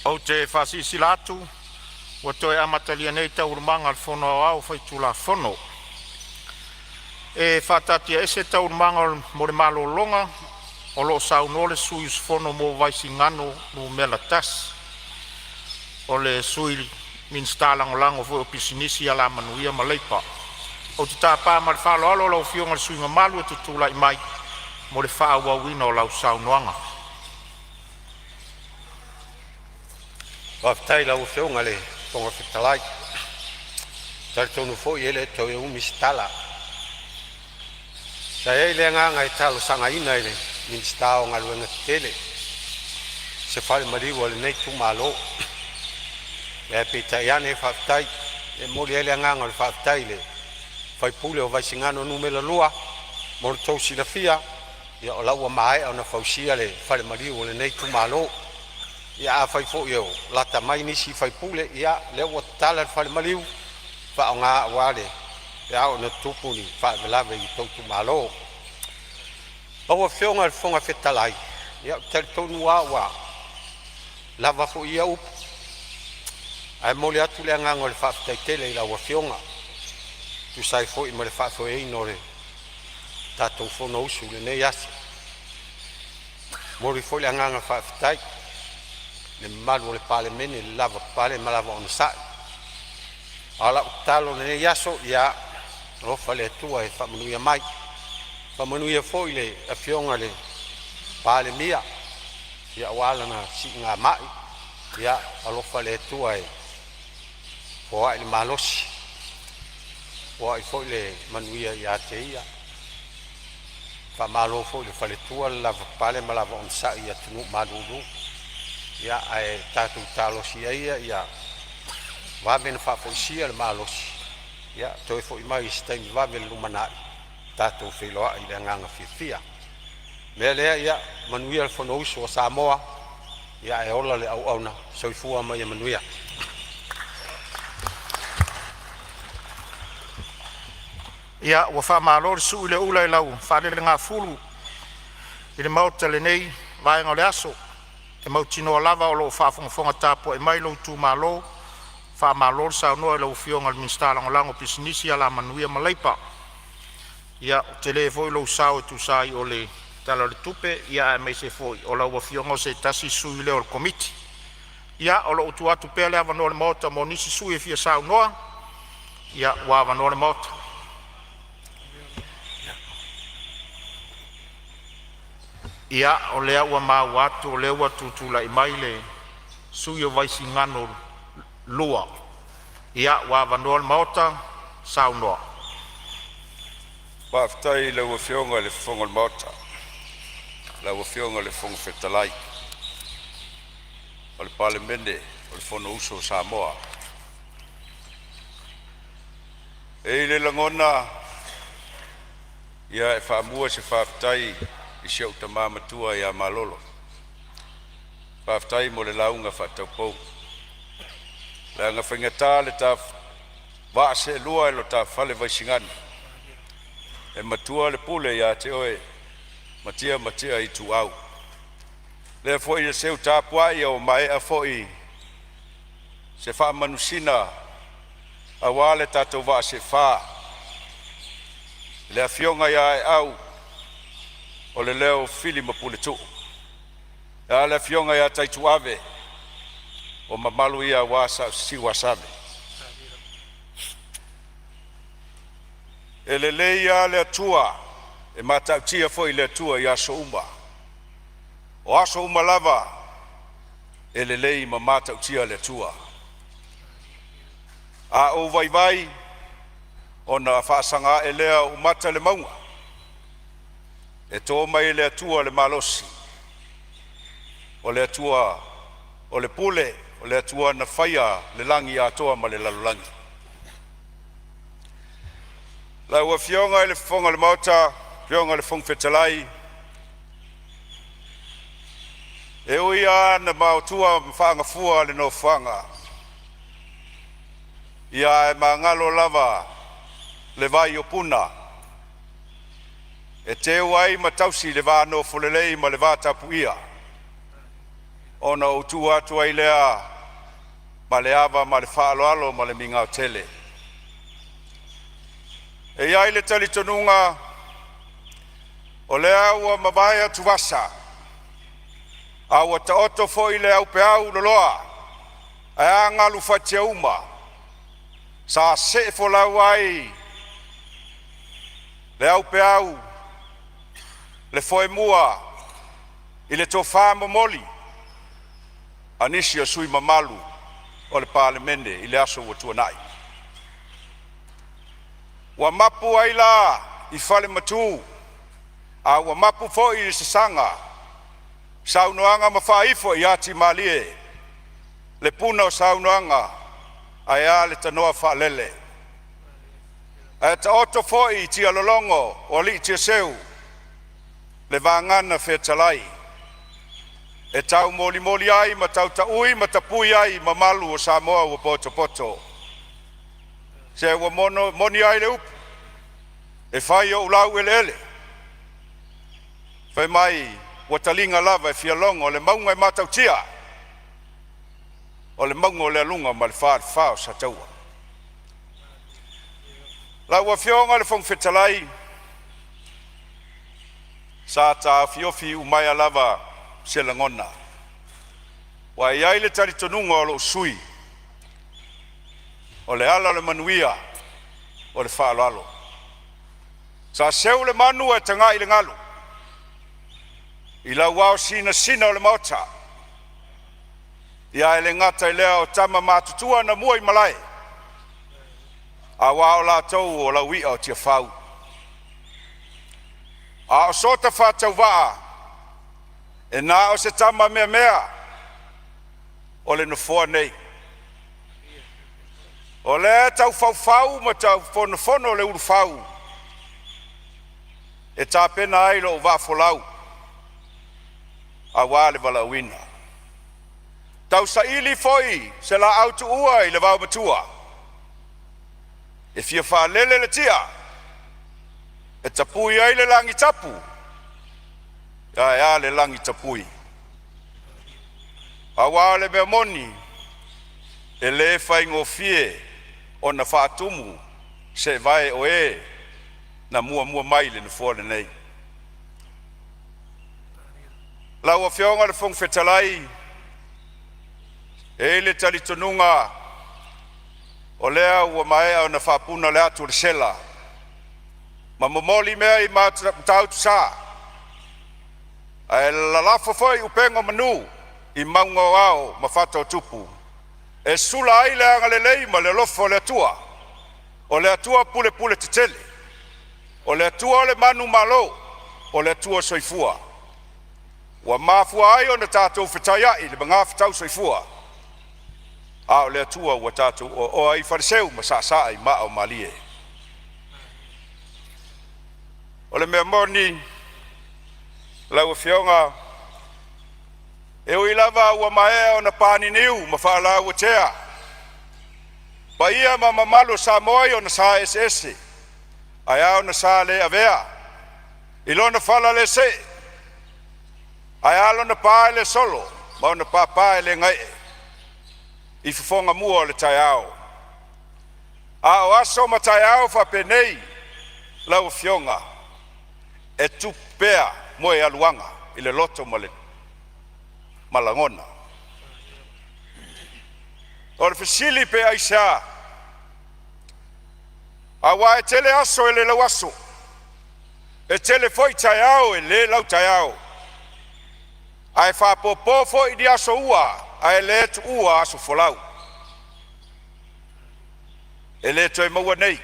Ou te faasilasila atu ua toe amatalia nei Taualumaga a le Fono Aoao Faitulafono. E faataatiaese Taualumaga mo le malologa o lo o saunoa le sui usufono mo Vaisigano Nu.1, o le Sui Minisita Lagolago o Pisinisi, Alamanuia ma Leipa. Ou te tapa ma le faaaloalo lau Afioga i le sui mamalu e te tulai mai mo le faaauauina o lau saunoaga. Faafetai i lau Afioga i le Fofoga Fetalai. E talitonu foi e le toe umi se tala. Sa i ai le agaga e talosagaina i le Minisita o Galuega Tetele se falemaliu o lenei itumalo, ae peitai ane faafetai. E momoli ai le agaga o le faafetai i le sui usufono o Vaisigano Nu.2 mo le tou silafia, o la ua maea ona fausia le falemaliu o lenei itumalo. Ia afai foi o lata mai nisi sui usufono, ia o lea ua tatala le falemaliu e faaaoga aua pe a oo ina tutupu ni faalavelave i le tou itumalo. Lau Afioga i le Fofoga Fetalai, ou te talitonu lava ua lava foi ia upu, ae momoli atu le agaga o le faafetai tele i lau Afioga e tusa ai foi ma le faafoeina o le tatou fonousu i lenei aso. E momoli foi le agaga faafetai i le mamalu o le Palemene i le lavapapale ma le lava onosai. A o lau tatalo i lenei aso, ia alofa le Atua e faamanuia mai, faamanuia foi i le Afioga i le Palemia aua lana siigamai. Ia alofa le Atua e foai le malosi, foai foi le manuia ia te ia. Faamalo foi i le faletua le lavapapale ma le lava onosai i atunuu malulu. Ia ae tatou talosia ia ia vave ona faafoisia le malosi, ia toe foi mai i se taimi vave i le lumanai tatou feiloai i le agaga fiafia. O le mea lea, ia manuia le fonousu a Samoa, ae ola le auauna. Soifua ma ia manuia. Ia, ua faamalo le sui le ula i lau faalelegafulu i le Maota i lenei vaega o le aso. E mautinoa lava o lo o faafogafoga tapuai mai lou itumalo. Faamalo le saunoa i lau Afioga i le Minisita Lagolago o Pisinisi, Alamanuia ma Leipa. Ia, ua tele foi lou sao e tusa ai o le Tala o le Tupe, aemaise foi o lau Afioga o se tasi sui lea o le Komiti. Ia, o lo o tuu atu pea le avanoa o le Maota mo nisi sui usufono e fia saunoa. Ia, ua avanoa le Maota. Ia, o lea ua maua atu o lea ua tutulai mai le sui usufono mo Vaisigano 2. Ia, ua avanoa le Maota, saunoa. Faafetai i lau Afioga i le Fofoga o le Maota, lau Afioga i le Fofoga Fetalai o le Palemene o le Fonousu a Samoa. E i ai le lagona e faamua se faafetai i si ou tama matua ia Malolo, faafetai mo le lauga faataupou, leaga e faigata le vaa seelua i lo ta fale Vaisigano, e matua le pule ia te oe Matia Matia Ituau. O lea foi e seu tapuai ua maea foi se faamanusina aua le tatou vaa seefa i le afioga ia Aeau o le leo o Fili ma Puletuu, ae a le afioga ia Taituave, o mamalu ia aua Sa Sisiuasave. E lelei lava le Atua, e matautia foi le Atua i aso uma. O aso uma lava e lelei ma matautia le Atua. A ou vaivai ona faasaga ae lea o ou mata i le mauga, e to mai e le Atua le malosi, o le Atua o le pule, o le Atua na faia le lagi atoa ma le lalolagi. Lau Afioga i le Fofoga o le Maota, lau Afioga i le Fofoga Fetalai, e ui lava ina maotua ma faagafua le nofoaga, ia ae magalo lava le vai o Puna e teu ai ma tausi le va nofolelei ma le vatapuia. Ona ou tu atu ai lea ma le ava ma le faaaloalo ma le migao tele. E i ai le talitonuga, o lea ua mavae atuvasa a ua taoto foi le aupeau loloa ae a galu fatiauma sa seefolau ai le aupeau le foemua i le tofa momoli a nisi o sui usufono mamalu o le Palemene i le aso ua tuanai. Ua mapu ai la i fale matu a ua mapu foi i le sagaga saunoaga ma faaifo ia timalie le puna o saunoaga ae a le tanoa faalele. Ae taoto foi i tialologo o alii tiaseu le vagana fetalai e taumolimoli ai ma tautaui ma tapui ai mamalu o Samoa ua potopoto. Se ua moni ai le upu, e fai ou laueleele fai mai ua taliga lava e fialogo le mauga e matautia, o le mauga o Lealuga ma le falefa o Sataua. Lau Afioga i le Fofoga Fetalai, sa taofiofi iumaea lava se lagona, aua e i ai le talitonuga o lou sui usufono, o le ala o le manuia o le faaaloalo. Sa seu le manu ae tagai i le galu i lau ao sinasina o le Maota. Ia ae le gata i lea o tama matutua na mua i malae, aua o latou o lauia o Tiafau. A o so faatauvaa, e na o se tama meamea o le nofoa nei. O lea e tau faufau ma tau fonofono le ulufau e tapena ai lou vaa folau aua le valaauina. Tausaili foi se laau tuua i le vaomatua e fia faalele le tia e tapui ai le lagitapu, ae a le lagitapui. Aua o le mea moni, e le faigofie ona faatumu seevae o e na muamua mai i le Nofoa lenei. Lau Afioga i le Fofoga Fetalai, e i ai le talitonuga o lea ua maea ona faapuna le atu a le sela ma momoli mea i Matautusa, ae lalafo foi upega o manu i mauga o ao ma fata o tupu e sula ai le agalelei ma le alofa o le Atua, o le Atua pulepule tetele, o le Atua o le manumalo, o le Atua soifua ua mafua ai ona tatou fetaiai i le magafetau soifua, a o le Atua ua tatou oaoa ai i faleseu ma saasaa i maa o malie. O le mea moni lau Afioga, e ui lava ua maea ona paniniu ma faalauatea paia ma mamalu o Samoa i ona sa eseese, ae a ona sa le avea i lona falalesee, ae a lona pa e le solo ma ona papa e le gaee i fofoga mua o le taeao. A o aso ma taeao faapenei lau Afioga, e tupu pea moegaluaga i le loto ma le lagona. O le fesili pe aisea? Aua e tele aso e le lauaso, e tele foi taeao e le lautaeao, ae faapopo foi ni aso ua ae le tuua aso folau. E le toe maua nei,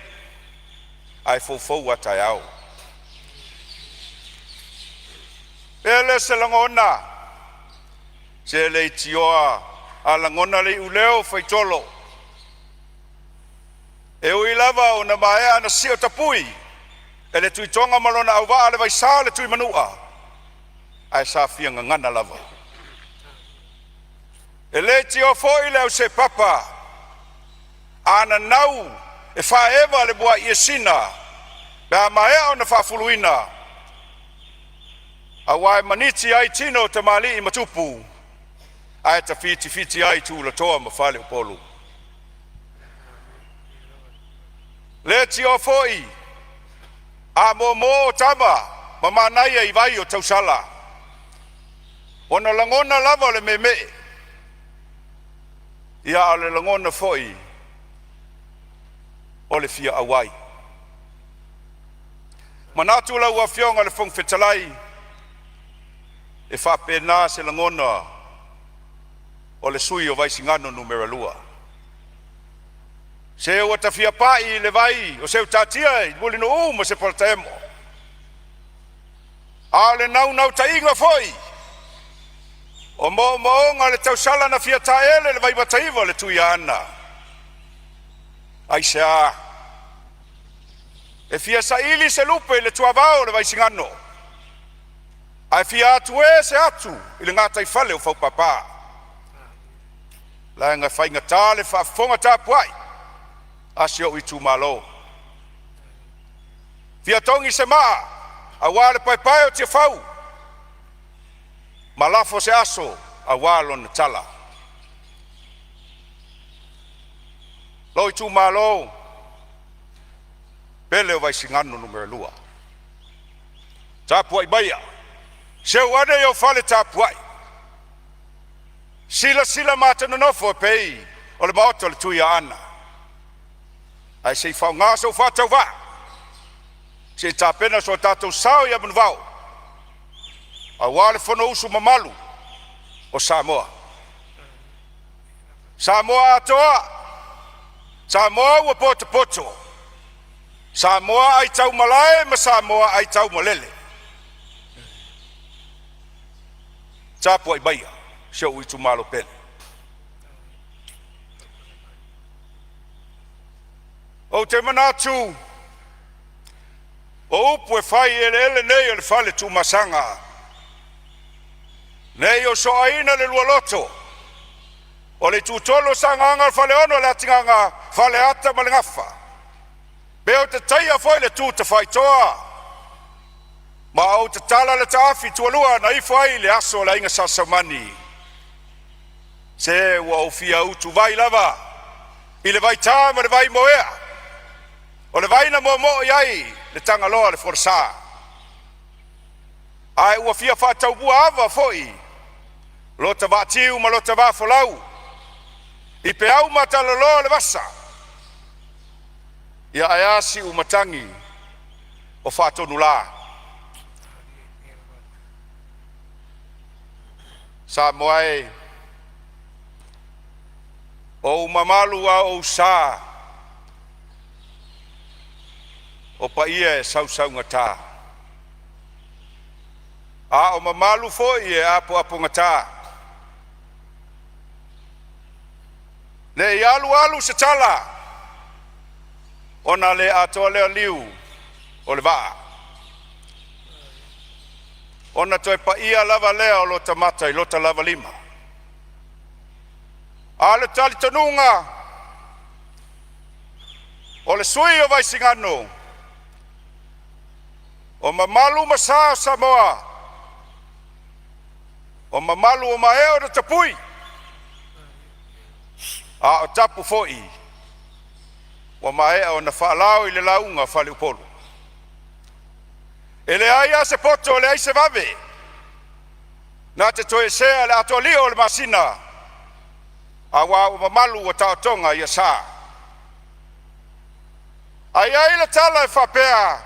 ae foufou a taeao. O le a lea se lagona, se leitioa a lagona le iuleo o faitolo, e ui lava ua maea ona sio tapui e le Tuitoga ma lona auvaa le vaisa o le Tuimanua, ae sa fia gagana lava. E leitioa foi le ausepapa a nanau e faaeva le muai iesina pe a maea ona faafuluina, aua e maniti ai tino o tamalii ma tupu. Ae tafitifiti ai tulatoa ma faleupolu. Leitioa foi a momo o tama ma manaia i vai o tausala, ona lagona lava o le meemee, ia a o le lagona foi o le fia auai. Manatu lau Afioga i le Fofoga Fetalai, e faapena se lagona o le sui usufono o Vaisigano Nu.2. Se ua ta fia pai i le vai o Seutatia i Mulinuu ma Sepolataemo, a o le naunautaiga foi o moomooga o le tausala na fia taele i le Vaimata 9 le Tuiaana. Aisea? E fia saili se lupe i le tuavao o le Vaisigano ae fia atu e se atu i le gataifale o faupapa, leaga e faigata le faafofoga tapuai a si ou itumalo. Fia togi se maa aua le paepae o Tiafau ma lafo se aso aua lona tala. Lou itumalo pele o Vaisigano Nu.2, tapuai maia, seu ane i ou fale tapuai, silasila ma nonofo e pei o le maota o le Tuiaana, ae se i faaaoga sou faatauvaa se i tapena so tatou sao ia manuvao aua le Fonousu mamalu o Samoa. Samoa atoa, Samoa ua potopoto, Samoa aitaumalae ma Samoa aitaumalele. Tapuai maia si ou itumalo pele. Ou te manatu o upu e fai i eleele nei o le fale Tuamasaga, ne i osoaina le lua loto o le itutolu o Sagaga o le Faleono o le Atigaga, Faleata ma le Gafa, pe ou te taia foi le tu tafaitoa ma ou tatala le taafi tualua na ifo ai le aso o le aiga Sa Saumani, se ua ou fia utuvai lava i le vaita ma le vaimoea o le vai na moomoo i ai le Tagaloa o le folasa, ae ua fia faataumuaava foi lota vaatiu ma lota vaafolau i peau matalaloa o le vasa. Ia ae a siumatagi o fatonulā? Samoa e, o ou mamalu a o ou sa, o paia e sausaugata, a o mamalu foi e apoapogata. Ne i alu alu se tala ona le atoa lea liu o le vaa, ona toe paia lava lea o lota mata i lota lava lima. A o le talitonuga o le sui usufono o Vaisigano, o mamalu ma sa o Samoa, o mamalu ua maea ona tapui, a o tapu foi ua maea ona faalao i le lauga a faleupolu. E leai lava se poto, e leai se vave na te toesea le atoalio o le masina, aua ua mamalu ua taotoga ia sa. Ae i ai le tala e faapea,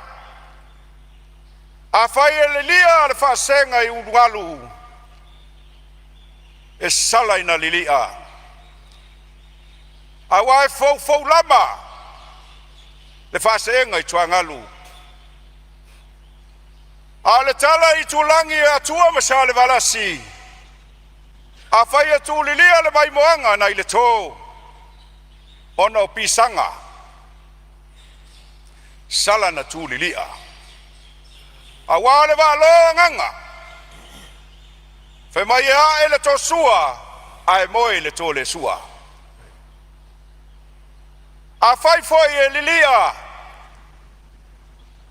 afai e lilia le faasega i ulugalu, e sala ina lilia, aua e foufou lama le faaseega i tuagalu. A o le tala i itulagi i Atua ma Salevalasi, afai e tulilia le vaimoaga nai le to ona o pisaga, sala na tulilia, aua le vaaloa agaga. Fai mai e ae le tosua ae moe i le tolesua. Afai foi e lilia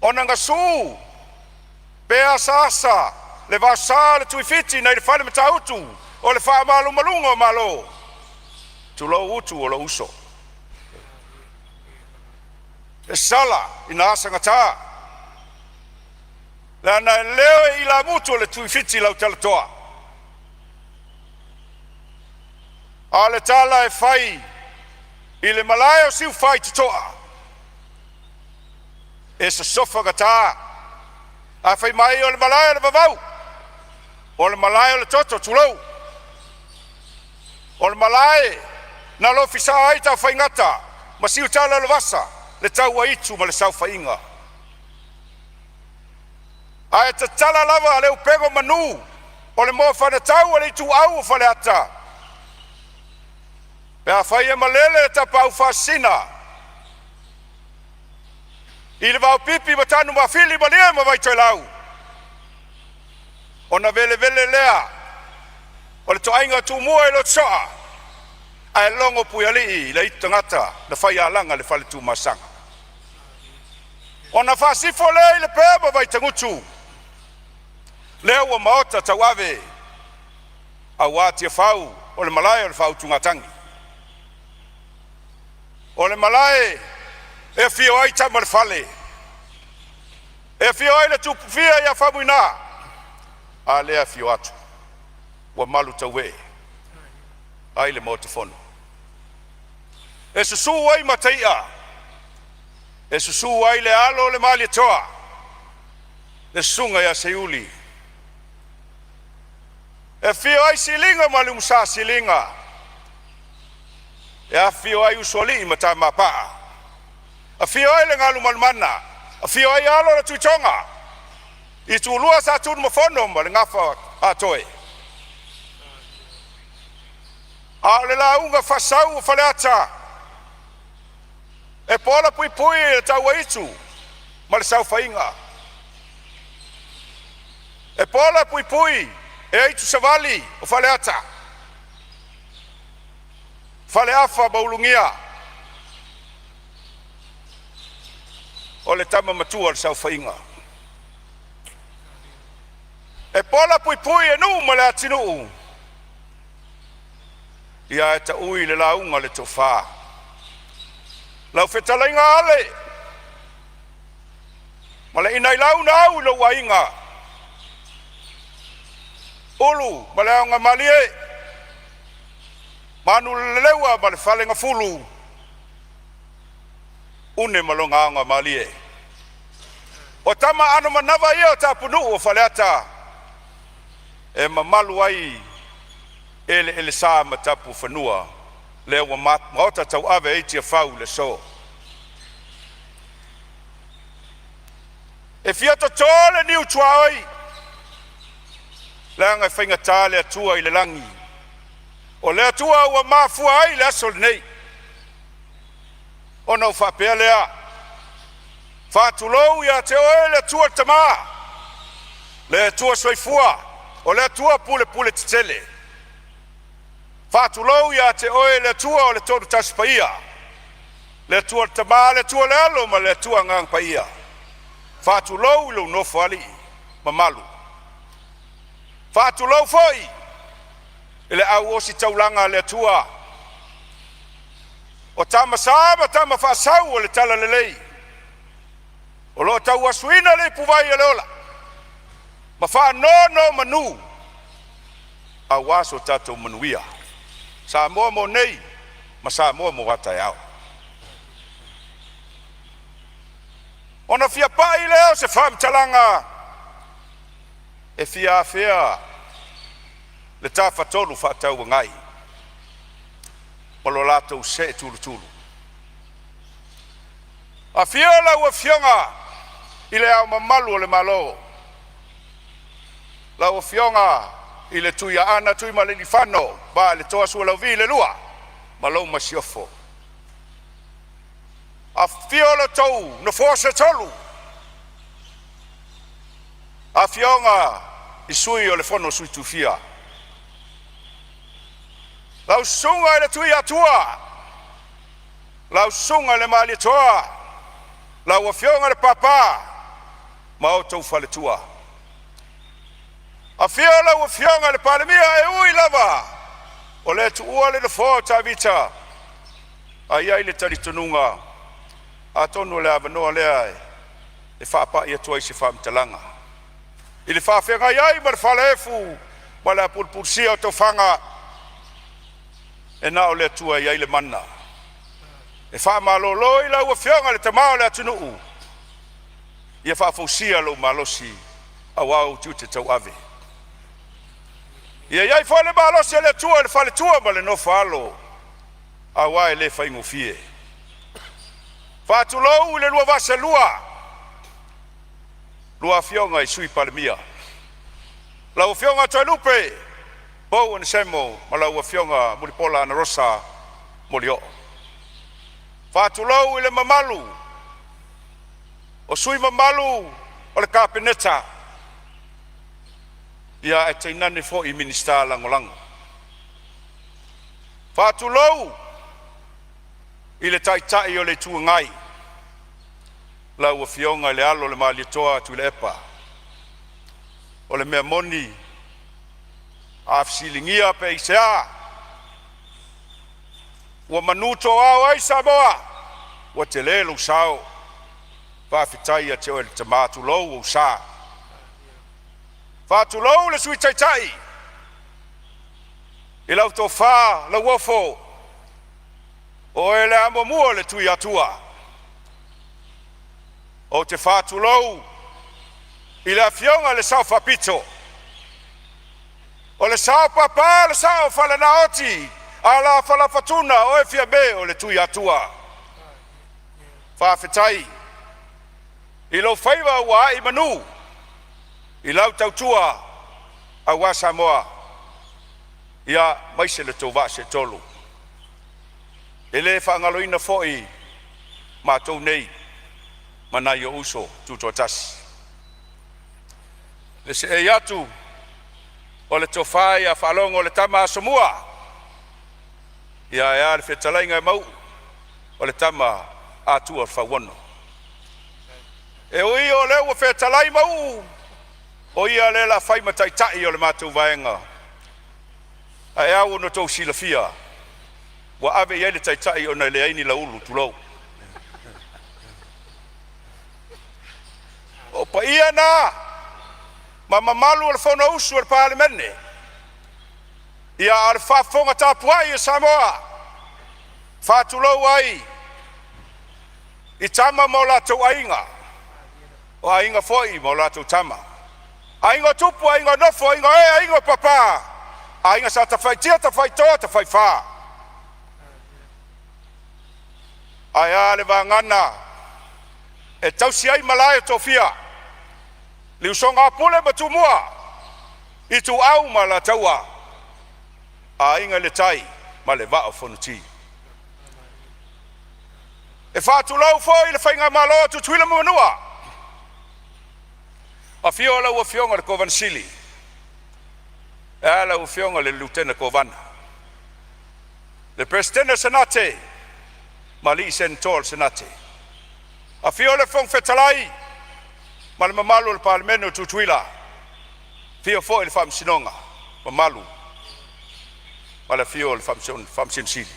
ona gasu pe asaasa le vaosa o le tuifiti nai le fale Matautu O le faamalumaluga o Malo, tulou Utu o lou uso. E sala ina asagata leaga e leo e ilamutu o le Tuifiti lau talatoa, a o le tala e fai i le malae o Siufaitotoa, e sosofa gata. A fai mai o le malae o le vavau, o le malae o le toto tulou, o le malae na alofisa ai Tafaigata ma Siutala Olevasa, le tauaitu ma le saofaiga. Ae tatala lava le upega o manu o le moafanatau a le ituau o Faleata pe afai e malele le Tapaau Faasisina i le vaopipi ma Tanumafili ma Malie ma Vaitoelau, ona velevele lea o le toaiga Tumua i Lotosoa, ae logo Puialii i le aitu tagata na faialaga i le fale Tuamasaga. Ona faasifo lea i Lepea ma Vaitagutu lea ua maota tauave aua Tiafau o le malae o le faautugatagi. O le malae e afio ai Tama a le Fale, e afio ai le Tupufia ia Faumuina, a lea e afio atu ua malu tauee ai le Maota Fono. E susu ai Mataia, e susu ai le alo o le Malietoa, le susuga ia Seiuli, e afio ai Siliga ma le Umusa Siliga, e afifio ai Usoalii ma Tamapaa, afio ai le Galumalemana, afio ai alo o le Tuitoga, Itulua Sa Tunumafono ma le Gafa Aatoe. A o le lauga faasau a Faleata, e pola puipui le tauaitu ma le saofaiga, e pola puipui e aitu savali o Faleata, Faleafa ma Ulugia. O le tama matua o le saofaiga. E pola puipui e Nuu ma Leatinuu, ia ae taui le lauga a le tofa, lau fetalaiga Ale ma le inailau na au i lou aiga, Ulu ma Leaogamalie, Manuleleua ma le Falegafulu, une ma lona aogamalie. O tama aano manava ia o tapunuu o Faleata e mamalu ai eleelesa ma tapufanua, lea ua maota tauave ai Tiafau i le aso. E fia toto le niu tuaoi leaga e faigata le Atua i le lagi, o le Atua ua mafua ai le aso lenei. Ona ou faapea lea, faatulou ia te oe le Atua le Tama, le Atua Soifua, o le Atua pulepule tetele. Faatulou ia te oe le Atua o le Tolu Tasi Paia, le Atua le Tama, le Atua le Alo ma le Atua Agaga Paia. Faatulou i lou nofoalii mamalu. Faatulou foi i le au ositaulaga a le Atua o Tama Sa ma Tama Faasau o le Talalelei o lo o tauasuina le ipuvai o le ola ma faanonomanu aua so tatou manuia. Samoa mo nei ma Samoa mo a taeao. Ona fia pai lea o se faamatalaga e fia afea le Tafatolu Fefaatauagai ma lo latou see tulutulu. Afio lau Afioga i Le Ao Mamalu o le Malo, lau Afioga i le Tuiaana Tuimalealiifano Vaaletoa Sualauvi II ma lau Masiofo. Afifio lo outou Nofoa se tolu, Afioga i Sui o le Fono a Sui Tofia, lau Susuga i le Tuiatua, lau Susuga i le Malietoa, lau Afioga i le Papa ma outou faletua. Afio lau Afioga i le Palemia, e ui lava o lea e tuua le nofoa o Tavita, ae i ai le talitonuga atonu o le avanoa lea e faapai atu ai se faamatalaga i le faafeagai ai ma le falaefu ma le apulupulusia o tofaga, e na o le Atua e i ai le mana. E faamalolo i lau Afioga i le Tama o le atunuu, ia faafousia lou malosi aua ou tiute tauave. Ia i ai foi le malosi o le Atua i le faletua ma le nofo a alo aua e le faigofie. Faatulou i le lua vaa seelua, lua Afioga i Sui Palemia, lau Afioga Toelupe Poul Enesemo ma lau Afioga Mulipola Anarosa Molioo. Faatulou i le mamalu o sui mamalu o le Kapeneta ae tainane foi Minisita Lagolago. Faatulou i le Taitai o le Itu Agai, lau Afioga i le Alo o le Malietoa Tuilaepa. O le mea moni a fesiligia pe aisea ua manutoa ai Samoa, ua tele lou sao. Faafetai ia te oe le tama, tulou lou sa. Faatulou le Sui Taitai i lau tofa Lauofo, o oe le amomua o le Tuiatua. Ou te faatulou i le Afioga i le Sao Faapito, o le sao papa, le sao falenaoti, alafa fatuna, oe Fiame o le Tuiatua. Faafetai i lou faiva ua ae i manu i lau tautua aua Samoa aemaise lo outou vaa seetolu. E le faagaloina foi matou nei ma nai ou uso tutoatasi. Le seei atu o le tofa ia Faalogo le Tama Asomua, ae a le fetalaiga ia Mauu o le Tama Atua o le Fauono. E ui o lea ua fetalai Mauu o ia lea o le a fai ma taitai o le matou vaega, ae ao ona outou silafia ua ave i ai le taitai ona e leai ni laulu, tulou. O paia na ma mamalu o le Fonousu a le Palemene, a o le faafofoga tapuai a Samoa, e faatulou ai i Tama ma o latou Aiga, o Aiga foi ma latou Tama, Aiga o Tupu, Aiga o Nofo, Aiga o Ee, Aiga o Papa, Aiga Sa Tafaitia, Tafaitoa, Tafaifa. Ae a le vagana e tausi ai malae o tofiga, le usoga a Pule ma Tumua, Ituau ma Alataua, Aiga i le Tai ma le Vaa o Fonoti. E faatulou foi i le Faigamalo a Tutuila ma Manua, afio lau Afioga i le Kovana Sili, ae a lau Afioga i le Lutena Kovana, le Peresetene o le Senate ma alii Senatoa o le Senate. Afio le Fofoga Fetalai ma le mamalu o le Palemene o Tutuila, afio foi le Faamasinoga mamalu ma le afio o le Faamasino Sili.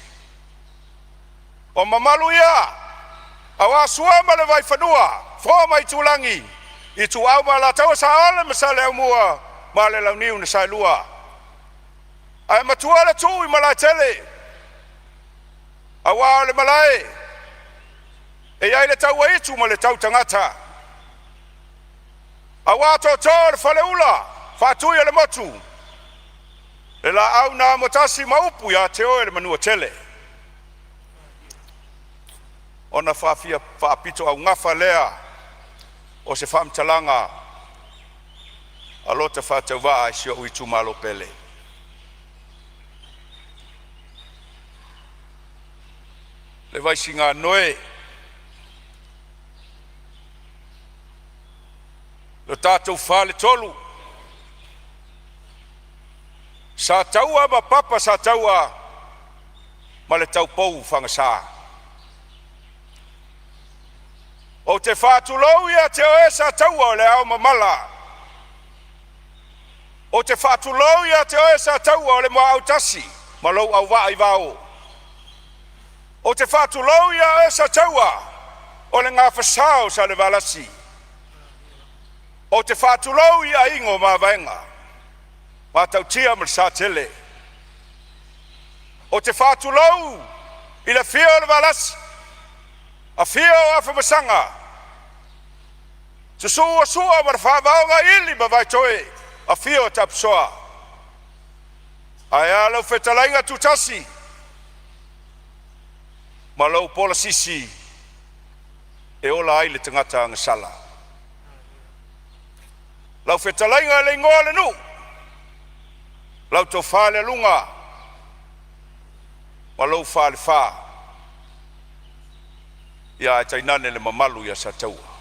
O mamalu ia aua Sua ma le Vaifanua, Fofo ma Aitulagi, Ituau ma Alataua, Saole ma Saleaaumua ma le Launiu na Saelua. Ae matua le tuu i Malaetele aua o le malae e i ai le tauaitu ma le tautagata, aua tootoo o le Faleula Faatui o le Motu, le Laau na Amotasi ma upu ia te oe le Manuatele. Ona faafia faapitoaugafa lea o se faamatalaga a lo ta faatauvaa i si ou itumalo pele. Le Vaisiganoe, lo tatou faletolu, Sataua ma Papa Sataua ma le taupou Fagasa. Ou te faatulou ia te oe Sataua o le aomamala. Ou te faatulou ia te oe Sataua o le Muaau tasi ma lou auvaa i Vao. Ou te faatulou ia oe Sataua o le Gafa o Salevalasi, ou te faatulou i aiga o Mavaega, Matautia ma le Satele. Ou te faatulou i le afio o le Valasi, afio o Afamasaga, susu Sua ma le Favaogaili ma Vaitoe, afio Tapisoa ae a lau fetalaiga Tutasi ma lou Polasisi e ola ai le tagata agasala. Lau fetalaiga Lealuga lau tofa Lealuga ma lou falefa, ae tainane le mamalu ia Sataua.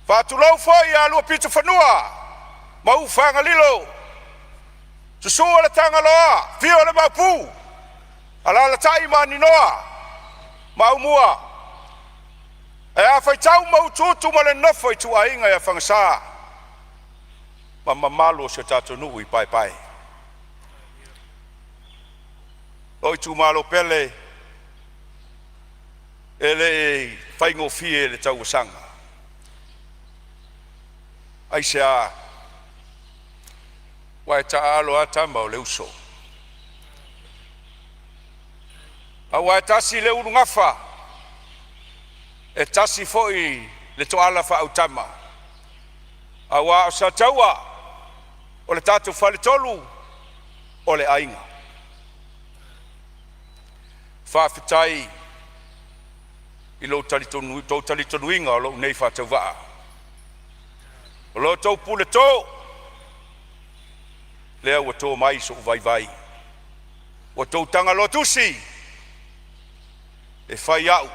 Faatulou foi ia Luapitofanua ma Ufagalilo, susu le Tagaloa, afio le Maopu, alaalatai Maninoa ma Aumua, ae a Faitau ma Utuutu ma le nofo a ituaiga ia Fagasa ma mamalu o si o tatou nuu i Paepae. Lou itumalo pele, e le i faigofie le tauasaga. Aisea? Aua e taaalo lava tama o le uso, aua e tasi le ulugafa e tasi foi le toala faaautama, aua o Sataua o le tatou faletolu o le aiga. Faafetai i lo outou talitonuina o lou nei faatauvaa. O lo outou puleto lea ua to mai sou vaivai, ua outou tagaloa tusi e fai au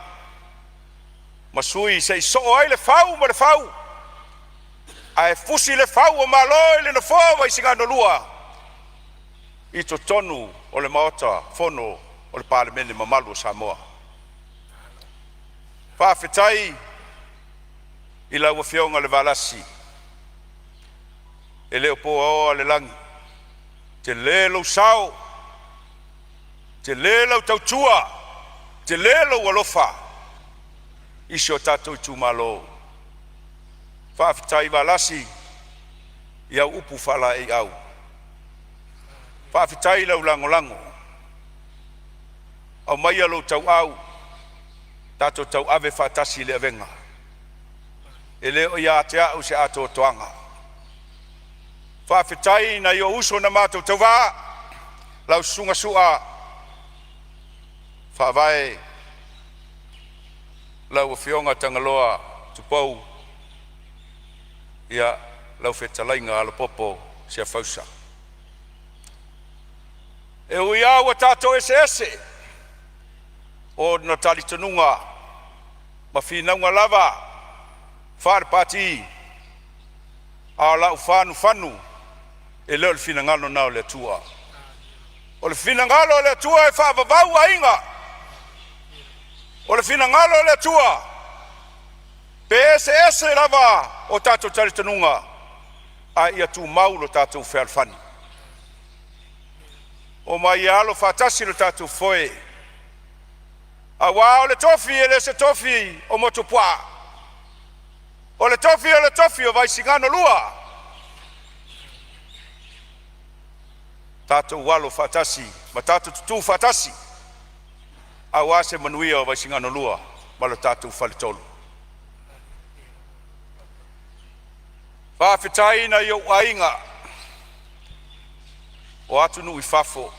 ma sui se i soo ai le fau ma le fau, ae fusi le fau o Malo i le nofoa o Vaisigano 2 i totonu o le Maota Fono o le Palemene mamalu o Samoa. Faafetai i lau Afioga i le Valasi, e le o po aoa le lagi, tele lou sao, tele lau tautua, tele lou alofa i si o tatou itumalo. Faafetai Valasi i au upu faalaeiau, faafetai i lau lagolago. Aumaia lou tauau tatou tauave faatasi le avega, e le o ia te au se atoatoaga. Faafetai i nai ou uso na matou tauva, lau Susuga Su'a Faavae, lau Afioga Tagaloa Tupou, lau fetalaiga Alapopo Siafausa. E ui lava ua tatou eseese ona talitonuga ma finauga lava faale-Pati, a o lau faanufanu, e le o le finagalo lena o le Atua. O le finagalo o le Atua e faavavau aiga. O le finagalo o le Atua, pe eseese lava o tatou talitonuga, a ia tumau lo tatou fealofani. Omai e alo faatasi lo tatou foe, aua o le tofi e le o se tofi o Motuopuaa, o le tofi o le tofi o Vaisigano 2. Tatou alo faatasi ma tatou tutu faatasi aua se manuia o Vaisigano 2 ma lo tatou faletolu. Faafetai i nai ou aiga o atunuu i fafo,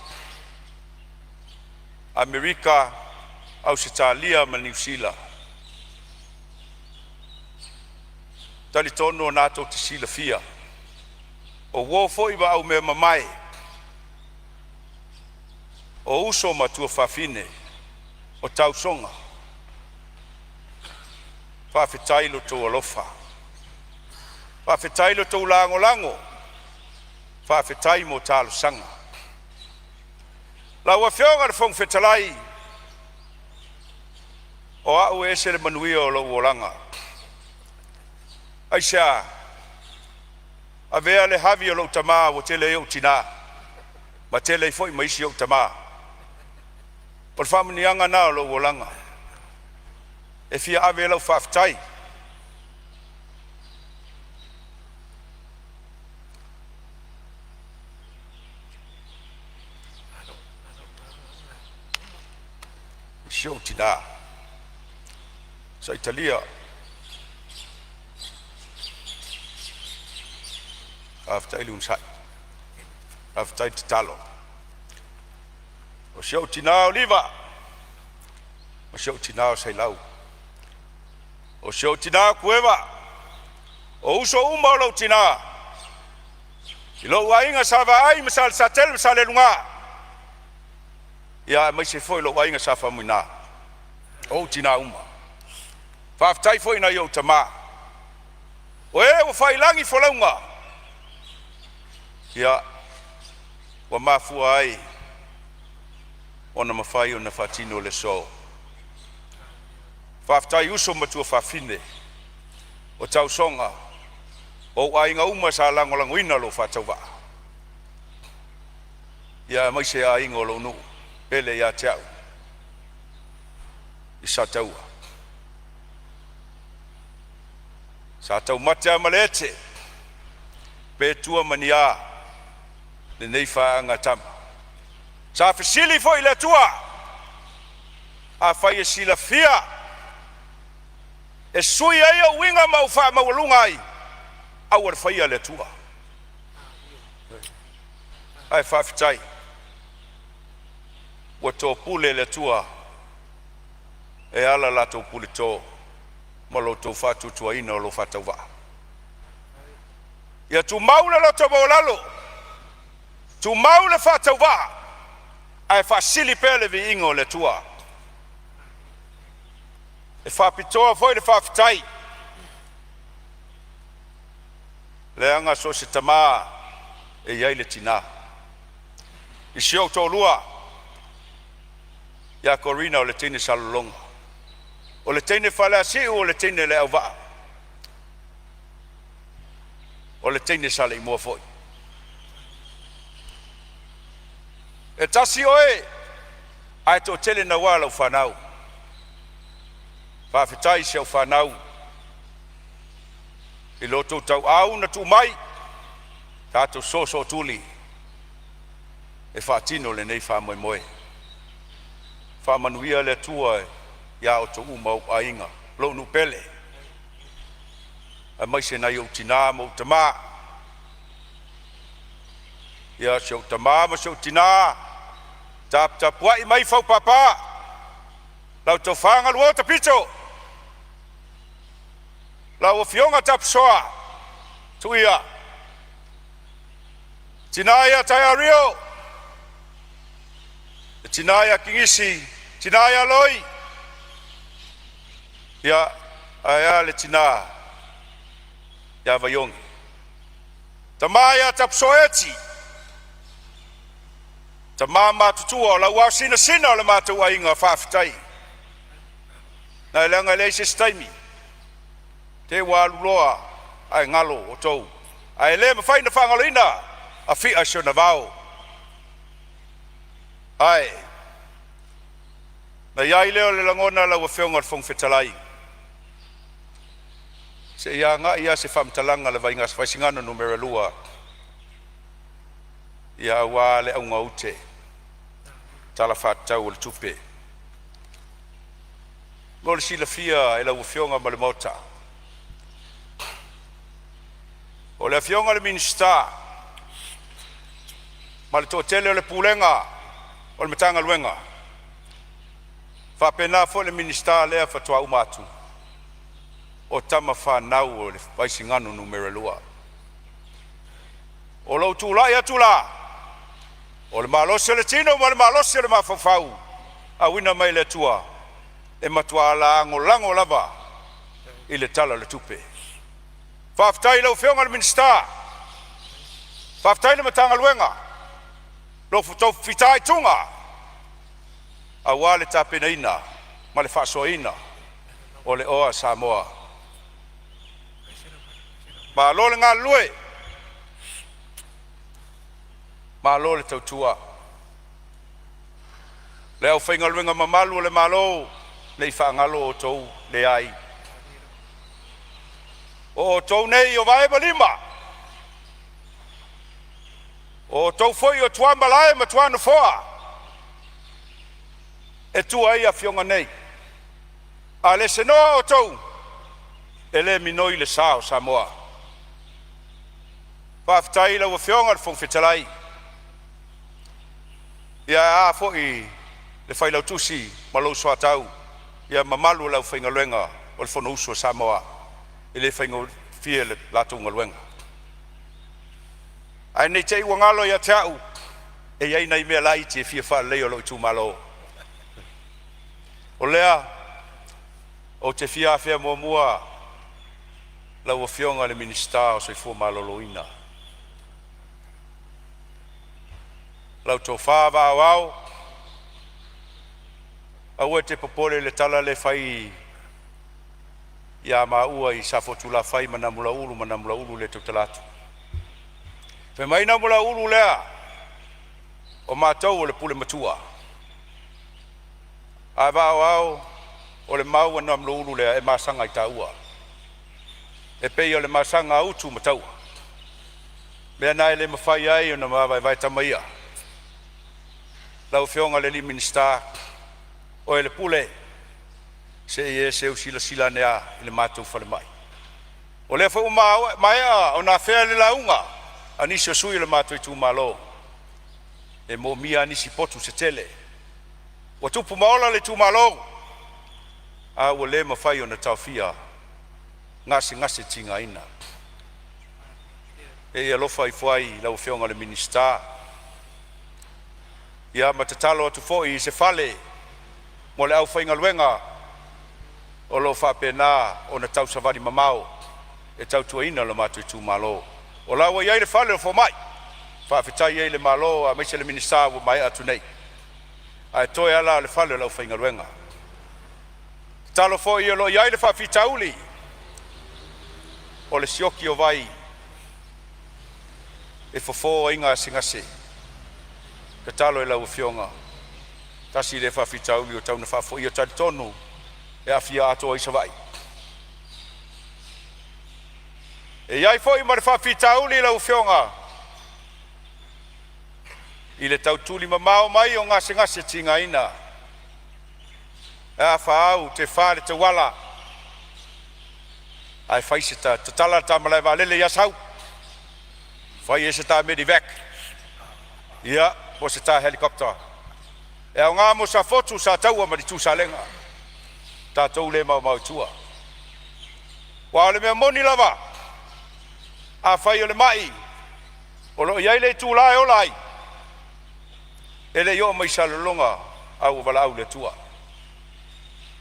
Amerika, Ausetalia ma Niu Sila. E talitonu o lena tou te silafia, o uo foi ma aumeamamae, o uso ma tuafafine, o tausoga. Faafetai i lo outou alofa, faafetai i lo outou lagolago, faafetai mo talosaga. Lau Afioga i le Fofoga Fetalai, o au e ese le manuia o lou olaga. Aisea? Avea le havi o lou tama ua tele ai ou tina ma tele ai foi ma isi ou tama. O le faamanuiaga lena o lou olaga e fia ave ai lau faafetai. I si ou tina Saitalia, faafetai le onosai, faafetai tatalo. O si ou tina o Liva, o si ou tina o Sailau, o si ou tina o Kueva, o uso uma o lou tina, i lou aiga Sa Vaai ma Sa Lesatele ma Sa Leluga, aemaise foi lou aiga Sa Faumuina, o ou tina uma. Faafetai foi i nai ou tama, o e ua faiilagi folauga, ia ua mafua ai ona mafai ona faatino le aso. Faafetai uso ma tuafafine o tausoga o ou aiga uma sa lagolagoina lou faatauvaa, ia aemaise aiga o lou nuu pele ia te au i Sataua. Sa taumate lava ma le ete pe tua ma ni a lenei faaagaaga a tama. Sa fesili foi i le Atua, afai e silafia e sui ai ou uiga ma ou faamaualuga ai, aua le faia le Atua. Ae faafetai ua topule le Atua e ala la outou puleto ma lo outou faatuatuaina o lou faatauvaa. Ia tumau le loto maualalo, tumau le faatauvaa ae faasili pea le viiga o le Atua. E faapitoa foi le faafetai leaga so o se tama e i ai le tina. I si ou toalua ia Corina o le teine sa Lologa, o le teine Faleasiu o le teine le auvaa, o le teine Saleimoa foi. E tasi oe ae toatele naua lau fanau. Faafetai i si au fanau i lo outou tauau na tuu mai tatou sosootuli e faatino lenei faamoemoe. Faamanuia le Atua ia outou uma ou aiga, lou nuu pele, aemaise nai ou tina ma ou tama. Ia si ou tama ma si ou tina, taputapuai mai fau papa, lau tofa Galuo Tapito, lau Afioga Tapusoa Tuia, tina ia Taiario, le tina ia Kenisi, tina ia Loi, ia ae a le tina ia Vaiogi. Tama ia Tapusoa Eti, tama matutua o lau aosinasina o le matou aiga, faafetai. Leaga e leai se isi taimi, te i ua alu loa ae galo outou, ae le mafai ona faagaloina Afi'a i si ona vao. Ae na i ai lea o le lagona lau Afioga i le Fofoga Fetalai, se i agai lava se faamatalaga a le Vaisigano Nu.2 ia aua le augāute Tala Faatatau o le Tupe. Mo le silafia e lau Afioga ma le Maota, o le Afioga i le Minisita ma le toatele o le Pulega o le Matagaluega, faapena foi le Minisita lea faatoa uma atu, o tamafanau a le Vaisigano Nu.2. O lou tulai atu la, o le malosi o le tino ma le malosi o le mafaufau auina mai e le Atua, e matua lagolago lava i le Tala o le Tupe. Faafetai i lau Afioga i le Minisita, faafetai i le Matagaluega i lo outou fitaituga aua le tapenaina ma le faasoaina o le oa a Samoa. Malo le galulue. Malo le tautua. Le aufaigaluega mamalu a le Malo, ne i faagalo outou, leai. O outou nei o vae ma lima, o outou foi o tuamalae ma tuanofoa e tua ai afioga nei. A le senoa outou, e le minoi le sa o Samoa. Faafetai i lau Afioga i le Fofoga Fetalai, ia ae a foi le Failautusi ma lou soatau, ia mamalu o le aufaigaluega o le Fonousu a Samoa. E le faigofie le latou galuega. Ae ne i te i ua galo ia te au, e i ai nai mea laiti e fia faaleleia o lou itumalo. O lea ou te fia afea muamua lau Afioga i le Minisita o le Soifua Maloloina, lau Tofa Vaa Aoao, aua e te popole i le tala lea e fai ia maua i Safotulafai ma Namulauulu ma Namulauulu le tautala atu. Fai mai Namulauulu lea, o matou o le pule matua. Ae vaa aoao o le mau a Namulauulu lea e masaga ai taua, e pei o le masaga a Utu ma Taua. O le mea lena e le mafai ai ona ma vaevae tama ia. Lau Afioga i le Minisita, oe le Pule, se i e seu silasila ane lava i le matou falemai. O lea foi ua maea ona afea i le lauga a nisi o sui usufono o le matou itumalo, e moomia lava nisi potu se tele. Ua tupu ma ola le itumalo, a ua le mafai ona taofia gasegase tigaina. Se i e alofa ifo ai i lau Afioga i le Minisita. Ia ma tatalo atu foi i se fale mo le aufaigaluega o lo o faapena ona tausavali mamao e tautuaina lo matou itumalo. O la ua i ai le fale o le fomai, faafetai ai i le Malo aemaise le Minisita ua maea atu nei, ae toe lava la o le fale o le aufaigaluega. Tatalo foi o lo o i ai le faafitauli o le sioki o vai e fofo ai gasegase. Tatalo i lau Afioga, tasi lea faafitauli ua tatau ona faafoia. E talitonu e aafia atoa ai Savaii. E i ai foi ma le faafitauli lau Afioga i le tau tulimamao mai o gasegase tigaina, e a fa au, tefa le tauala, ae fai se ta, tatala le ta malae vaalele i Asau, fai ai se ta Medevac ia po o se ta helicopter e aoga mo Safotu, Sataua ma le Tuisalega, tatou le maomao i tua. Aua o le mea moni lava, afai o le mai o lo o i ai le itula e ola ai, e le i oo mai i Salelologa a ua valaau le Atua.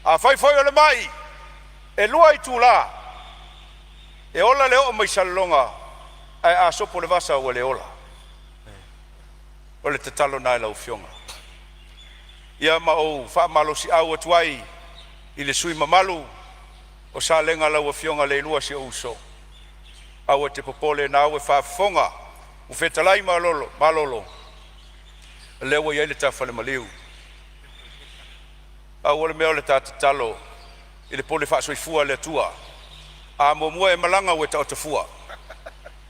Afai foi o le mai e 2 itula e ola le oo mai Salelologa, ae a sopo le vasa ua le ola. O le tatalo lena i lau Afioga. Ia ma ou faamalosiau atu ai i le sui usufono mamalu o Salega lau Afioga Leilua, si ou uso, aua e te popole o lena ua e faafofoga ua fetalai Malolo, o lea ua i ai le ta falemaliu. Pau o le mea o le ta tatalo i le pule faasoifua a le Atua, a muamua e malaga ua e taoto fua,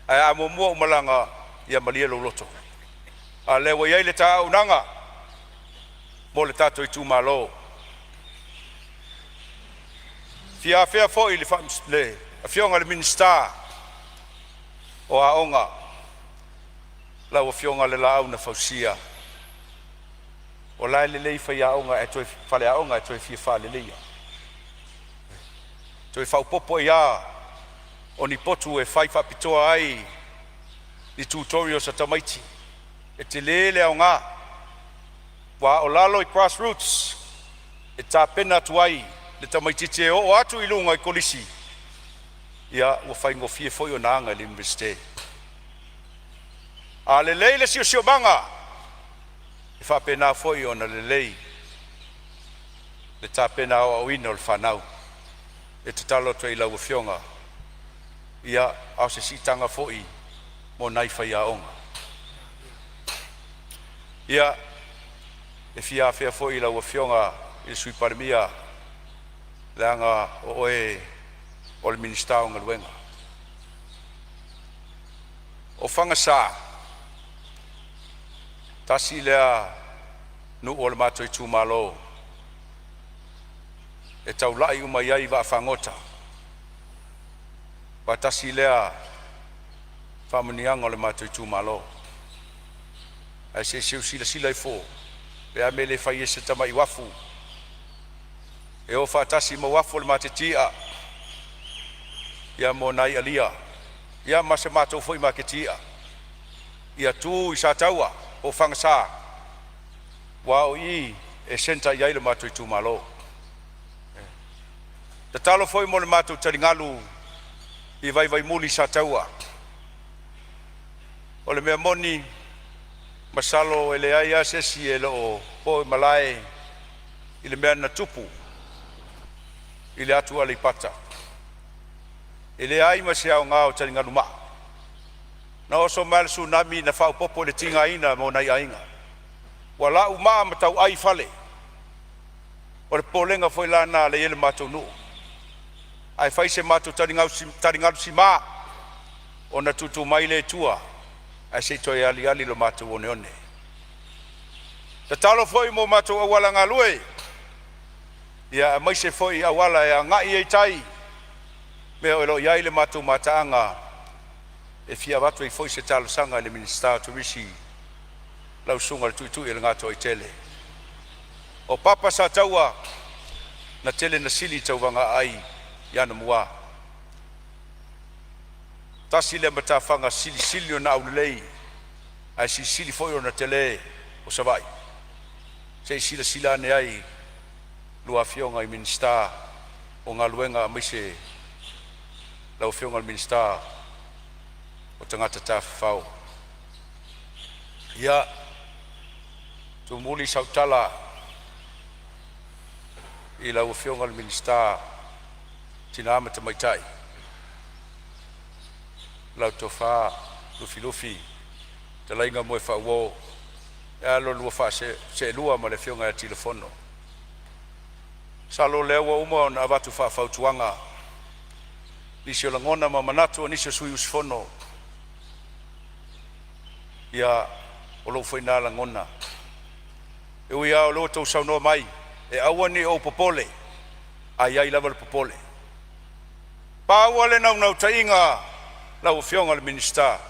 ae a muamua ou malaga, ia malie lou loto, a o lea ua i ai le ta auaunaga mo le tatou itumalo. E fia afea foi le Afioga i le Minisita o Aoga, lau Afioga i le Laau na Fausia. O la e lelei faiaoga ae toe faleaoga ae toe fia faaleleia. Toe faaopoopo ai lava o ni potu e fai faapitoa ai ni tutorials a tamaiti. E tele le aoga ua aolalo i grassroots e tapena atu ai le tamaitiiti e oo atu i luga i kolisi, ia ua faigofie foi ona aga i le Iunivesite. A lelei le siosiomaga, e faapena foi ona lelei le tapena aoaoina o le fanau. E tatalo atu ai i lau Afioga, ia a o se siitaga foi mo nai faiaoga. Ia, e fia afea foi i lau Afioga i le Sui Palemia leaga o oe o le Minisita o Galuega. O Fagasa, tasi lea nuu o le matou itumalo e taulai uma i ai vaafagota, aua tasi lea faamanuiaga o le matou itumalo. Ae se i seu silasila ifo pe a mea e le fai ai se tamai uafu e o faatasi ma uafu o le maketi i'a ia mo nai alia ia ma se matou foi maketi i'a ia tu i Sataua po o Fagasa, aua o i e centre i ai lo matou itumalo. Tatalo foi mo le matou taligalu i Vaivaimuli i Sataua. O le mea moni masalo e leai lava se isi e le o po i malae i le mea na tupu i le atu Aleipata. E leai ma se aoga o taligalu maa. Na oso mai le Tsunami na faaopoopo i le tigaina mo nai aiga. Ua lau maa ma tauai i fale. O le popolega foi la lena lea i ai le matou nuu. Ae fai se matou taligalu sima ona tutu mai lea i tua ae se i toe aliali lo matou oneone. Tatalo foi mo matou auala galue, ia aemaise foi auala e agai ai i tai, mea o lo o i ai le matou mataaga e fia avatu ai foi se talosaga i le Minisita o Turisi, lau Susuga i le Tuiutui o le Gatoaitele. O Papa Sataua na tele na sili tauvaga aai i Anamua. Tasi lea matafaga silisili ona aulelei ae silisili foi ona tele o Savaii. Se i silasila ane ai lua Afioga i Minisita o Galuega aemaise lau Afioga i le Minisita o Tagata Tafafao. Ia, tumuli sau tala i lau Afioga i le Minisita o Tina ma Tamaitai, lau Tofa Lufilufi Fetalaiga Moefaauo ae a lo oulua seelua ma le Afioga ia Tilafono. Masalo o lea ua uma ona avatu faafautuaga nisi o lagona ma manatu o nisi o sui usufono. Ia, o lou foi lena lagona. E ui lava o lea ua outou saunoa mai e aua ne i ou popole, ae i ai lava le popole. Pau lava le naunautaiga lau Afioga i le Minisita,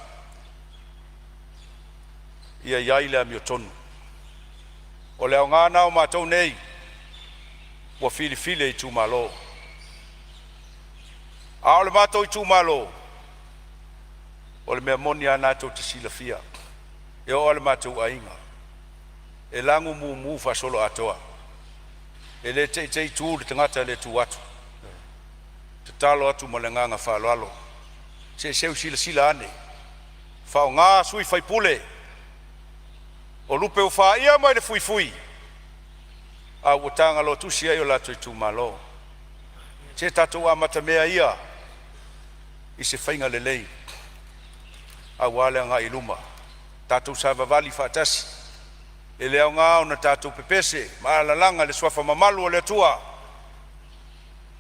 ia i ai le amiotonu. O le aoga lena o matou nei ua filifili e itumalo. A o le matou itumalo, o le mea moni lava lena tou te silafia, e oo lava i le matou aiga, e lanu mumu faasoloatoa. E le te'i te'i itu le tagata e le tu atu. Tatalo atu ma le agaga faaaloalo, se i seu silasila ane, faaaoga sui usufono, o lupe ua fa'ia mai le fuifui a ua taga loa tusi ai o latou itumalo. Se tatou amatamea ia i se faiga lelei aua le agai i luma, tatou savavali faatasi. E le aoga ona tatou pepese ma alalaga i le suafa mamalu o le Atua,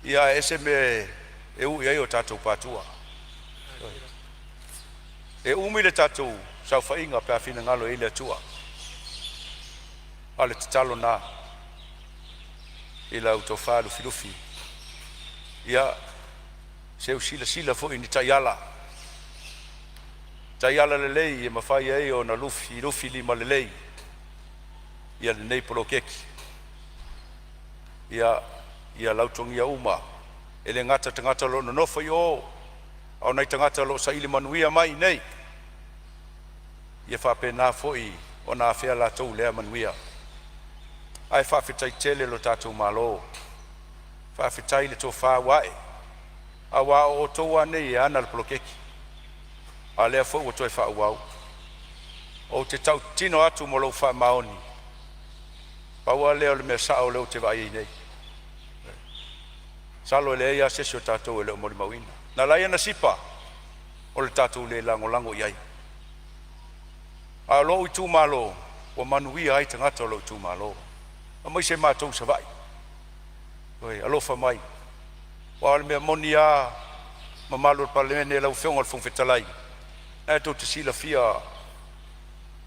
ia ae ese mea e ui ai o tatou patua. E umi le tatou saofaiga pe a finagalo i ai le Atua. A o le tatalo lena i lau tofa Lufilufi. Ia seu silasila foi i ni taiala, taiala lelei e mafai ai ona lufilufilima lelei ia lenei poloketi. Ia lautogia uma, e le gata i tagata o lo o nonofo i o, a o nai tagata o lo o saili manuia mai i inei, ia faapena foi ona afea latou i lea manuia. Ae faafetai tele i lo tatou Malo, faafetai i le tofa ua ae, aua o outou lava nei e ana le poloketi, a o lea foi ua toe faaauau. Ou te tautino atu ma lou faamaoni, pau lava lea o le mea sao lea ou te vaai ai nei. Masalo e leai lava se isi o tatou e le o molimauina. Na ala ai ona sipa o le tatou le lagolago i ai. A o lou itumalo, ua manuia ai tagata o lou itumalo, aemaise matou i Savaii. Ioe, alofa mai. Aua o le mea moni lava, mamalu o le Palemene, lau Afioga i le Fofoga Fetalai, o lena tou te silafia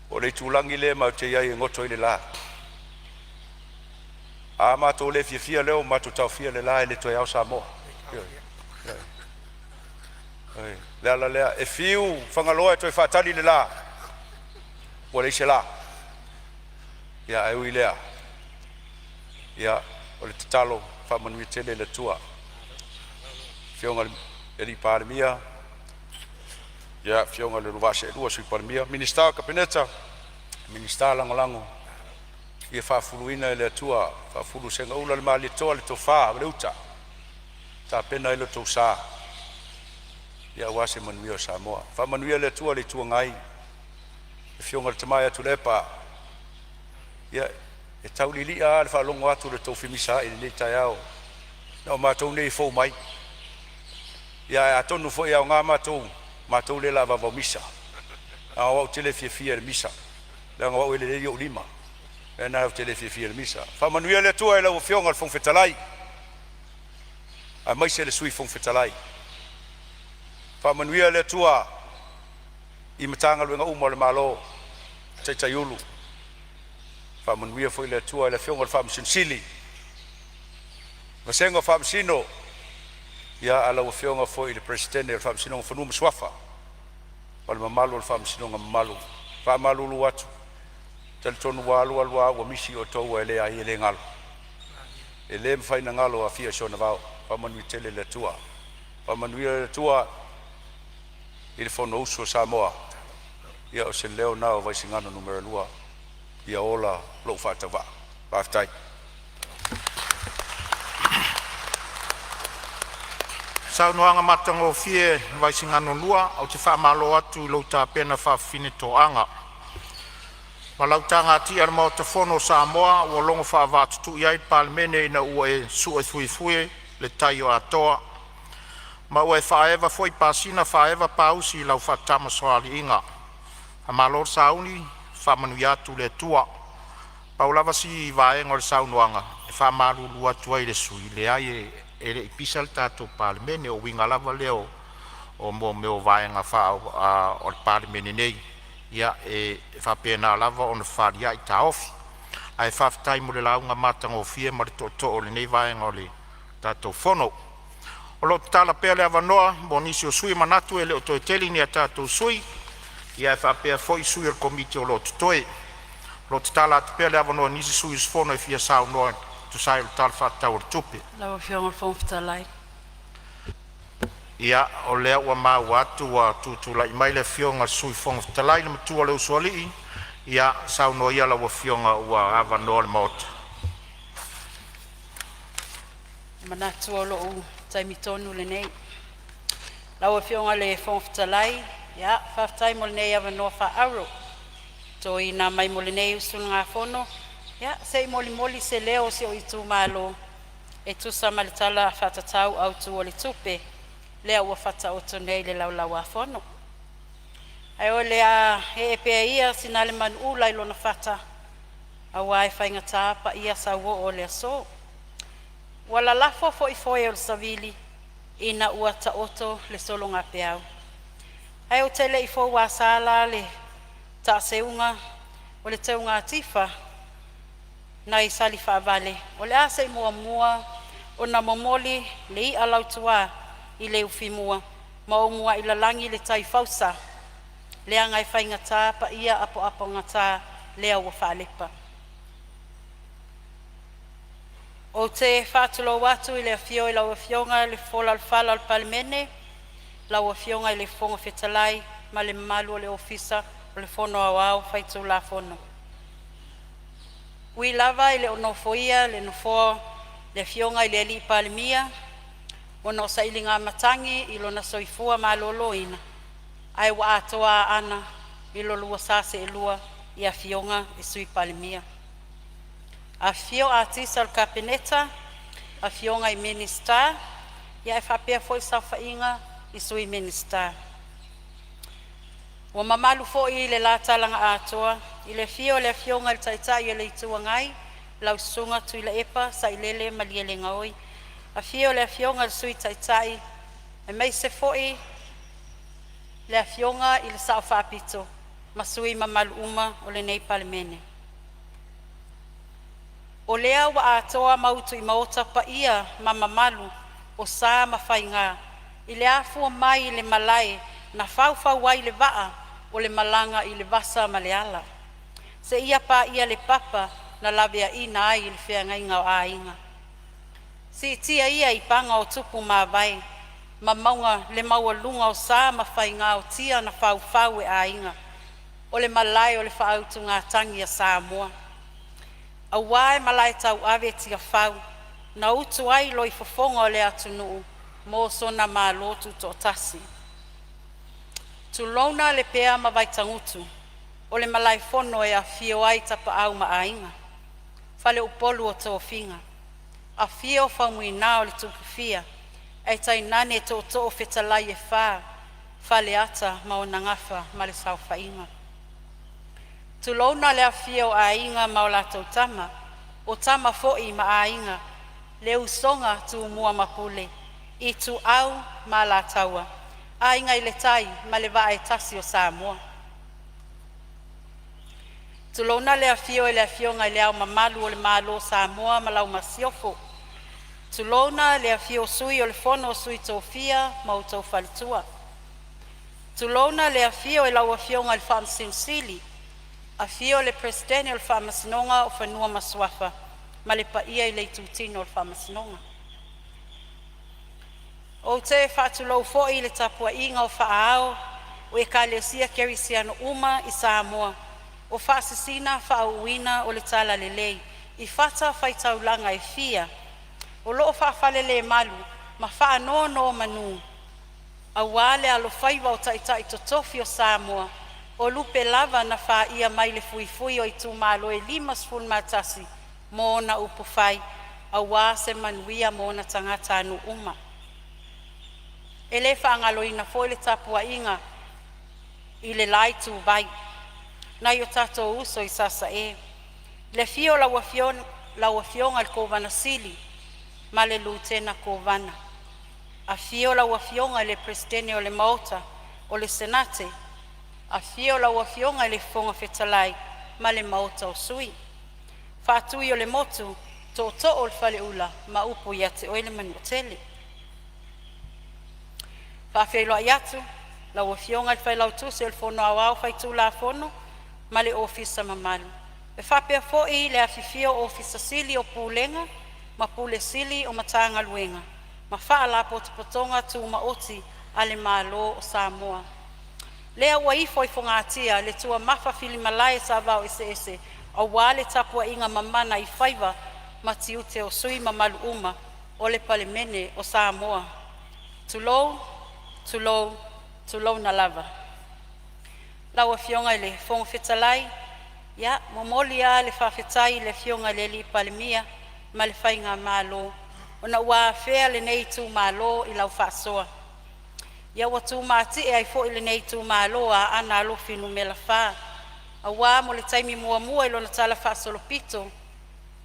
o le itulagi lea matou te i ai e goto ai le la. A matou le fiafia lea ua matou taofia le la, e le toe ao Samoa. Ioe, o le ala lea, e fiu Fagaloa e toe faatali le la, ua leai se la. Ia ae ui i lea, ia o le tatalo, faamanuia tele le Atua i lau Afioga i le Palemia, afioga i le lua vaa seelua Sui Palemia, Minisita o le Kapeneta, Minisita Lagolago, ia faafuluina e le Atua, faafulu e segaula le Malietoa le tofa ma le uta e tapena ai lo outou sa aua se manuia o Samoa. Faamanuia le Atua i le Itu Agai, le Afioga i le tama ia Tuilaepa. Ia, e tau lili'a lava i le faalogo atu i le tou femisaai i lenei taeao, na o matou nei e fou mai. Ia ae atonu foi e aoga matou, matou lea o le a vaovao misa, leaga o au ou te le fiafia i le misa, leaga o au e lelei ou lima. O le mea lena ou te le fiafia ai i le misa. Faamanuia le Atua i lau Afioga i le Fofoga Fetalai aemaise le Sui Fofoga Fetalai. Faamanuia le Atua i Matagaluega uma a le Malo, taitai Ofisa, faamanuia foi le Atua i le Afioga i le Faamasino Sili, vasega o Faamasino, a o lau Afioga foi i le Peresetene o le Faamasinoga o Fanua ma Suafa ma le mamalu o le Faamasinoga mamalu. E faamalulu atu, e talitonu ua alu alu lava ua misi outou ae leai e le galo. E le mafai ona galo Afia i sona vao. Faamanuia tele le Atua. Faamanuia le Atua i le Fonousu a Samoa. Ia o se leo lena o Vaisigano Nu.2, ia ola lou faatauvaa. Faafetai. Saunoaga matagofie Vaisigano 2, ou te faamalo atu i lou tapena faafafine toaga. Ma lau tagatia i le Maota Fono o Samoa ua logo faavaatutui ai le Palemene ina ua e su'efuefue le tai o Atoa, ma ua e faaeva foi pasina faaeva pausi i lau faatamasoaliiga. Faamalo le sauni, faamanuia atu le Atua. Pau lava si vaega o le saunoaga e faamalulu atu ai i le sui usufono, leai e le i pisa le tatou Palemene. O uiga lava lea o mea o vaega o le Palemene nei, ia e faapena lava ona fefa'alia'i taofi. Ae faafetai mo le lauga matagofie ma le tootoo i lenei vaega o le tatou fono. O lo o tatala pea le avanoa mo nisi o sui usufono e manatu e le o toe tele ni a tatou sui, ae faapea foi sui o le Komiti o lo o totoe. O lo o tatala atu pea le avanoa i nisi sui usufono e fia saunoa e tusa ai o le Tala Faatatau o le Tupe. Lau Afioga i le Fofoga Fetalai. Ia, o lea ua maua atu ua tutulai mai le Afioga i le Sui Fofoga Fetalai, le matua o le Usoalii. Ia saunoa ia lau Afioga ua avanoa le Maota. E manatu o lo'u taimi tonu lenei. Lau Afioga i le Fofoga Fetalai, ia faafetai mo lenei avanoa faaauro ua toina mai mo lenei usugafono, ia se i molimoli se leo o si o'u itumalo e tusa ma le Tala Faatatau Autu o le Tupe lea ua faataoto nei i le Laulau-a-Fono. Ae o le a ee pea ia sina ale manu'ula i lona fata auā e faigata paia sauoo o le aso. Ua lalafo foi foe o le savili ina ua taoto le sologapeau. Ae ou te le i fouasa la le taaseuga o le teuga tifa nai Salifaavale, o le a se i muamua ona momoli le i'a lautua i le ufimua ma ou muai lalagi le tai fausa leaga e faigata paia apoapogata lea ua faalepa. Ou te faatulou atu i le afio i lau Afioga i le Fofoga o le Fala o le Palemene, lau Afioga i le Fofoga Fetalai ma le mamalu o le Ofisa o le Fono Aoao Faitulafono. Ui lava e le o nofoia le nofoa o le Afioga i le Palemia ona o sailiga matagi i lona soifua maloloina, ae ua atoa aana i lo lua sa seelua i Afioga i Sui Palemia. Afifio Atisa o le Kapeneta, afioga i Minisita, ae faapea foi le saofaiga i Sui Minisita. Ua mamalu foi le la talaga atoa i le afio o le Afioga i le Taitai o le Itu Agai, lau Susuga Tuilaepa Sailele Malielegaoi, afio le Afioga i le Sui Taitai aemaise foi le Afioga i le Sao Faapito ma sui usufono mamalu uma o lenei Palemene. O lea ua atoa ma utu i maota paia ma mamalu o sa ma faiga i le afua mai i le malae na faufau ai le vaa o le malaga i le vasa ma le ala, seia paia le papa na laveaina ai le feagaiga o aiga. Siitia ia i paga o tupu mavae ma mauga le maualuga o sa ma faiga o tia na faufau e aiga, o le malae o le faautugatagi a Samoa. Aua e malae tauave Tiafau na utu ai loifofoga o le atunuu mo sona Malo Tutoatasi. Tulouna Lepea ma Vaitagutu o le malaefono e afifio ai Tapaau ma Aiga, Faleupolu o tofiga, afio Faumuina o le Tupufia ae tainane tootoo fetalai e fa, Faleata ma ona gafa ma le saofaiga. Tulouna le afifio o Aiga ma latou Tama, o Tama foi ma Aiga, le usoga a Tumua ma Pule, Ituau ma Alataua, Aiga i le Tai ma le Vaa e tasi o Samoa. Tulouna le afio i le Afioga i Le Ao Mamalu o le Malo o Samoa ma lau Masiofo, tulouna le afio o Sui o le Fono a Sui Tofia ma outou faletua. Tulouna le afio i lau Afioga i le Faamasino Sili, afio le Peresetene o le Faamasinoga o Fanua ma Suafa ma le paia i le itutino o le Faamasinoga. Ou te faatulou foi i le tapuaiga o faaao o Ekalesia Kerisiano uma i Samoa o faasisina faauuina o le talalelei i fatafaitaulaga e fia o loo faafalelemalu ma faanonomanu aua le alofaiva o taitai totofi o Samoa, o lupe lava na faia mai le fuifui o itumalo e 51 mo ona upufai aua se manuia mo ona tagatanuu uma. E le faagaloina foi le tapuaiga i le la ituvai nai o tatou uso i Sasae, le afio o lau Afioga i le Kovana Sili ma le Lutena Kovana, afio lau Afioga i le Peresetene o le Maota o le Senate, afio lau Afioga i le Fofoga Fetalai ma le Maota o Sui, Faatuiolemotu, Tootoo o le Faleula ma upu ia te oe le Manuatele. E faafeiloai atu lau Afioga i le Failautusi o le Fono Aoao Faitulafono ma le Ofisa mamalu, e faapea foi le afifio o Ofisa Sili o Pulega ma Pule Sili o Matagaluega ma Faalapotopotoga Tumaoti a le Malo o Samoa. Lea ua ifo i fogatia le tuamafafilimalae a Savaoeseese aua le tapuaiga mamana i faiva ma tiute o sui usufono mamalu uma o le Palemene o Samoa. Tulou, tulou, tulouna lava. Lau Afioga i le Fofoga Fetalai, e momoli lava le faafetai i le Afioga i le Palemia ma le faigamalo ona ua afea lenei itumalo i lau faasoa. Ia ua tumatie ai foi lenei itumalo o Aana Alofi Nu.4 aua mo le taimi muamua i lona talafaasolopito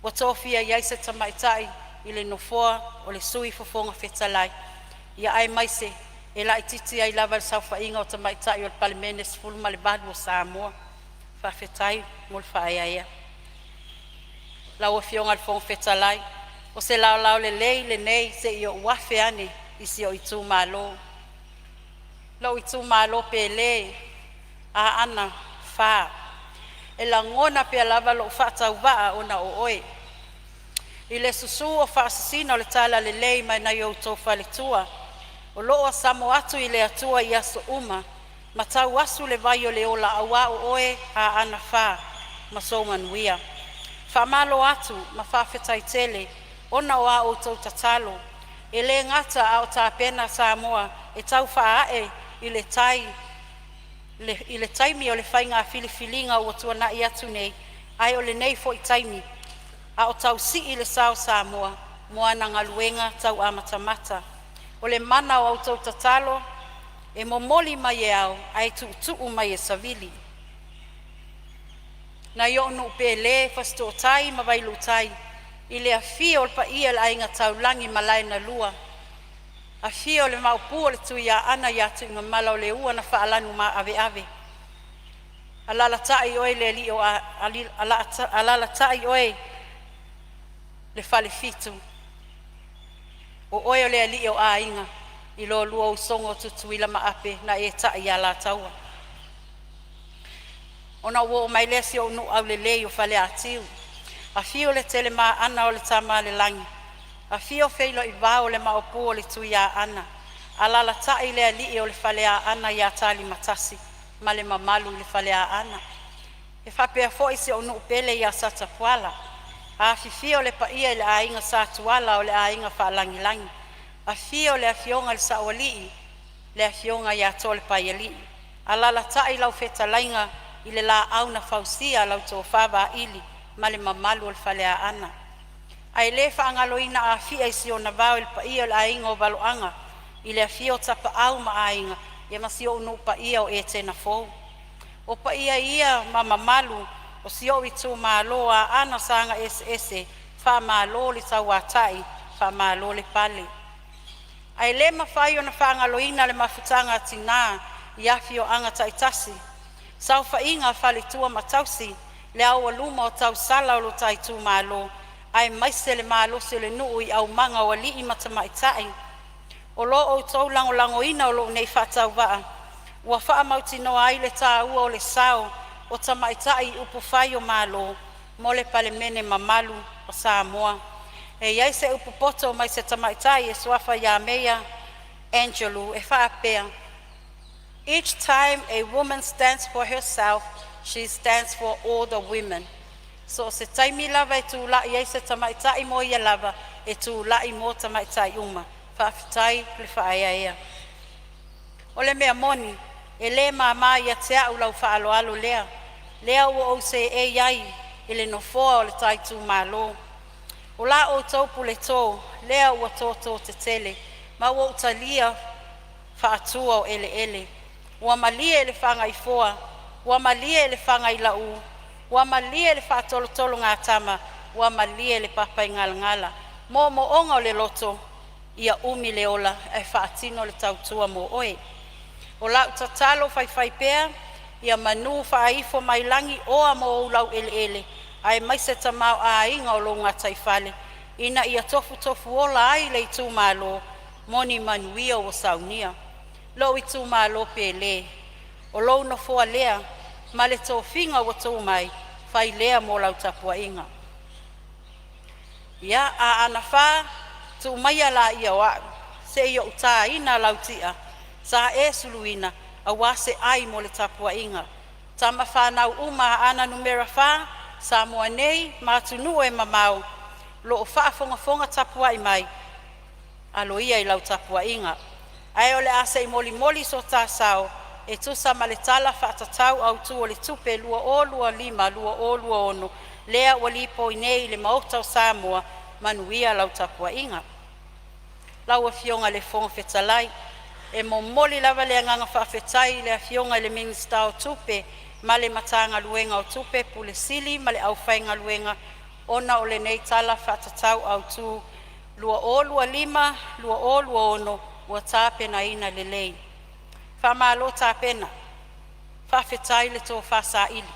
ua tofia ai se tamaitai i le nofoa o le Sui Fofoga Fetalai, ia aemaise e laitiiti ai lava le saofaiga o tamaitai o le Palemene 18 o Samoa. Faafetai mo le faaeaea. Lau Afioga i le Fofoga Fetalai, o se laolao lelei lenei se i ou afe ane i si ou itumalo, lou itumalo pele Aana 4. E lagona pea lava lou faatauvaa ona o oe i le susu o faasisina o le talalelei mai nai o outou faletua o loo asamo atu i le Atua i aso uma ma tauasu le vai o le ola aua o oe Aana 4 ma sou manuia. Faamalo atu ma faafetai tele ona o a outou tatalo e le gata a o tapena Samoa e tau faaae i le tai i le taimi o le faiga filifiliga ua tuanai atu nei, ae o lenei foi taimi a o tau sii le sa o Samoa mo ana galuega tau amatamata. O le mana o a outou tatalo E momoli mai e ao ae tuutuu mai e savili. Nai o'u nuu pele Fasitootai ma Vailuutai i le afio o le paia o le Aiga Taulagi Malae na lua, afio le Maopu o le Tuiaana ia Tuigamala, o le ua na faalanumaaveve. Alaalatai oe le alii o Alaalatai oe le Falefitu, o oe o le alii o aiga i lolua usoga Tutuila ma Ape, na e tai i Alataua. Ona ou oo mai lea i si ou nuu aulelei o Faleatiu, afio Letelemaana o le Tamaalelagi, afio Feiloivao o le Maopu o le Tuiaana, alaalatai le alii o le Faleaana ia Talimatasi ma le mamalu i le Faleaana. E faapea foi si ou nuu pele ia Satapuala. Afifio le paia i le aiga Sa Tuala o le Aiga Faalagilagi, afio le afioga i le Saoalii, le afioga ia Toalepaialii, alaalatai lau fetalaiga i le Laau na Fausia lau tofa Vaili ma le mamalu i le Faleaana. Ae le faagaloina Afia i si ona vao i le paia o le aiga o Valoaga i le afio o Tapaau ma Aiga, ia ma si ou nuu paia o Etena Fou. O paia ia ma mamalu o si ou itumalo Aana Saga Eseese, faamalo le tauatai, faamalo le pale. Ae le mafai ona faagaloina le mafutaga a tinā i afioaga taitasi, saofaiga a faletua ma tausi, le aualuma o tausala o lo ta itumalo, aemaise le malosi o le nuu i aumaga o alii ma tamaitai. O lo outou lagolagoina o lou nei faatauvaa ua faamautinoa ai le taua o le sao o tamaitai i upufai o Malo mo le Palemene mamalu o Samoa. E i ai se upu poto mai se tamaitai e suafa Maya Angelou e faapea, “Each time a woman stands for herself, she stands for all the women.” So o se taimi lava e tulai ai se tamaitai mo ia lava, e tulai mo tamaitai uma. Faafetai le faaeaea. O le mea moni, e le mama ia te au lau faaaloalo lea ua ou seei ai i le nofoa o le ta itumalo. O la outou puleto lea ua toto tetele ma ua ou talia faatua o eleele. Ua malie le fagaifoa, ua malie le fagailauu, ua malie le faatolotologatama, ua malie le papaigalagala. Moomooga o le loto, ia umi le ola ae faatino le tautua mo oe. O lau tatalo faifaipea ia manū faaifo mai lagi oa mo ou laueleele aemaise tamaoaiga o lou gataifale ina ia tofutofuola ai le itumalo mo ni manuia ua saunia. Lou itumalo pele, o lou nofoa lea ma le tofiga ua tu mai, fai lea mo lau tapuaiga. Ia, Aana Fa, tuu maia laia o a'u se i ou taina lau ti'a sa e suluina aua se ai mo le tapuaiga a tama fanau uma a Aana Numera 4, Samoa nei ma atunuu e mamao o loo faafogafoga tapuai mai. Alo ia i lau tapuaiga, ae o le a se i molimoli so ta sao e tusa ma le Tala Faatatau Autu o le Tupe 2025/2026 lea ua lipoi nei i le Maota o Samoa. Manuia lau tapuaiga. Lau Afioga i le Fofoga Fetalai, e momoli lava le agaga faafetai i le Afioga i le Minisita o Tupe ma le Matagaluega o Tupe, Pule Sili ma le aufaigaluega ona o lenei Tala Faatatau Autu 2025/2026 ua tapenaina lelei. Faamalo tapena, faafetai le tofa saili.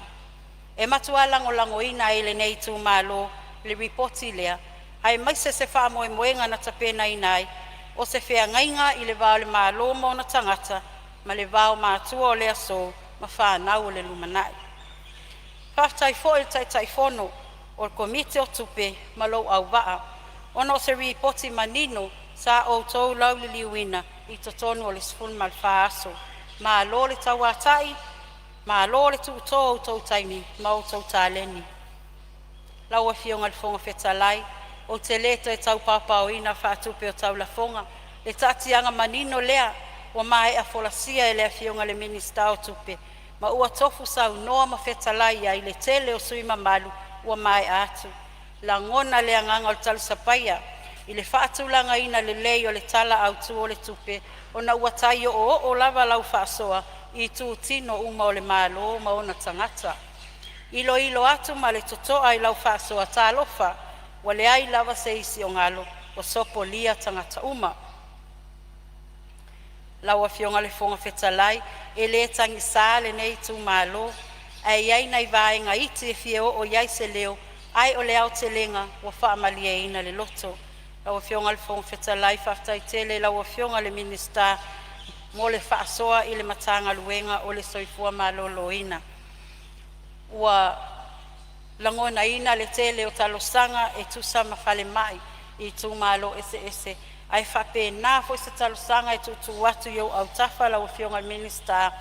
E matua lagolagoina e lenei itumalo le ripoti lea aemaise se faamoemoega na tapenaina ai o se feagaiga i le va o le Malo ma ona tagata ma le va o matua o le aso ma fanau o le lumanai. Faafetai foi i le Taitaifono o le Komiti o Tupe ma lou auvaa ona o se ripoti manino sa outou lauliliuina i totonu o le 14 aso. Malo le tauatai, malo le tuuto o outou taimi ma outou taleni. Lau Afioga i le Fofoga Fetalai, ou te le toe taupaopaoina faatupe o taulafoga, le taatiaga manino lea ua maea folasia e le Afioga i le Minisita o Tupe ma ua tofu saunoa ma fetalai iai le tele o sui usufono mamalu ua maea atu. Lagona le agaga o le talisapaia. i le faatulagaina lelei o le Tala Autu o le Tupe ona ua tai o'oo'o lava lau faasoa i itutino uma o le Malo ma ona tagata. Iloilo atu ma le totoa i lau faasoa, talofa, ua leai lava se isi o galo, ua sopolia tagata uma. Lau Afioga i le Fofoga Fetalai, e le tagisa lenei itumalo, ae i ai nai vaega iti e fia oo iai se leo, ae o le aotelega ua faamalieina le loto. Lau Afioga i le Fofoga Fetalai, faafetai tele i lau Afioga i le Minisita mo le faasoa i le Matagaluega o le Soifua Maloloina. Ua lagonaina le tele o talosaga e tusa ma falemai i itumalo eseese, ae faapena foi se talosaga e tuutuu atu i ou autafa lau Afioga i le Minisita,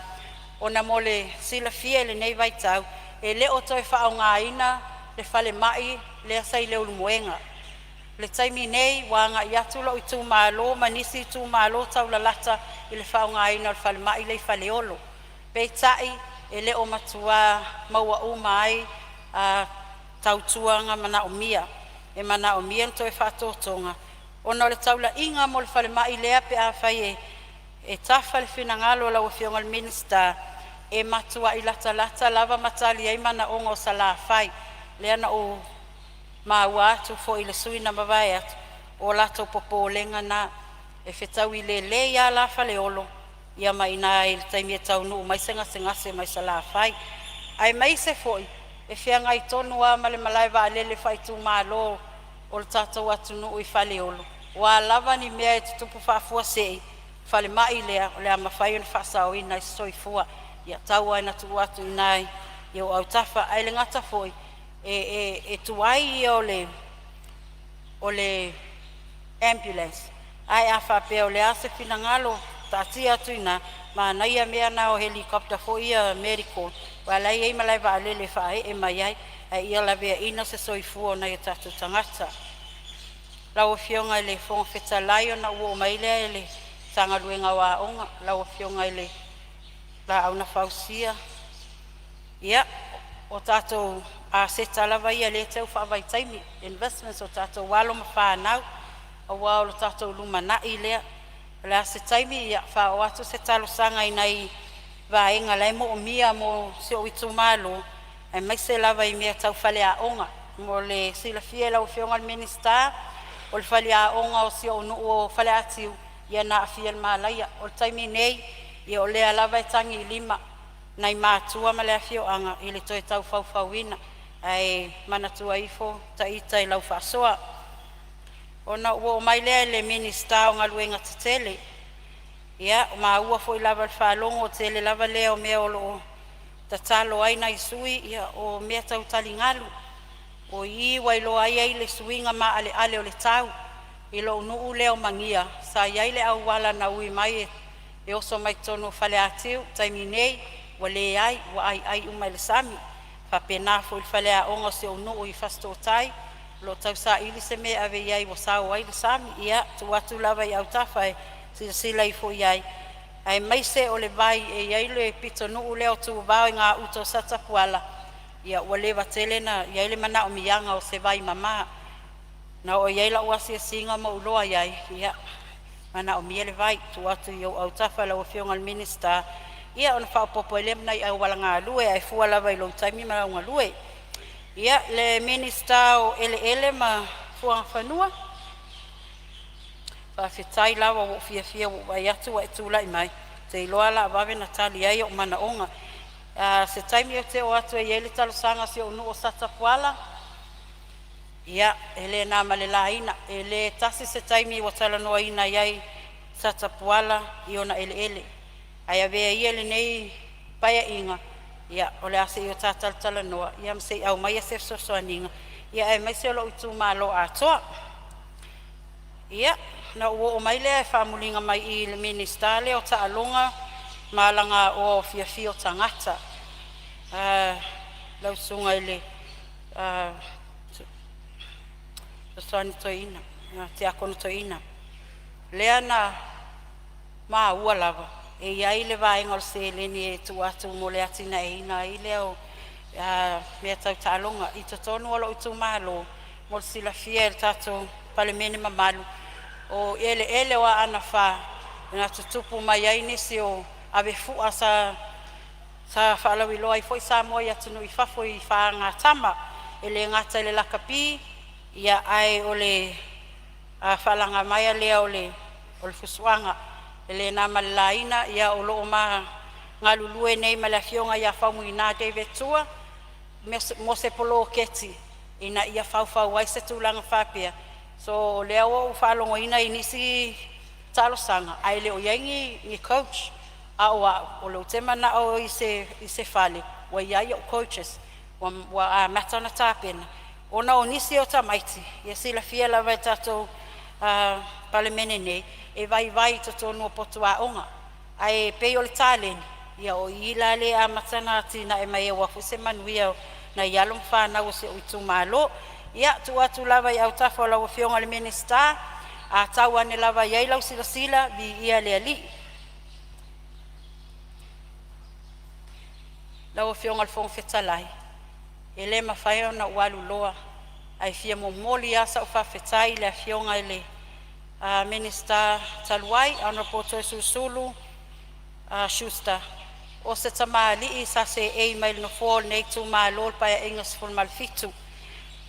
ona mo le silafia i lenei vaitau e le o toe faaaogaina le falemai lea sa i Leulumoega. O le taimi nei ua agai atu lou itumalo ma nisi itumalo taulalata i le faaaogaina o le falemai lea i Faleolo. Peitai e le o matua maua uma ai a tautuaga manaomia. E manaomia le toe faatotoga ona o le taulaiga mo le falemai lea pe afai e tafa le finagalo o lau Afioga i le Minisita, e matuai latalata lava ma tali ai manaoga o Salafai. Lea na ou maua atu foi i le sui usufono na mavae atu, o latou popolega na, e fetaui lelei a la Faleolo ia ma i ina i le taimi e taunuu mai ai se gasegase mai Salafai, aemaise foi e feagai tonu a ma le malaevaalele faa'itumalo o le tatou atunuu i Faleolo. O a lava ni mea e tutupu faafuasei, falemai lea o le a mafai ona faasaoina ai se soifua. Ia tau lava ina tuu atu i ina i ou autafa, ae le gata foi e tuai ia o le ambulance, ae a faapea o le a se finagalo, taatia atu i ina, manaia mea na o helicopter foi ia medical aua o la e i ai malaevaalele e faaee mai ai, ae ia laveaiina se soifua o nai o tatou tagata. Lau Afioga i le Fofoga Fetalai ona ou oo mai lea i le Matagaluega o Aoga, lau Afioga i le Laau na Fausia. Ia, o tatou aseta lava ia lea e teu faavaitaimi, investments a tatou alo ma fanau aua o le tatou lumanai lea. O le a se taimi e faaoo atu se talosaga i nai vaega la e moomia mo si ou itumalo aemaise lava i mea tau faleaoga. Mo le silafia e lau Afioga i le Minisita, o le faleaoga o si ou nuu o Faleatiu ia na aafia i le malaia. O le taimi nei, ia o lea lava e tagiilima nai matua ma le afioaga i le toe tau faufauina, ae manatua ifo ita i lau faasoa. Ona ou oo mai lea i le Minisita o Galuega Tetele. Ia ua maua foi lava i le faalogo, tele lava lea o mea o lo o tatalo ai nai sui usufono o mea tau taligalu. O i ua iloa ai le suiga maaleale o le tau. I lou nuu lea o Magia sa i ai le auala na ui mai e oso mai totonu o Faleatiu, o le taimi nei ua leai, ua aiai uma e le sami. E faapena foi i le faleaoga o si ou nuu i Fasitootai, o lo o tausaili se mea e ave i ai ua sao ai le sami. Ia tuu atu lava i autafa e silasila ifo i ai, aemaise o le vai e i ai le pitonuu lea o Tuvao i gauta o Satapuala, ia ua leva tele ona i ai le manaomiaga o se vaimama. Na oo i ai lau asiasiga ma ou iloa ai, ia, e manaomia le vai. Tuu atu i ou autafa lau Afioga i le Minisita ia ona faaopoopo ai lea ma nai auala galue ae fua lava i lou taimi ma lau galue. Ia, le Minisita o Eleele ma Fuagafanua, faafetai lava ua ou fiafia ua ou vaai atu ua e tulai mai, ou te iloa o le a vave ona tali ai ou manaoga. Se taimi ou te oo atu e i ai le talosaga a si ou nuu o Satapuala, ia e le na ma le laina, e le tasi se taimi ua talanoaina ai Satapuala i ona eleele. Ae avea ia lenei Paeaiga ia o le a se i o ta talatalanoa ma se i aumaia se fesoasoaniga ia aemaise o lou itumalo atoa. Ia, ona ou oo mai lea e famuliga mai i le Minisita lea o Taaloga ma Alagaoa Fiafia o Tagata, lau Susuga i le Fesoasoani Toeaina, Tiakono Toeaina, lea na maua lava e i ai le vaega o le seleni e tuu atu mo le atinaeina ai lea o mea tau taaloga i totonu o lou itumalo. Mo le silafia e le tatou Palemene mamalu, o eleele o Aana Alofi 4 na tutupu mai ai nisi o avefua sa faalauiloa ai foi Samoa i atunuu i fafo i fagatama, e le gata i le lakapi ae o le faalagamaea lea o le fusuaga. E le na ma le laina o loo ma galulue nei ma le afioga ia Faumuina David Tua mo se poloketi ina ia faufau ai se tulaga faapea. So o lea ua ou faalogoina i nisi talosaga ae le o i ai ni coach. A o au o lea ou te manao i se fale ua i ai o'u coaches ua amata ona tapena ona o nisi o tamaiti ia silafia lava e le tatou Palemene nei e vaivai i totonu o potu aoga. Ae pei o le taleni ia o i la lea e amata ona atinae mai ai aua foi se manuia o nai alo ma fanau a si o'u itumalo. Ia, tuu atu lava i autafa o lau Afioga i le Minisita, a tau ane lava i ai lau silasila, viia le Alii. Lau Afioga i le Fofoga Fetalai e le mafai ona ou alu loa ae fia momoli lava sau faafetai i le Afioga i le Minisita talu ai Honourable Toeolesulusulu Schuster, o se tamalii sa seei mai i le nofoa o lenei itumalo i le Paeaiga 17.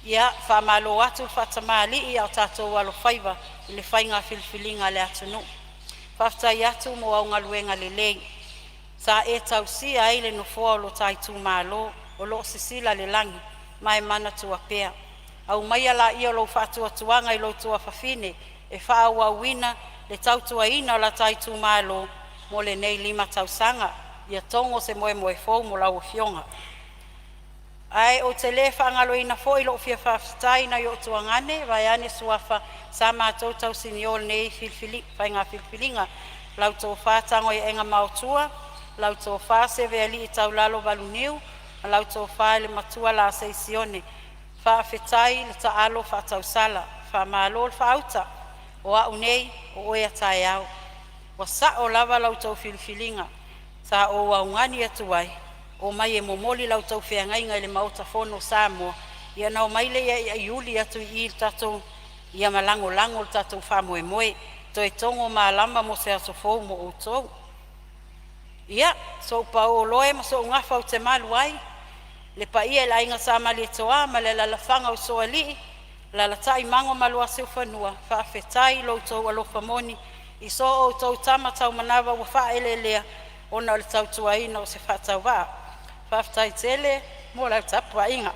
Ia faamalo atu le faatamalii a o tatou alofaiva i le faiga filifiliga a le atunuu. Faafetai atu mo au galuega lelei sa e tausia ai le nofoa o lo ta itumalo. O loo sisila le lagi ma e manatua pea. Aumaia laia o lou faatuatuaga i lou tuafafine e faaauauina le tautuaina o la ta itumalo mo lenei 5 tausaga. Ia togo se moemoe fou mo lau afioga. Ae ou te le faagaloina foi lo'u fia faafetai i nai o'u tuagane vaeane suafa sa matou tausinio i lenei faiga filifiliga, lau Tofa Tagoiaega Maotua, lau Tofa Sevealii Taulalo Valuniu ma lau Tofa i le Matua Lasei Sione. Faafetai le taalo faatausala, faamalo le faauta. O a'u nei o oe a taeao, ua sao lava la outou filifiliga sa ou augani atu ai omai e momoli la outou feagaiga i le maota fono o Samoa, ia ona omai lea e iuli atu i i i le tatou ia ma lagolago le tatou faamoemoe, toe togo malama mo se aso fou mo outou. Ia so'u paolo e ma so'u gafa ou te malu ai le paia i le aiga Sa Malietoa ma le alaalafaga o Usoalii, alaalatai Mago ma Luasiufanua, faafetai i lo outou alofa moni i so outou tama taumanava ua faaeleelea ona o le tautuaina o se faatauvaa. Faafetai tele mo lau tapuaiga,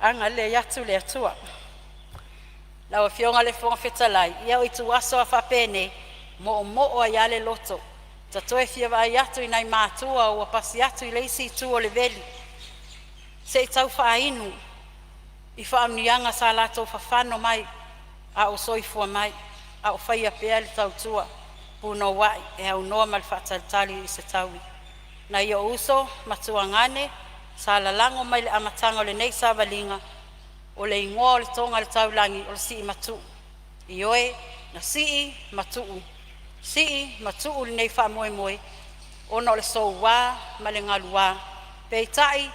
agalelei atu le Atua. Lau Afioga i le Fofoga Fetalai, ia o ituaso a faapenei e moomoo ai lava le loto, ta toe fia vaai atu i nai matua ua pasi atu i le isi itu o le veli se i tau faainu i faamanuiaga sa latou fafano mai a o soifua mai, a o faia pea le tautua punouai e aunoa ma le faatalitali i se taui. Nai o'u uso ma tuagane sa lalago mai le amataga o lenei savaliga, o le igoa o le toga a le taulagi o le Siimatuu. Ioe, na sii ma tuu, sii ma tuu lenei faamoemoe ona o le soua ma le galuā, peitai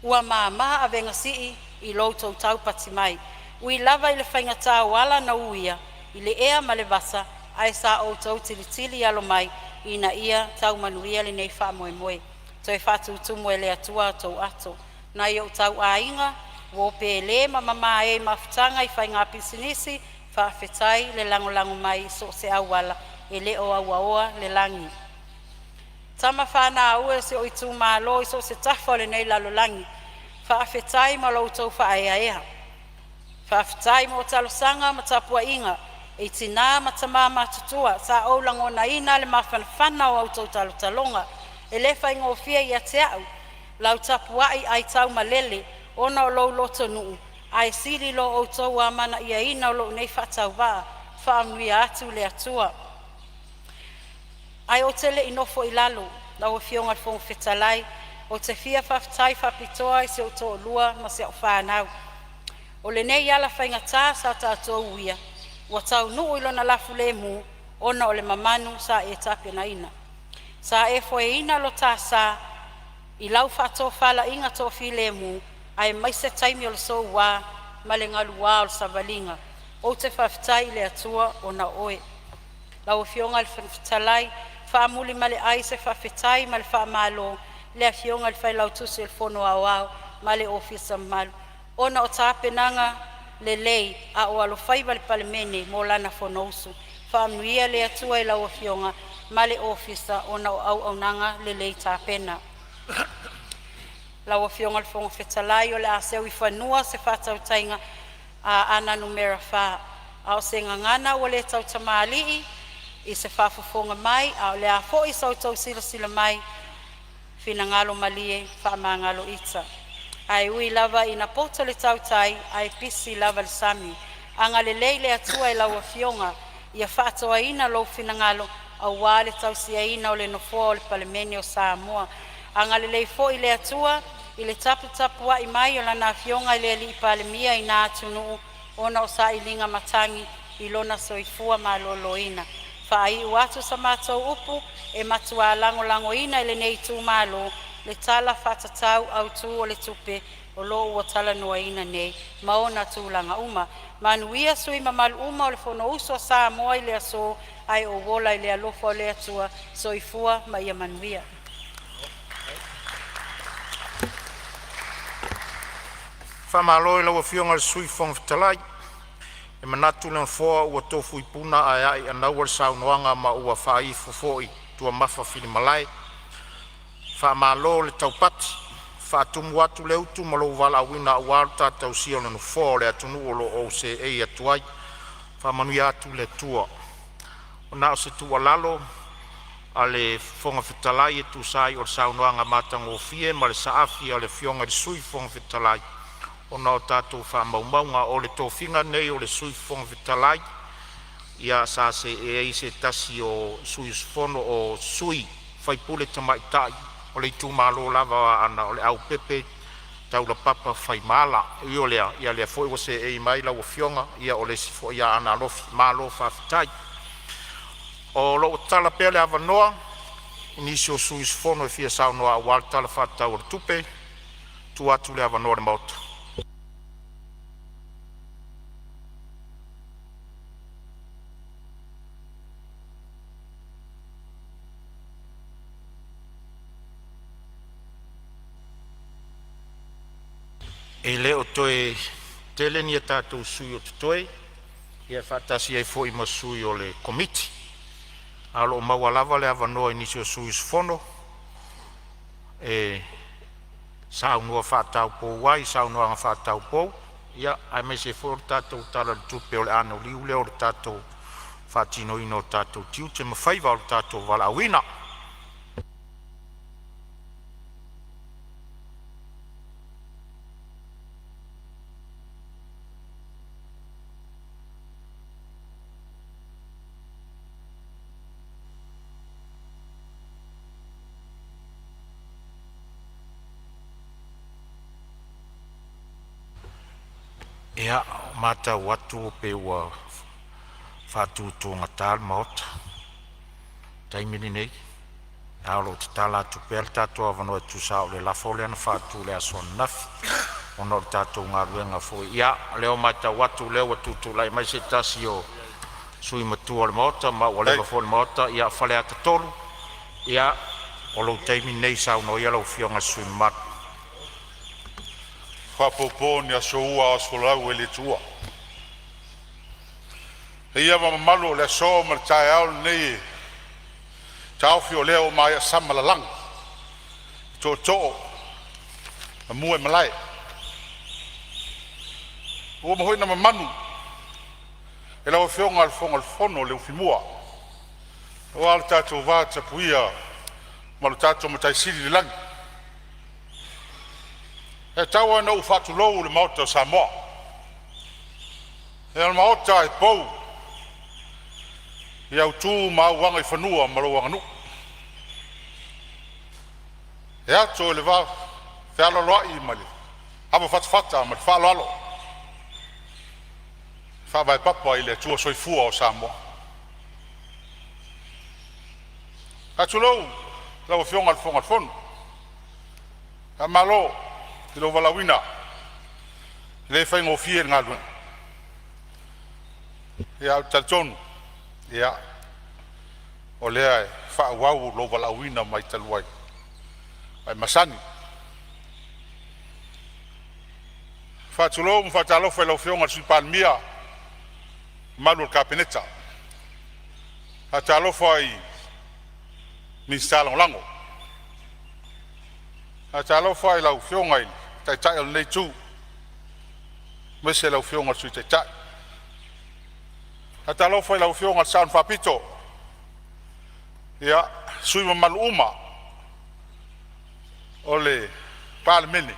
ua mama avega sii i lo outou taupati mai. Ui lava i le faigata o ala na uia i le ea ma le vasa, ae sa outou tilitili alo mai ina ia tau manuia lenei faamoemoe. Toe faatutumu e le Atua a outou ato. Nai ou tauaiga uo Pele ma Mamae i mafutaga i faiga pisinisi, faafetai le lagolago mai i so o se auala, e le o auaoa le lagi. Tama fanau e o si ou itumalo i so o se tafa o lenei lalolagi, faafetai mo la outou faaeaea. Faafetai mo talosaga ma tapuaiga i tinā ma tamā matutua. Sa ou lagonaina le mafanafana o a outou talotaloga. E le faigofie ia te a'u lau tapuai aitaumalele ona o lou lotonuu, ae sili lo outou amanaiaina o lou nei faatauvaa. Faamanuia atu le Atua. Ae ou te le i nofo i lalo lau Afioga i le Fofoga Fetalai, ou te fia faafetai faapitoa i si ou toalua ma si a'u fanau. O lenei ala faigata sa tatou uia ua taunuu i lona lafulemu ona o le mamanu sa e tapenaina. Sa e foeina lo ta sa i lau faatofalaiga toafilemu aemaise taimi o le soua. ma le galuā o le savaliga. Ou te faafetai i le Atua ona o oe. Lau Afioga i le Fofoga Fetalai, faamuli ma le ai se faafetai ma le faamalo i le Afioga i le Failautusi o le Fono Aoao ma le Ofisa mamalu ona o tapenaga lelei a o alofaiva le Palemene mo lana fonousu. Faamanuia le Atua i lau Afioga ma le ofisa ona o auaunaga lelei tapena. Lau Afioga i le Fofoga Fetalai o le a seu i fanua se faatautaiga a Aana Alofi 4, a o se gagana ua le tautamalii i se faafofoga mai a o le a foi sa outou silasila mai, finagalo malie faamagalo ita. Ae ui lava ina poto le tautai ae pisi lava le sami. Agalelei le Atua i lau Afioga ia faatoaina lou finagalo aua le tausiaina o le nofoa o le Palemene o Samoa. Agalelei foi le Atua i le taputapuai mai a Lana Afioga i le Alii Palemia i na atunuu ona o sailiga matagi i lona soifua maloloina. Faaiu atu sa matou upu, e matua lagolagoina e lenei itumalo le Tala Faatatau Autu o le Tupe o lo o ua talanoaina nei ma ona tulaga uma. Manuia sui usufono mamalu uma o le Fonousu a Samoa i le aso, ae ou ola i le alofa o le Atua. Soifua ma ia manuia. Faamalo i lau Afioga i le Sui Fofoga Fetalai. E manatu le Nofoa ua tofu i puna ae ae i anaua le saunoaga ma ua faaifo foi tuamafa filimalae. Faamalo le taupati, faatumu atu le utu ma lou valaauina aua lo ta tausia o le nofoa o le atunuu o lo o e seei atu ai. Faamanuia atu le Atua. Na o se tuualalo a le Fofoga Fetalai e tusa ai o le saunoaga matagofie ma le saafi a le Afioga i le Sui Fofoga Fetalai ona o tatou faamaumauga. O le tofiga lenei o le Sui Fofoga Fetalai, ia sa seei ai se tasi o sui usufono o sui usufono tamaitai o le itumalo lava o Aana, o Leaupepe Taulapapa Faimala. E ui o lea, o lea foi ua seei mai lau Afioga, ia o le isi foi Aana Alofi. Malo faafetai. O lo o tatala pea le avanoa i nisi o sui usufono e fia saunoa aua le Tala Faatatau o le Tupe. Tuu atu le avanoa i le Maota. E le o toe tele ni a tatou sui usufono o totoe ia faatasi ai foi ma sui o le Komiti, ae o lo o maua lava le avanoa i nisi o sui usufono e saunoa faataupou ai i saunoaga faataupou, aemaise foi o le tatou Tala o le Tupe, o le anoliu lea o le tatou faatinoina o tatou tiute ma faiva o le tatou valaauina. Ia, ua matau atu pei ua faatutugata le Maota i le taimi lenei, ae o lo o tatala atu pea le tatou avanoa e tusa o le lafo lea na faatu i le aso ananafi ona o le tatou galuega foi. Ia, o lea ua matau atu o lea ua tutulai mai se tasi o sui usufono matua o le Maota ma ua leva foi i le Maota, ia Faleata 3. Ia, o lou taimi lenei e saunoa ai lau Afioga i le sui usufono mamalu. Faapopo ni aso ua ao aso folau e le tuua. Paia ma mamalu o le aso ma le taeao lenei e taofi o lea ua maea sama lalaga e tootoo ma muaimalae. Ua uma foi ona mamanu e lau Afioga i le Fofoga o le Fono le ufimua aua lo tatou vatapuia ma lo tatou Matai Sili i le lagi. Ae tau lava ina ou faatulou i le Maota o Samoa, o le Maota e pou i au tu ma au agaifanua ma lou aganuu. E ato i le vafealoaloai ma le avafatafata ma le faaaloalo e faavae papa i le Atua Soifua o Samoa. Faatulou lau Afioga i le Fofoga o le Fono, faamalo i lou valaauina. le faigofie le galuega. Ia, ae ou te talitonu o lea e faaauau lou valaauina mai talu ai ma e masani. E faatulou ma faatalofa i lau Afioga i le Sui Palemia ma le mamalu o le Kapeneta. E faatalofa i Minisita Lagolago. E faatalofa i lau Afioga i le Taitai o lenei Itu aemaise lau Afioga i le Sui Taitai. E faatalofa i lau Afioga i le Sao na Faapito, sui usufono mamalu uma o le Palemene.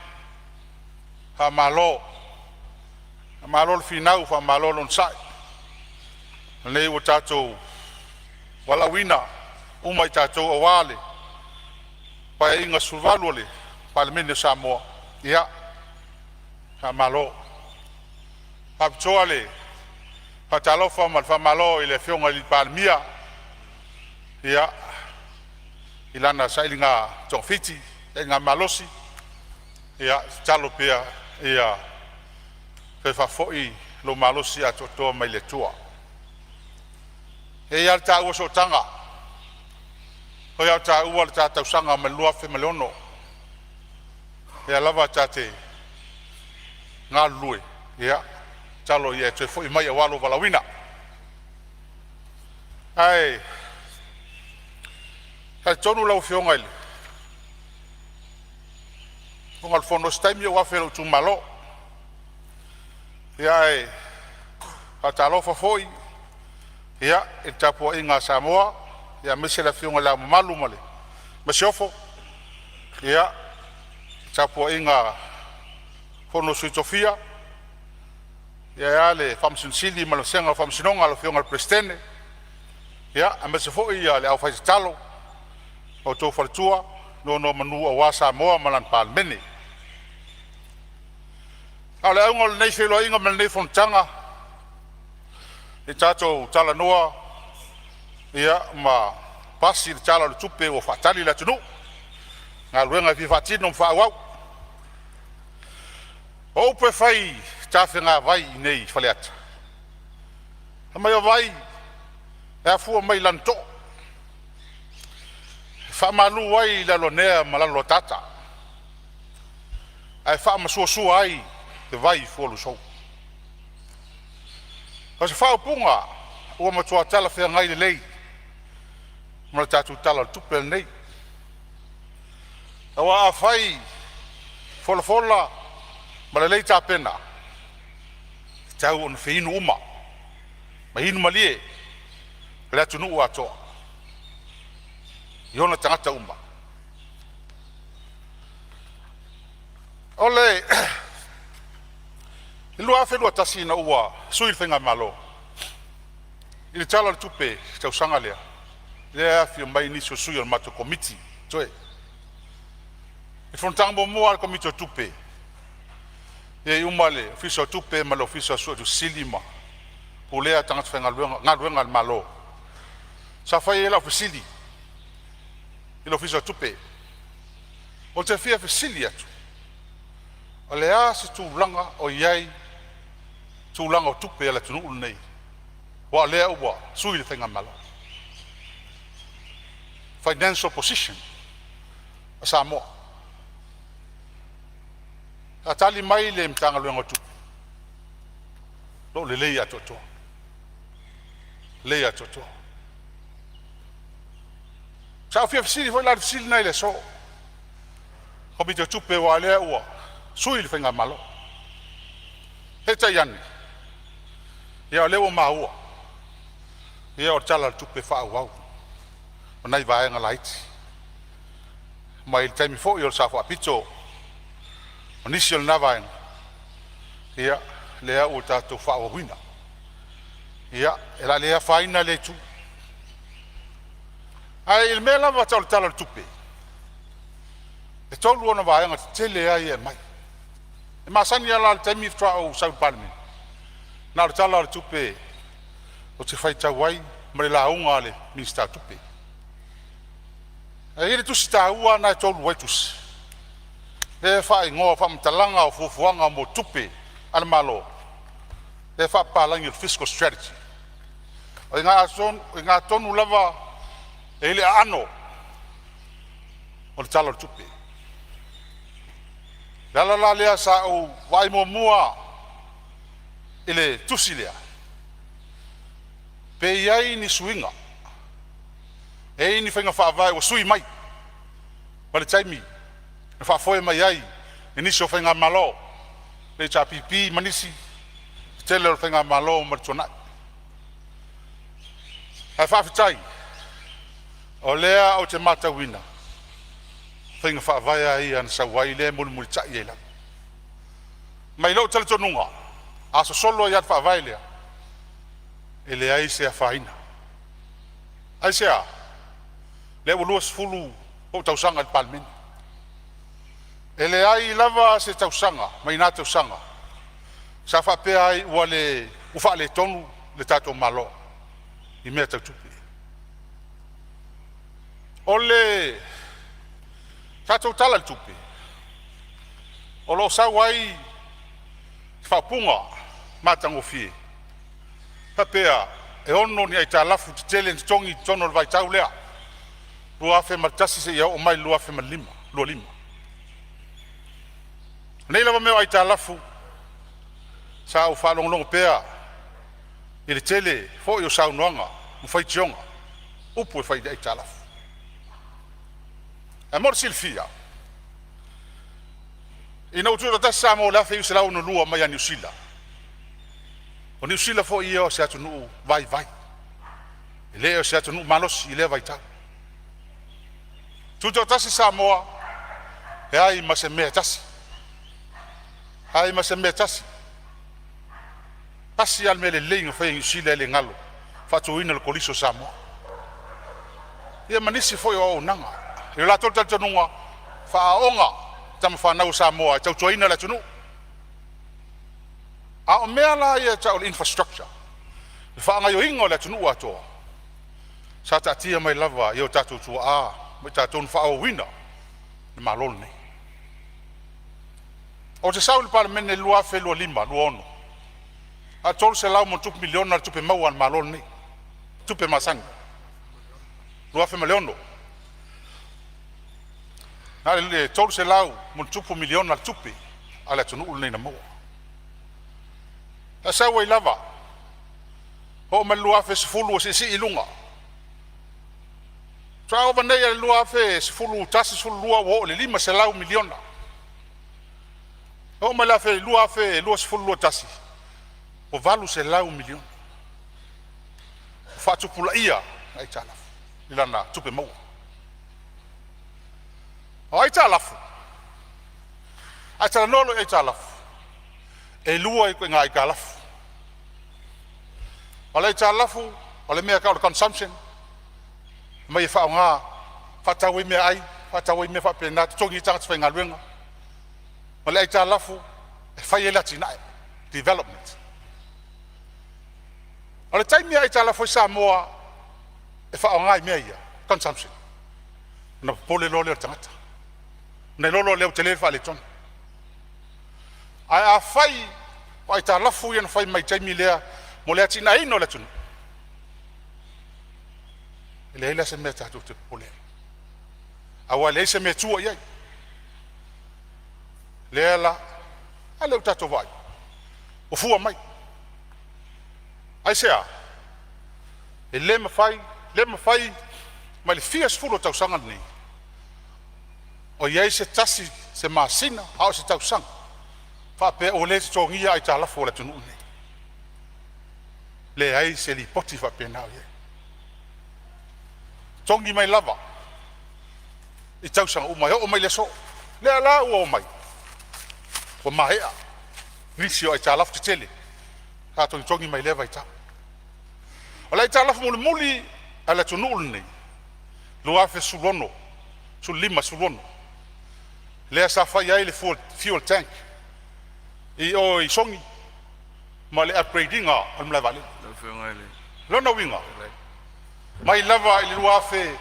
Faamalo, faamalo le finau faamalo le onosai. O lenei ua tatou valaauina uma i tatou aua le Paeaiga XVII o le Palemene o Samoa. Ia faamalo. E faapitoa le faatalofa ma le faamalo i le Afioga i le Palemia i lana sailiga togafiti, sailigamalosi. Ia tatalo pea ia toe faafoi lou malosi atoatoa mai le Atua. E i ai lava le taua sootaga, o e a taua le ta tausaga mai le 2006, lea lava ta te galulue. Ia tatalo ia e toe foi mai aua lou valaauina. Ae talitonu lau Afioga i le Fofoga o le Fono, o se taimi ou afe ai i lou itumalo. Ae faatalofa foi i le tapuaiga a Samoa aemaise le Afioga i Le Ao Mamalu ma le Masiofo, le tapuaiga a le Fono a Sui Tofia, ae a le Faamasino Sili ma le vasega o Faamasinoga, lau Afioga i le Peresetene, aemaise foi le aufaitatalo a outou faletua nonomanu aua Samoa ma lana Palemene. A o le auga o lenei feiloaiga ma lenei fonotaga, ia tatou talanoa ma pasi le Tala o le Tupe ua faatali le atunuu i galuega e fia faatino ma faaauau. O upu e fai i tafega vai i inei i Faleata, fai mai o vai e afua mai lanoto'o, e faamalu ai Laloanea ma Laloataata ae faamasuasua ai le vai i Fualuaso'u. O se faaupuga ua matua talafeagai lelei ma le tatou Tala o le Tupe lenei, aua afai e folafola ma lelei tapena, e tatau ona feinu uma ma inu malie le atunuu atoa i ona tagata uma. O le 2021 ina ua sui le faigamalo i le Tala o le Tupe i le tausaga lea, lea e afifio mai nisi o sui o le matou Komiti toe. I le fonotaga muamua a le Komiti o Tupe, e i ai uma le Ofisa o Tupe ma le Ofisa o Suetusi Sili ma pulea tagata faigaluega galuega a le Malo. Sa fai ai lau fesili i le Ofisa o Tupe. Ou te fia fesili atu, o le a se tulaga o i ai tulaga o tupe a le atunuu lenei aua o lea ua sui le faigamalo? Financial position a Samoa. Sa tali mai le Matagaluega o Tupe, o lo o lelei atoatoa, lelei atoatoa. Sa ou fia fesili foi la i le fesili lena i le aso Komiti o Tupe aua o lea ua sui le faigamalo. Peitai ane, ia o lea ua maua, ia o le Tala o le Tupe Faaauau o nai vaega laiti mai le taimi foi o le Sao Faapito ma nisi o na vaega, ia lea ua tatou faaauauina. Ia, o le a le afaina lea itu. Ae i le mea lava tau le Tala o le Tupe, e tolu ona vaega tetele lava ia e aumai. E masani lava la i le taimi faatoa ou sau i le Palemene, na o le Tala o le Tupe ou te faitau ai ma le lauga a le Minisita o Tupe. Ae i ai le tusi taua lena e tolu ai tusi, lea e faaigoa o Faamatalaga o Fuafuaga mo Tupe a le Malo lea e faapapalagi o le fiscal strategy. O i ina tonu lava e i ai le aano o le Tala o le Tupe. O le ala la lea sa ou vaai muamua i le tusi lea, pe i ai ni suiga, e i ai ni faiga faavae ua sui mai ma le taimi na faafoe mai ai e nisi o faigamalo, le HRPP ma nisi, le tele o faigamalo mai le tuanai. Ae faafetai o lea ou te matauina faiga faavae lava ia na sau ai lea e mulimulitai ai lava. Ma i lou talitonuga, a sosolo ai lava le faavae lea, e leai se afaina. Aisea? Lea ua 20 ou tausaga i le Palemene, e leai lava se tausaga mai na tausaga sa faapea ai ua faaletonu le tatou Malo i mea tau tupe. O le tatou Tala i le Tupe, o lo o sau ai le faaupuga matagofie, faapea e ono ni aitalafu tetele na totogi i totonu o le vaitau lea 2001 seia oo mai i le 2025. O nei lava mea o aitalafu sa ou faalogologo pea i le tele foi o saunoaga ma faitioga, upu e fai i aitalafu. Ae mo le silafia, ina ua tutoatasi Samoa i le 1962 mai ia Niu Sila, o Niu Sila foi ia o se atunuu vaivai, e le o se atunuu malosi i lea vaitau. Tutoatasi Samoa, leai ma se mea e tasi, leai ma se mea e tasi. Tasi lava le mea lelei na fai e Niu Sila e le galo, faatuina le Kolisi o Samoa. Ia ma nisi foi o auaunaga. I lo latou talitonuga, faaaooga tama fanau a Samoa e tautuaina le atunuu. A o mea la ia e tau o le infrastructure, le faagaoioiga o le atunuu atoa, sa taatia mai lava i o tatou tuaa ma i tatou na faaauauina le Malo lenei. Ou te sau i le Palemene i le 2025/2026, na o le $300+ miliona le tupe maua a le Malo lenei, tupe masani 2006. Na o le $300+ miliona le tupe a le atunuu lenei na maua. Ae sau ai lava, oo mai le 2010 ua siisii i luga, faatoa oo mai nei i le 2011/2012 ua oo i le $500 miliona. Oo mai le 2020/2021 ua $800 miliona ua faatupulaia aitalafu i lana tupe maua. O aitalafu, a e talanoa loa i aitalafu, e lua ituaiga aitalafu. O le aitalafu o le mea e tau o le consumption, aumai e faaaoga e faatau ai meaai, faatau ai mea faapena, totogi ai tagata faigaluega, ma le aitalafu e fai ai le atinae, development. O le taimi e aitalafu ai Samoa e faaaoga i mea ia consumption, ona popole loa lea o le tagata ona iloa loa lea ua tele le faaletonu. Ae afai o aitalafu ia na fai mai le taimi lea mo le atinaeina o le atunuu, e leai la se mea tatou te popole ai, aua e leai se mea e tua i ai. Lea la, a lea ua tatou vaai i ai ua fua mai. Aisea? E le mafai, le mafai mai le fia sefulu o tausaga lenei o i ai se tasi se masina a o se tausaga faapea ua le totogia aitalafu a le atunuu lenei. Leai se lipoti faapena o i ai. Totogi mai lava i tausaga uma e oo mai le aso. Lea la ua omai ua maea nisi o aitalafu tetele sa togitogi mai lea vaitau. O le aitalafu mulimuli a le atunuu lenei 2016, 15, 16 lea sa fai ai le fuel tank i o i Sogi ma le upgrade ina o le malae vaalele. Lona uiga, mai lava i le 2016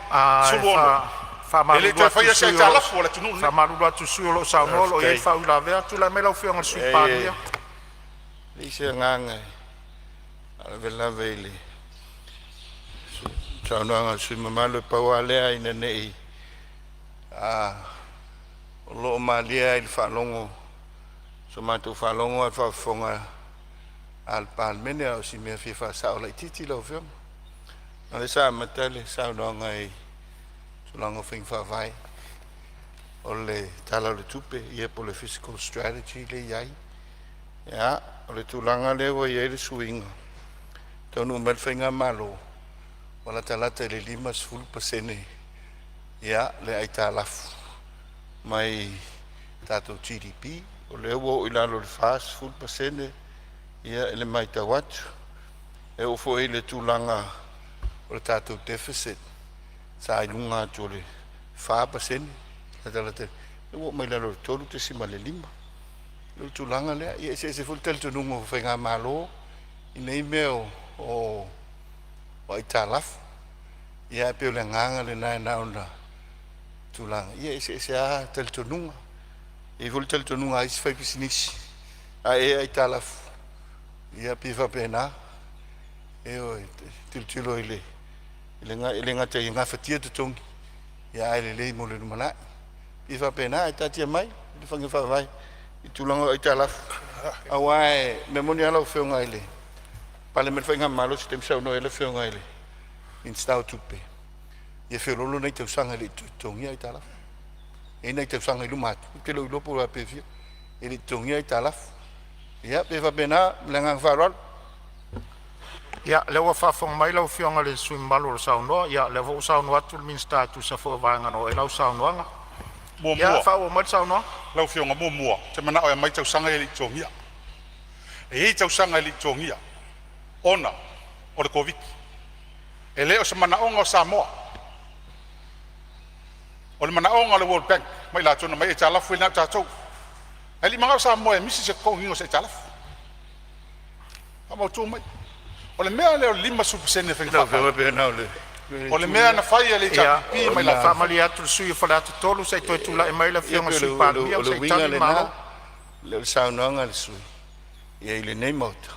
E e le i faamalulu toe atu i le faia se sui usufono aitalafu a le atunuu lenei. o lo o saunoa o lo o i ai faauilavea. Tulai mai lau Afioga i le Sui Leai, Palemia. Leai se agaga e faalavelave i le saunoaga a le sui usufono mamalu, e pau a lea ina nei o lo o malie a i le faalogo so matou faalogo a o le faafofoga a le Palemene. A o si mea e fia faasao laitiiti lau Afioga, o lea sa amata le saunoaga i tulaga o faiga faavae o le Tala o le Tupe, ia po o le Fiscal Strategy lea e i ai. Ia, o le tulaga lea ua i ai le suiga, e taunuu mai le faigamalo ua latalata i le 50% ia le aitalafu mai tatou GDP, o lea ua oo i lalo i le 40% ia i le matau atu. E oo foi i le tulaga o le tatou deficit sa i luga atu o le 4% latalata, ua oo mai lalo i le 3.5 le tulaga lea. Ia e eseese foi le talitonuga o faigamalo i nei mea o aitalafu. Ia ae pei o le agaga lena e na ona tulaga, ia e eseese lava talitonuga. E i ai foi le talitonuga a isi faipisinisi, a e aitalafu, ia pei e faapena. Ioe, e tilotilo i le e le gata ia gafatia totogi, ae lelei mo le lumanai. E faapena, ae taatia mai le faiga faavae i tulaga o aitalafu, aua o le mea moni lava lau Afioga i le pale mai le faigamalo, se taimi saunoa ai le Afioga i le Minisita o Tupe, ia feoloolo nai tausaga e le i toe totogia aitalafu. E i ai nai tausaga i luma atu, ou te le o iloa po o le a pe fia, e le i totogia aitalafu. Ia pei e faapena ma le agaga faaaloalo. Ia, o lea ua faafofoga mai lau Afioga i le sui usufono mamalu o lo o saunoa. Ia o lea foi ua saunoa atu le Minisita e tusa foi o vaega na oo i ai lau saunoaga. Ia Muamua, faaauau mai le saunoaga. lau Afioga, muamua ou te manao e aumai tausaga ia e le i totogia. E i ai tausaga e le i totogia ona o le Koviti. E le o se manaoga o Samoa, o le manaoga o le World Bank ma i latou na aumai aitalafu e le na o tatou. Ae le i manao Samoa e misi se totogiina o se aitalafu. Faamautu mai. O le mea lea o le 50% o faiga Lau Afioga faavae, pe na o le o le itu mea lea. na fai e le Ia, HRPP ma i e latou foi. faamalie atu i le sui usufono mo Faleata 3 se i toe tulai mai le Ia Afioga i le pei Sui o le Palemia o le se i uiga tali le lena, Malo. o le saunoaga a le sui usufono i lenei Maota,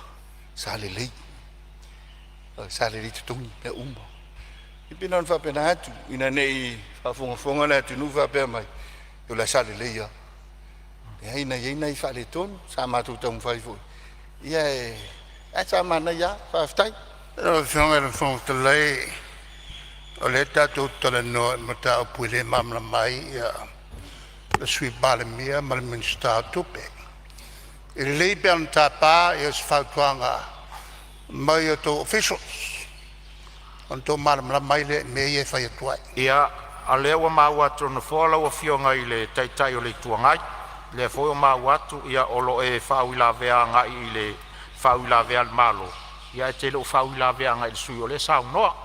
sa lelei, sa lelei totogi mea uma. E pei na ona faapena atu ina ne i faafogafoga le atunuu faapea mai, o la e sa lelei lava. Leai na i ai nai faaletonu sa matou taumafai foi, ia ae sa manaia lava. Faafetai. Lau Afioga i le Fofoga Fetalai, o lea tatou te talanoa i le mataupu e le malamalama ai le Sui Palemia ma le Minisita o Tupe. E lelei pe ana tapa se fautuaga mai a outou officials ona outou malamalama ai lea i mea ia e fai atu ai. Ia, o lea ua maua atu e le Nofoa lau Afioga i le Taitai o le Itu Agai, lea foi ua maua atu o lo o e faauilavea agai i le faauilavea a le Malo, ae e te le o faauilavea agai i le sui usufono o lea e saunoa.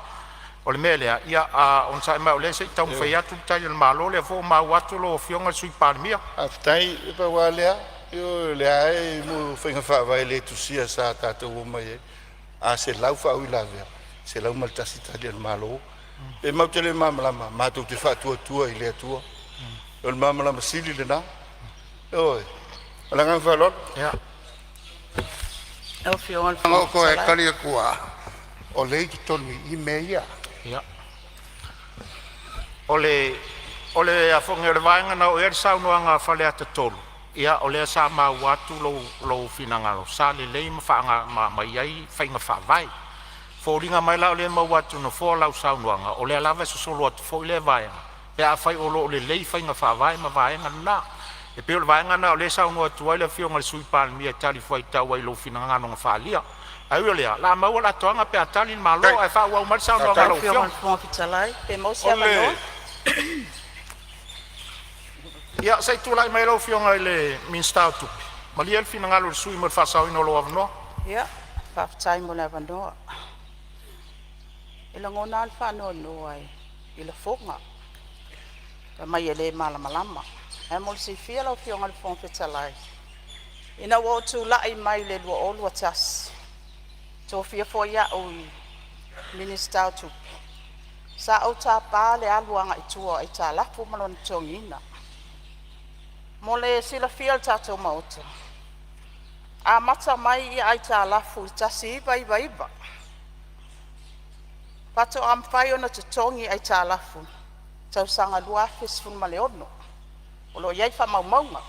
O le mea lea, ia onosai mai o lea se i taumafai atu le Tali a le Malo, lea foi ua maua atu lau Afioga i le Sui Palemia. Faafetai. Na pau lava lea, ioe, o lea lava e mo faiga faavae le tusia sa tatou omai ai. A 100 faauilavea, e 101 tali a le Malo. Pe matou te le malamalama, matou te faatuatua i le Atua. O le malamalama sili lena. Ioe. Ma le agaga faaaloalo. Lau Afioga i le Uma Fofoga ou toe Fetalai. tali atu lava, o lea e i totonu i i mea ia. Ia. O le vaega na oo i ai le saunoaga a Faleata 3, ia o lea sa maua atu lou finagalo sa lelei ma i ai faiga faavae. E foliga mai la o lea e maua atu e le Nofoa lau saunoaga, o lea lava e sosolo atu foi lea vaega pe afai o lo o lelei faiga faavae ma vaega na. E pei o le vaega lena o lea e saunoa atu ai le Afioga i le Sui Palemia e talifuaitau ai i lou finagalo na faaalia. Ae ui o lea, o le a maua le atoaga pe a tali le Malo, ae faaauau mai le saunoaga a Lau lau Afioga i Afioga. le Fofoga Fetalai, pe maua se O avanoa? le Ia, se i tulai mai lau Afioga i le Minisita o Tupe. Malie le finagalo o le sui usufono mo le faasaoina o lou avanoa. Ia, faafetai mo le avanoa. E lagona lava le faanoanoa i lafoga fai mai e le malamalama. Ae mo le silafia lau Afioga i le Fofoga Fetalai, ina ua ou tulai mai i le 2021, tofia foi au i le Minisita o Tupe, sa ou tapa le alu agai tua o aitalafu ma lona totogiina. Mo le silafia e le tatou Maota, Amata mai aitalafu i le 1999, faatoa mafai ona totogi aitalafu i le tausaga 2016. O lo o i ai faamaumauga.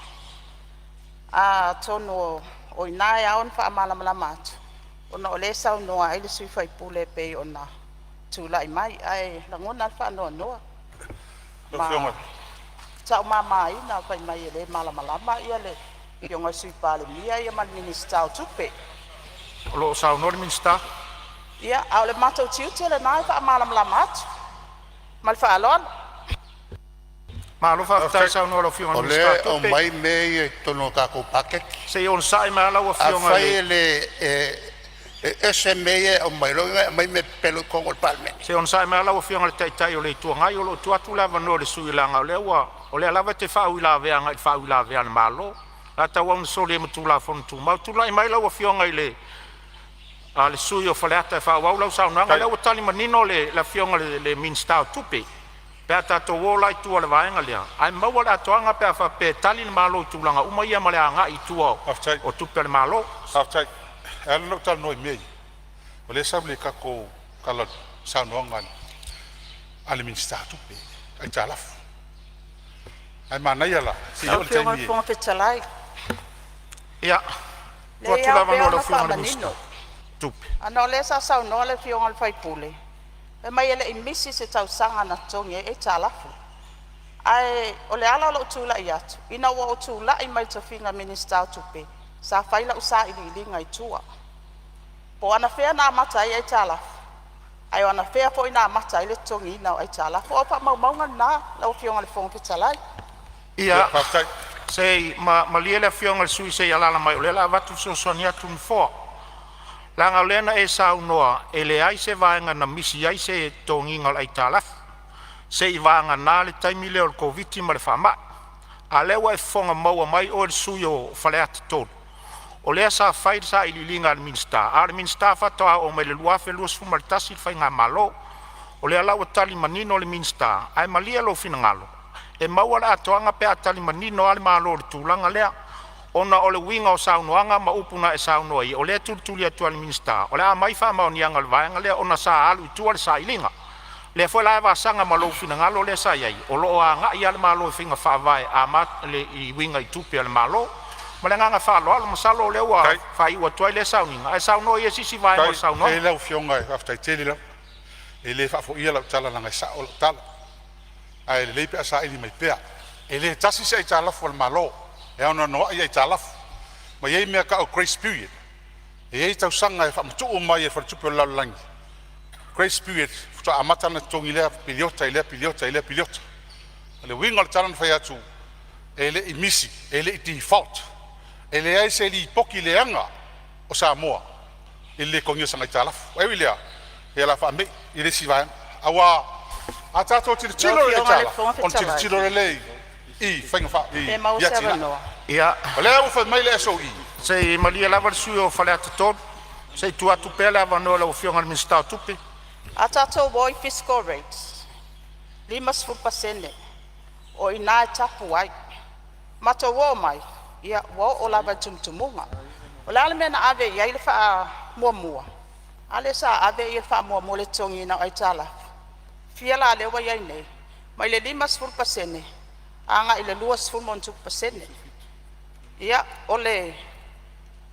Atonu o i ina e ao ona faamalamalama atu ona o lea e saunoa ai le sui usufono e pei ona tulai mai. Ae lagona lava le faanoanoa ma taumamaina fai mai e le malamalama le Afioga i le Sui Palemia ma le Minisita o Tupe. O lo o saunoa le Minisita. Ia, a o le matou tiute lena e faamalamalama atu. Ma le faaaloalo. Malo faafetai saunoa i lau Afioga i O le Minisita lea o e Tupe. aumai mea ia i totonu o le tatou paketi. Se i onosai mai lava lau Afioga Afai i e le le e e ese mea ia e aumai, o lona uiga e aumai mea pepelo i totonu o le Palemene. Se i onosai mai lava lau Afioga i le Taitai o le Itu Agai, o lo o tuu atu le avanoa i le sui usufono leaga o lea lava e te faauilavea agai i faauilavea a le Malo. O le a tauau ina soli ai ma Tulafono Tumau. Tulai mai lau Afioga i le sui usufono mo Faleata e faaauau lau saunoaga. O lea ua tali manino le Afioga i le Minisita o Tupe pe a tatou o la i tua i le vaega lea, ae maua le atoaga pe a faapea e tali le Malo i tulaga uma ia ma le agai i tua o tupe a le Malo. Faafetai. E ala ona ou talanoa i mea ia, o lea e sau i le tatou saunoaga a le Minisita o Tupe i aitalafu. Ae manaia la se i Lau oo i le Afioga i taimi le e Fofoga Fetalai, Ia, tuu leai e atu le ao pea avanoa i lau ona Afioga i le Minisita faamanino o Tupe. ona o lea sa saunoa le Afioga i le sui usufono fai mai e le i misi se tausaga na totogi ai aitalafu. Ae o le ala o lou tulai atu, ina ua ou tulai mai i le tofiga Minisita o Tupe, sa fai lau sailiiliga i tua. Po o anafea na amata ai aitalafu, ae o anafea foi na amata ai le totogiina o aitalafu. O faamaumauga na lau Afioga i le Fofoga Fetalai. Ia, Faafetai. se i malie le Afioga i le sui usufono se i alaala mai o lea o le a avatu le fesoasoani atu a le Nofoa. Leaga o lea na e saunoa e leai se vaega na misi ai se totogiina o le aitalafu, seiavagana le taimi lea o le Koviti ma le faamai. A o lea ua e fofoga mai oe le sui usufono o Faleata 3, o lea sa fai le sailiiliga a le Minisita, a o le Minisita faatoa oo mai le 2021 le faigamalo. O lea la ua tali manino le Minisita, ae malie lou finagalo, e maua le atoaga pe a tali manino lava le Malo i le tulaga lea, ona o le uiga o saunoaga ma upu na e saunoa ai, o lea e tulituli atu lava e le Minisita o le a aumai faamaoniaga o le vaega lea ona sa alu i tua le sailiga. O lea foi la e vasaga ma lou finagalo lea sa i ai, o lo o agai lava le Malo i faiga faavae e uiga i tupe a le Malo. Ma le agaga faaaloalo masalo o lea ua faaiu atu ai lea sauniga, ae saunoa ia i se isi vaega o le Faafetai saunoaga. lau Afioga, faafetai tele lava. E le faafoia lau tala leaga e sao lau tala, ae lelei pe a saili mai pea. E le tasi se aitalafu a le Malo, e anoanoai aitalafu, ma e i ai mea e tau o grace period. E i ai tausaga e faamatuu mai e le Faletupe o le Lalolagi grace period faatoa amata ona totogi i lea piliota i lea piliota i lea piliota. O le uiga o le tala na fai atu, e le i misi, e le i default, e leai se lipoti leaga o Samoa i le lē totogia o sana aitalafu. Ae ui i lea, ia o le a faame'i i le isi vaega, aua a tatou Lau tilotilo i Afioga i le aitalafu, Fofoga ona Fetalai, tilotilo lea i faiga faa pe maua i se atinae. avanoa? Ia, O lea ua fai mai le SOE, se i malie lava le sui usufono o Faleata 3, se i tuu atu pea le avanoa i lau Afioga i le Minisita o Tupe. A tatou o i fiscal rates, 50% o i ina e tapu ai. Matou oo mai ia ua oo lava i le tumutumuga. O le a le mea na ave i ai le faamuamua? A lea sa ave le faamuamua i le totogiina o aitalafu. Fia la lea ua i ai nei? Mai le 50% agai i le 20+%. Ia, o le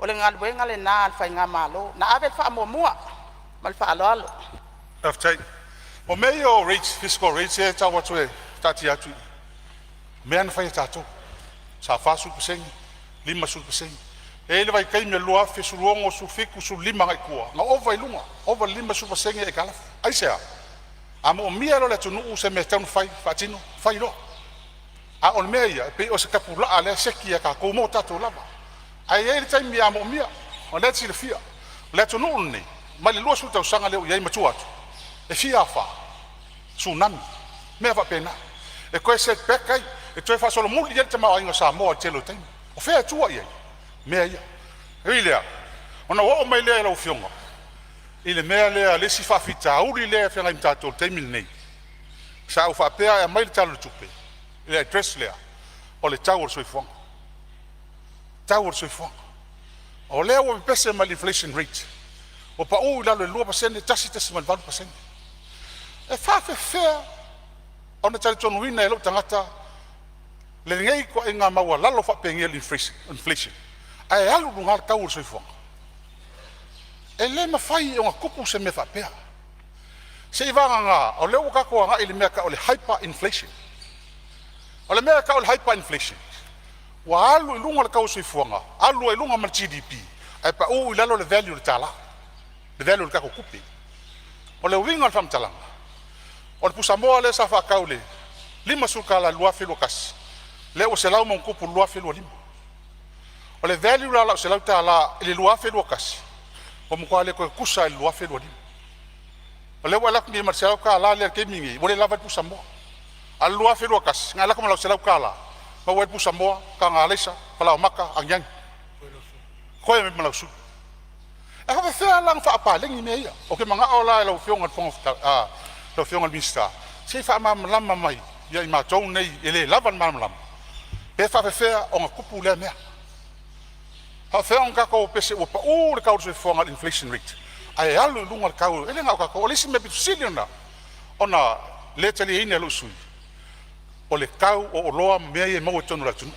galuega lena a le faigamalo, na ave le faamuamua. Ma le faaaloalo. Faafetai. O mea ia o rates, fiscal rates ia e tau atu e taatia atu i i, o mea lava na fai e tatou. Sa 40%, 50%. E i ai le vaitaimi o le 2016, 2017, 2015 agai i tua na ova i luga, ova i le 50% aitalafu. Aisea? A moomia loa e le atunuu se mea e tatau ona fai faatino, fai loa. A o le mea ia e pei o se tapulaa lea e seki e tatou mo tatou lava. Ae i ai le taimi a moomia, o lena e te silafia o le atunuu lenei mai le 20 tausaga lea ua i ai ma tua atu, e fia afa, tsunami, mea faapena e toe set back ai, e toe faasolomuli i ai le tamaoaiga o Samoa i le tele o taimi. O fea e tua i ai? Mea ia. E ui i lea, ona ou oo mai lea i lau Afioga i le mea lea, le isi faafitauli lea e feagai ma tatou i le taimi lenei. Sa ou faapea e aumai le Tala o le Tupe i le address lea, o le tau o le soifuaga, tau o le soifuaga. O lea ua pepese ma le inflation rate ua pau i lalo i le 2%, 1.8%. E faafefea ona talitonuina e lou tagata lenei ituaiga maualalo faapenei o le inflation ae alu i luga le tau o le soifuaga? E le mafai ona tupu se mea faapea, seiavagana o lea ua tatou agai i le mea e tau o le hyper inflation. O le mea e tau o le hyper inflation, ua alu i luga le tau o le soifuaga, alu ai i luga ma le GDP ae pau i lalo le value o le tala, le value o le tatou tupe. O le uiga o le faamatalaga, o le pusamoa lea sa faatau i le $50 i le 2021, lea ua 100+ i le 2025. O le value la o lau $100 i le 2021 ua matua le toe tutusa lava i le 2025. O lea ua e alu atu nei ma le $100 lea i le taimi lenei ua le lava ai le pusamoa. A o le 2021 na e alu atu ma lau $100, maua ai le pusamoa, taga alaisa, falaoamata, aniani, totoe ai ma lau sulu. E faapefea la ona faapaleni mea ia? Ou te manao la lau Afioga i le Minisita se i faamalamalama mai ia i matou nei e le lava le malamalama, pe faapefea ona tupu lea mea. E faapefea ona tatou pepese ua pau le tau o le soifuaga i le inflation rate ae alu i luga le tau? E le na o tatou. O le isi mea aupito sili ona le taliaina e lou sui usufono, o le tau o oloa ma mea ia e maua i totonu o le atunuu,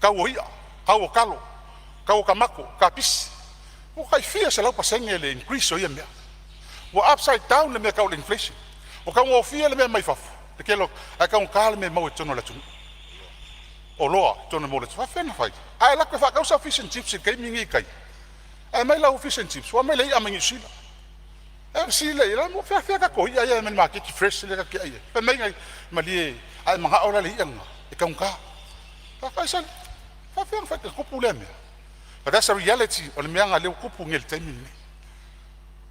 tau o i'a, tau o talo, tau o tamato, kapisi, ua tai fia selau pasene le increase o ia mea. Ua upside down le mea e tau o le inflation. Ua taugofie le mea mai fafo i le tele o, ae taugata le mea e maua i totonu o le atunuu, oloa i totonu e maua i le atunuu. E faafefea ona fai? A e alu atu e faatau sau fish and chips i le taimi lenei i tai, ae aumai lau fish and chips ua aumai le i'a mai Niu Sila. Ona fesili lea i ai, o fea tatou i'a ia e aumai i le maketi fresh lea tatou te ai ai? Fai mai, malie a e manao la i le i'a lena e taugata. Sole, e faafefea ona tupu lea mea? But that's a reality o le mea lena o lea ua tupu nei i le taimi lenei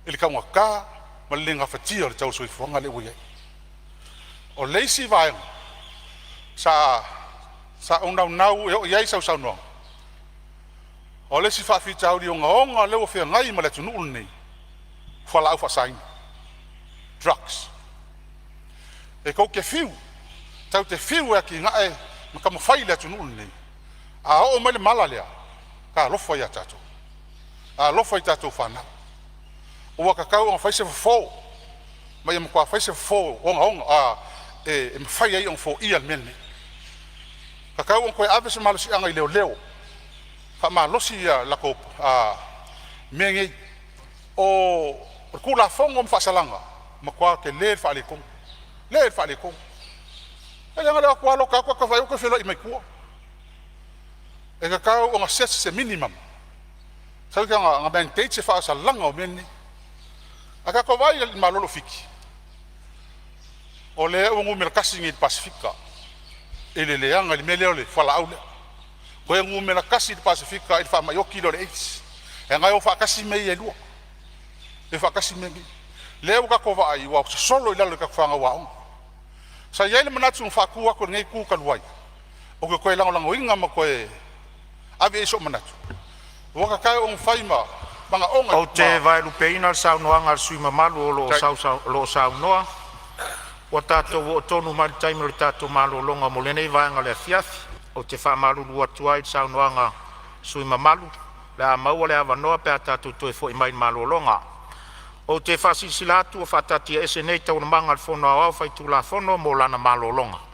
i le taugata ma le le gafatia o le tau o le soifuaga lea ua i ai. O le isi vaega sa ou naunau e oo i ai sau saunoaga, o le isi faafitauli ogaoga lea ua feagai ma le atunuu lenei, o fualaau faasaina, drugs. E tou te fiu, tatou te fiu e atinae ma taumafai le atunuu lenei, a oo mai le mala lea, talofa ia tatou, talofa i tatou fanau. Ua tatau ona fai se fofo ma ia matua fai se fofo ogaoga e mafai ai ona foia le mea lenei. E tatau ona toe ave se malosiaga i leoleo, faamalosi le latou mea nei. O le Tulafono ma faasalaga, ua matua tele le faaletonu, tele le faaletonu. E leaga le o atu lava loka atu vaai atu toe feloai mai tua. E tatau ona set se minimum, tatau ona mandate se faasalaga o mea nei. A tatou vaai i le Malo o Fiti, o lea ua numera tasi nei i le Pasefika i le leaga i le mea lea o le fualaau lea, toe numera tasi i le Pasefika i le faamai oti lea o le AIDS. Leaga e o faatasi mea ia e lua, e o faatasi mea nei. Lea ua tatou vaai ua sosolo i lalo i tatou fanau aoga. Sa i ai le manatu na faatu atu e lenei Itu talu ai, ou te toe lagolagoina ma toe ave i ai sou manatu, ua tatau ona fai ma manaoga Ou te vaelupeina le saunoaga a le sui usufono mamalu o lo o saunoa, ua tatou oo tonu mai le taimi o le tatou malologa mo lenei vaega o le afiafi. Ou te faamalulu atu ai i le saunoaga a le sui usufono mamalu, o le a maua le avanoa pe a tatou toe foi mai i le malologa. Ou te faasilasila atu ua faataatiaese nei Taualumaga a le Fono Aoao Faitulafono mo lana malologa.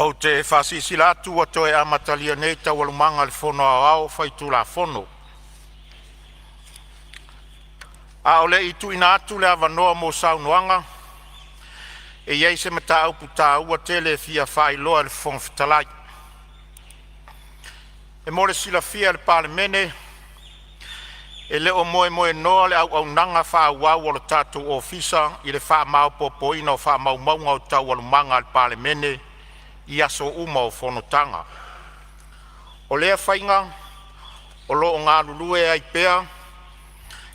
Ou te faasilasila atu ua toe amatalia nei Taualumaga a le Fono Aoao Faitulafono. A o le i tuuina atu le avanoa mo saunoaga, e i ai se mataupu taua tele e fia faailoa e le Fofoga Fetalai. E mo le silafia e le Palemene, e le o moemoenoa le auaunaga faaauau a le tatou Ofisa i le faamaopoopoina o faamaumauga o Taualumaga a le Palemene i aso uma o fonotaga. O lea faiga o lo o galulue ai pea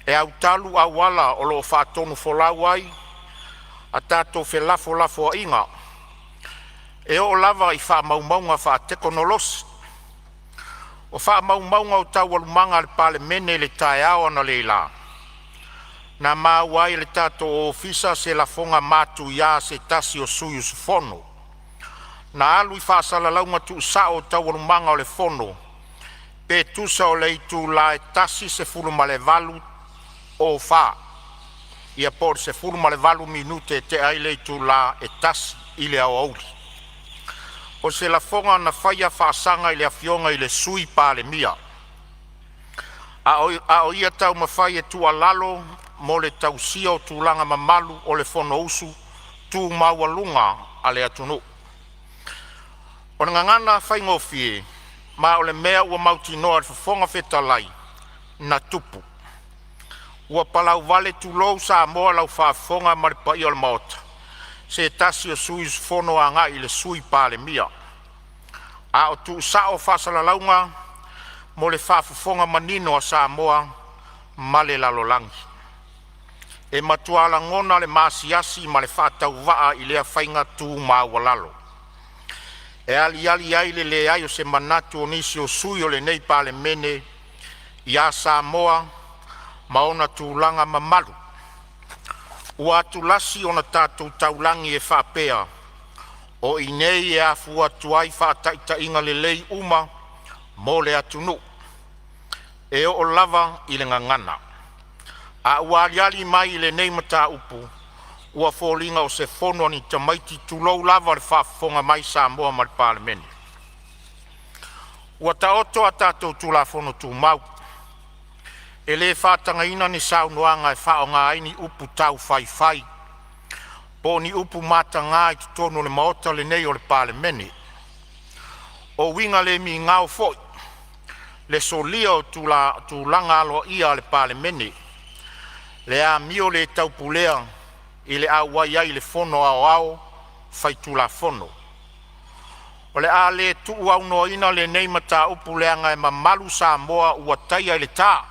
e autalu auala o lo o faatonufolau ai a tatou felafolafoaiga, e oo lava i faamaumauga faatekonolosi. O faamaumauga o Taualumaga a le Palemene i le taeao analeila, na maua ai e le tatou Ofisa se lafoga matuia a se tasi o sui usufono na alu i faasalalauga tuusao o Taualumaga o le Fono pe tusa o le itula e 1:18:04, po o le 18 minute tea ai le itula e 1:00 i le aoauli. O se lafoga na faia faasaga i le afioga i le Sui Palemia, a o ia taumafai e tuualalo mo le tausia o tulaga mamalu o le Fonousu tu maualuga a le atunuu. O le gagana faigofie, ma o le mea ua mautinoa e le Fofoga Fetalai na tupu, ua palauvale tulou Samoa lau faafofoga ma le paia o le Maota, se tasi o sui usufono agai i le Sui Palemia, a o tuusao faasalalauga mo le faafofoga manino a Samoa ma le lalolagi. E matua lagona le maasiasi ma le faatauvaa i lea faiga tu maualalo, e aliali ai le leai o se manatu o nisi o sui usufono o lenei Palemene ia Samoa ma ona tulaga mamalu. Ua atulasi ona tatou taulagi e faapea, o i inei e afua atu ai faataitaiga lelei uma mo le atunuu, e oo lava i le gagana. A ua aliali mai i lenei mataupu, ua foliga o se fono a ni tamaiti, tulou lava le faafofoga mai Samoa ma le Palemene. Ua taoto a tatou Tulafono Tumau, e le faatagaina ni saunoaga e faaaoga ai ni upu taufaifai po o ni upu mataga i totonu o le Maota lenei o le Palemene. O uiga le migao foi le solia o tulaga aloaia o le Palemene, le amio le taupulea i le auai ai i le Fono Aoao Faitulafono. O le a le tuuaunoaina lenei mataupu leaga e mamalu Samoa ua taia i le ta.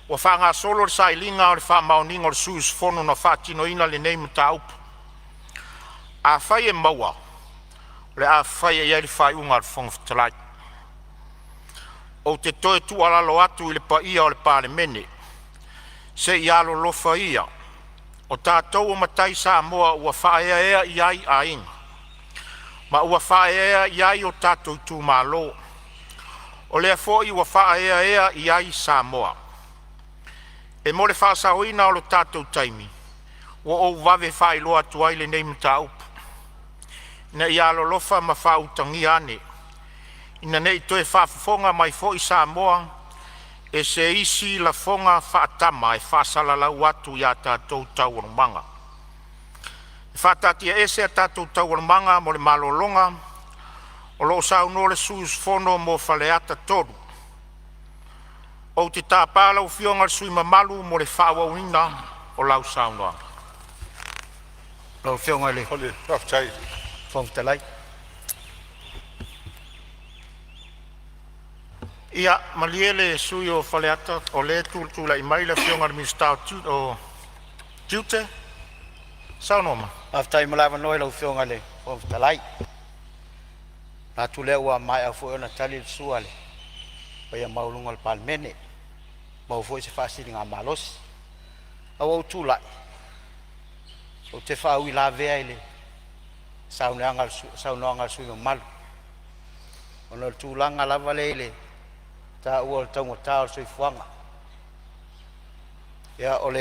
Ua faagasolo le sailiga o le faamaoniga o le sui usufono na faatinoina lenei mataupu. Afai e maua, o le a faia i ai le faaiuga a le Fofoga Fetalai. Ou te toe tuualalo atu i le paia o le Palemene, se i alolofa ia, o tatou o matai Samoa ua faaeaea i ai aiga ma ua faaeaea i ai o tatou itumalo. O lea foi ua faaeaea i ai Samoa. E mo le faasaoina o le tatou taimi, ua ou vave faailoa atu ai lenei mataupu, ina ia alolofa ma faautagia ane, ina nei toe faafofoga mai foi Samoa i se isi lafoga faatama e faasalalau atu i a tatou taualumaga. E faataatiaese a tatou taualumaga mo le malologa o lo o saunoa le sui usufono mo Faleata 3. Ou te tapa lau Afioga i le sui usufono mamalu mo le faaauauina o lau saunoaga. Lau Afioga i le Fofoga Fetalai. Ia malie le sui usufono mo Faleata, o lea e tulai mai le Afioga i le Minisita o Tiute. Saunoa mai. Faafetai mo le avanoa i lau Afioga i le Fofoga Fetalai. Manatu o lea ua maea foi ona tali le sua a le paia maualuga o le Palemene, maua foi se faasiligamalosi. Ae ua ou tulai, ou te faauilavea i le saunoaga a le sui usufono mamalu, ona o le tulaga lava lea i le taua o le taugata o le soifuaga. Ia, o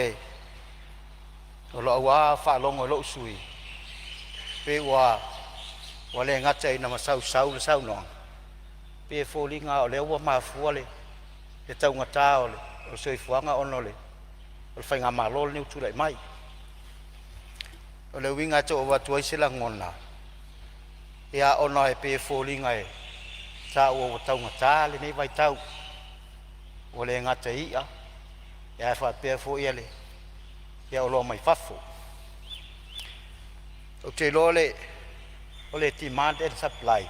lau lava faalogo i lou sui usufono, pei ua Ua le gata ina masausau le saunoaga, pei e foliga o lea ua mafua le taugata o le soifuaga ona o le faigamalo lenei ua tulai mai. O le uiga e tau avatu ai se lagona, ia ona e pei e foliga e taua ua taugata lenei vaitau, ua le gata i i'a ae faapea foi le oloa mai fafo. Ou te iloa o le demand and supply,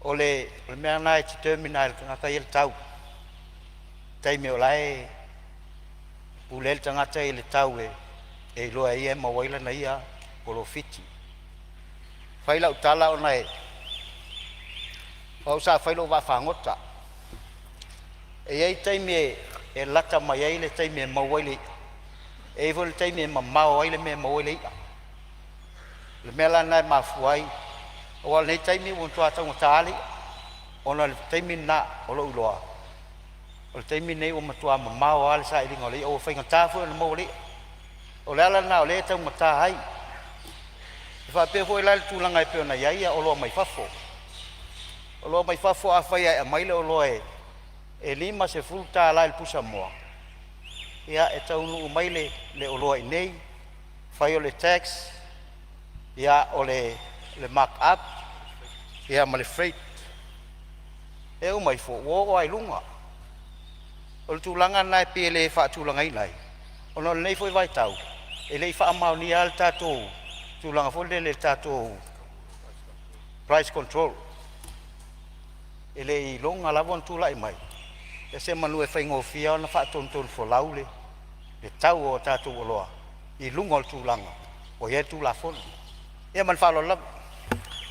o le mea lena e determine lava e le tagata ia le tau, taimi o la e pule ai le tagata i le tau e iloa e ia e maua ai lana ia polofiti. Fai lau tala ona e o au sa fai lou vaafagota. E i ai taimi e lata mai ai le taimi e maua ai le i'a, e i ai foi le taimi e mamao ai le mea e maua ai le i'a. O le mea la lena e mafua ai, aua o lenei taimi ua matua taugata lava le i'a, ona o le taimi lena o lou iloa, o le taimi lenei ua matua mamao lava le sailiga o le i'a, ua faigata foi ona maua le i'a. O le ala lena o lea e taugata ai. E faapea foi la le tulaga e pei ona i ai oloa mai fafo. Oloa mai fafo, afai e aumai le oloa e $50 i le pusamoa, ia e taunuu mai le oloa i inei, fai o le tax, ia o le mark up, ia ma le freight, e uma ifo ua oo lava i luga. O le tulaga lena e pei e le faatulagaina ai, ona o lenei foi vaitau e le i faamaonia lava le tatou tulaga foi lele i le tatou price control. E le i iloga lava ona tulai mai, ia semeamanu e faigofie ona faatonutonufolau le tau o tatou oloa i luga o le tulaga ua i ai le Tulafono. Ia ma le faaaloalo lava.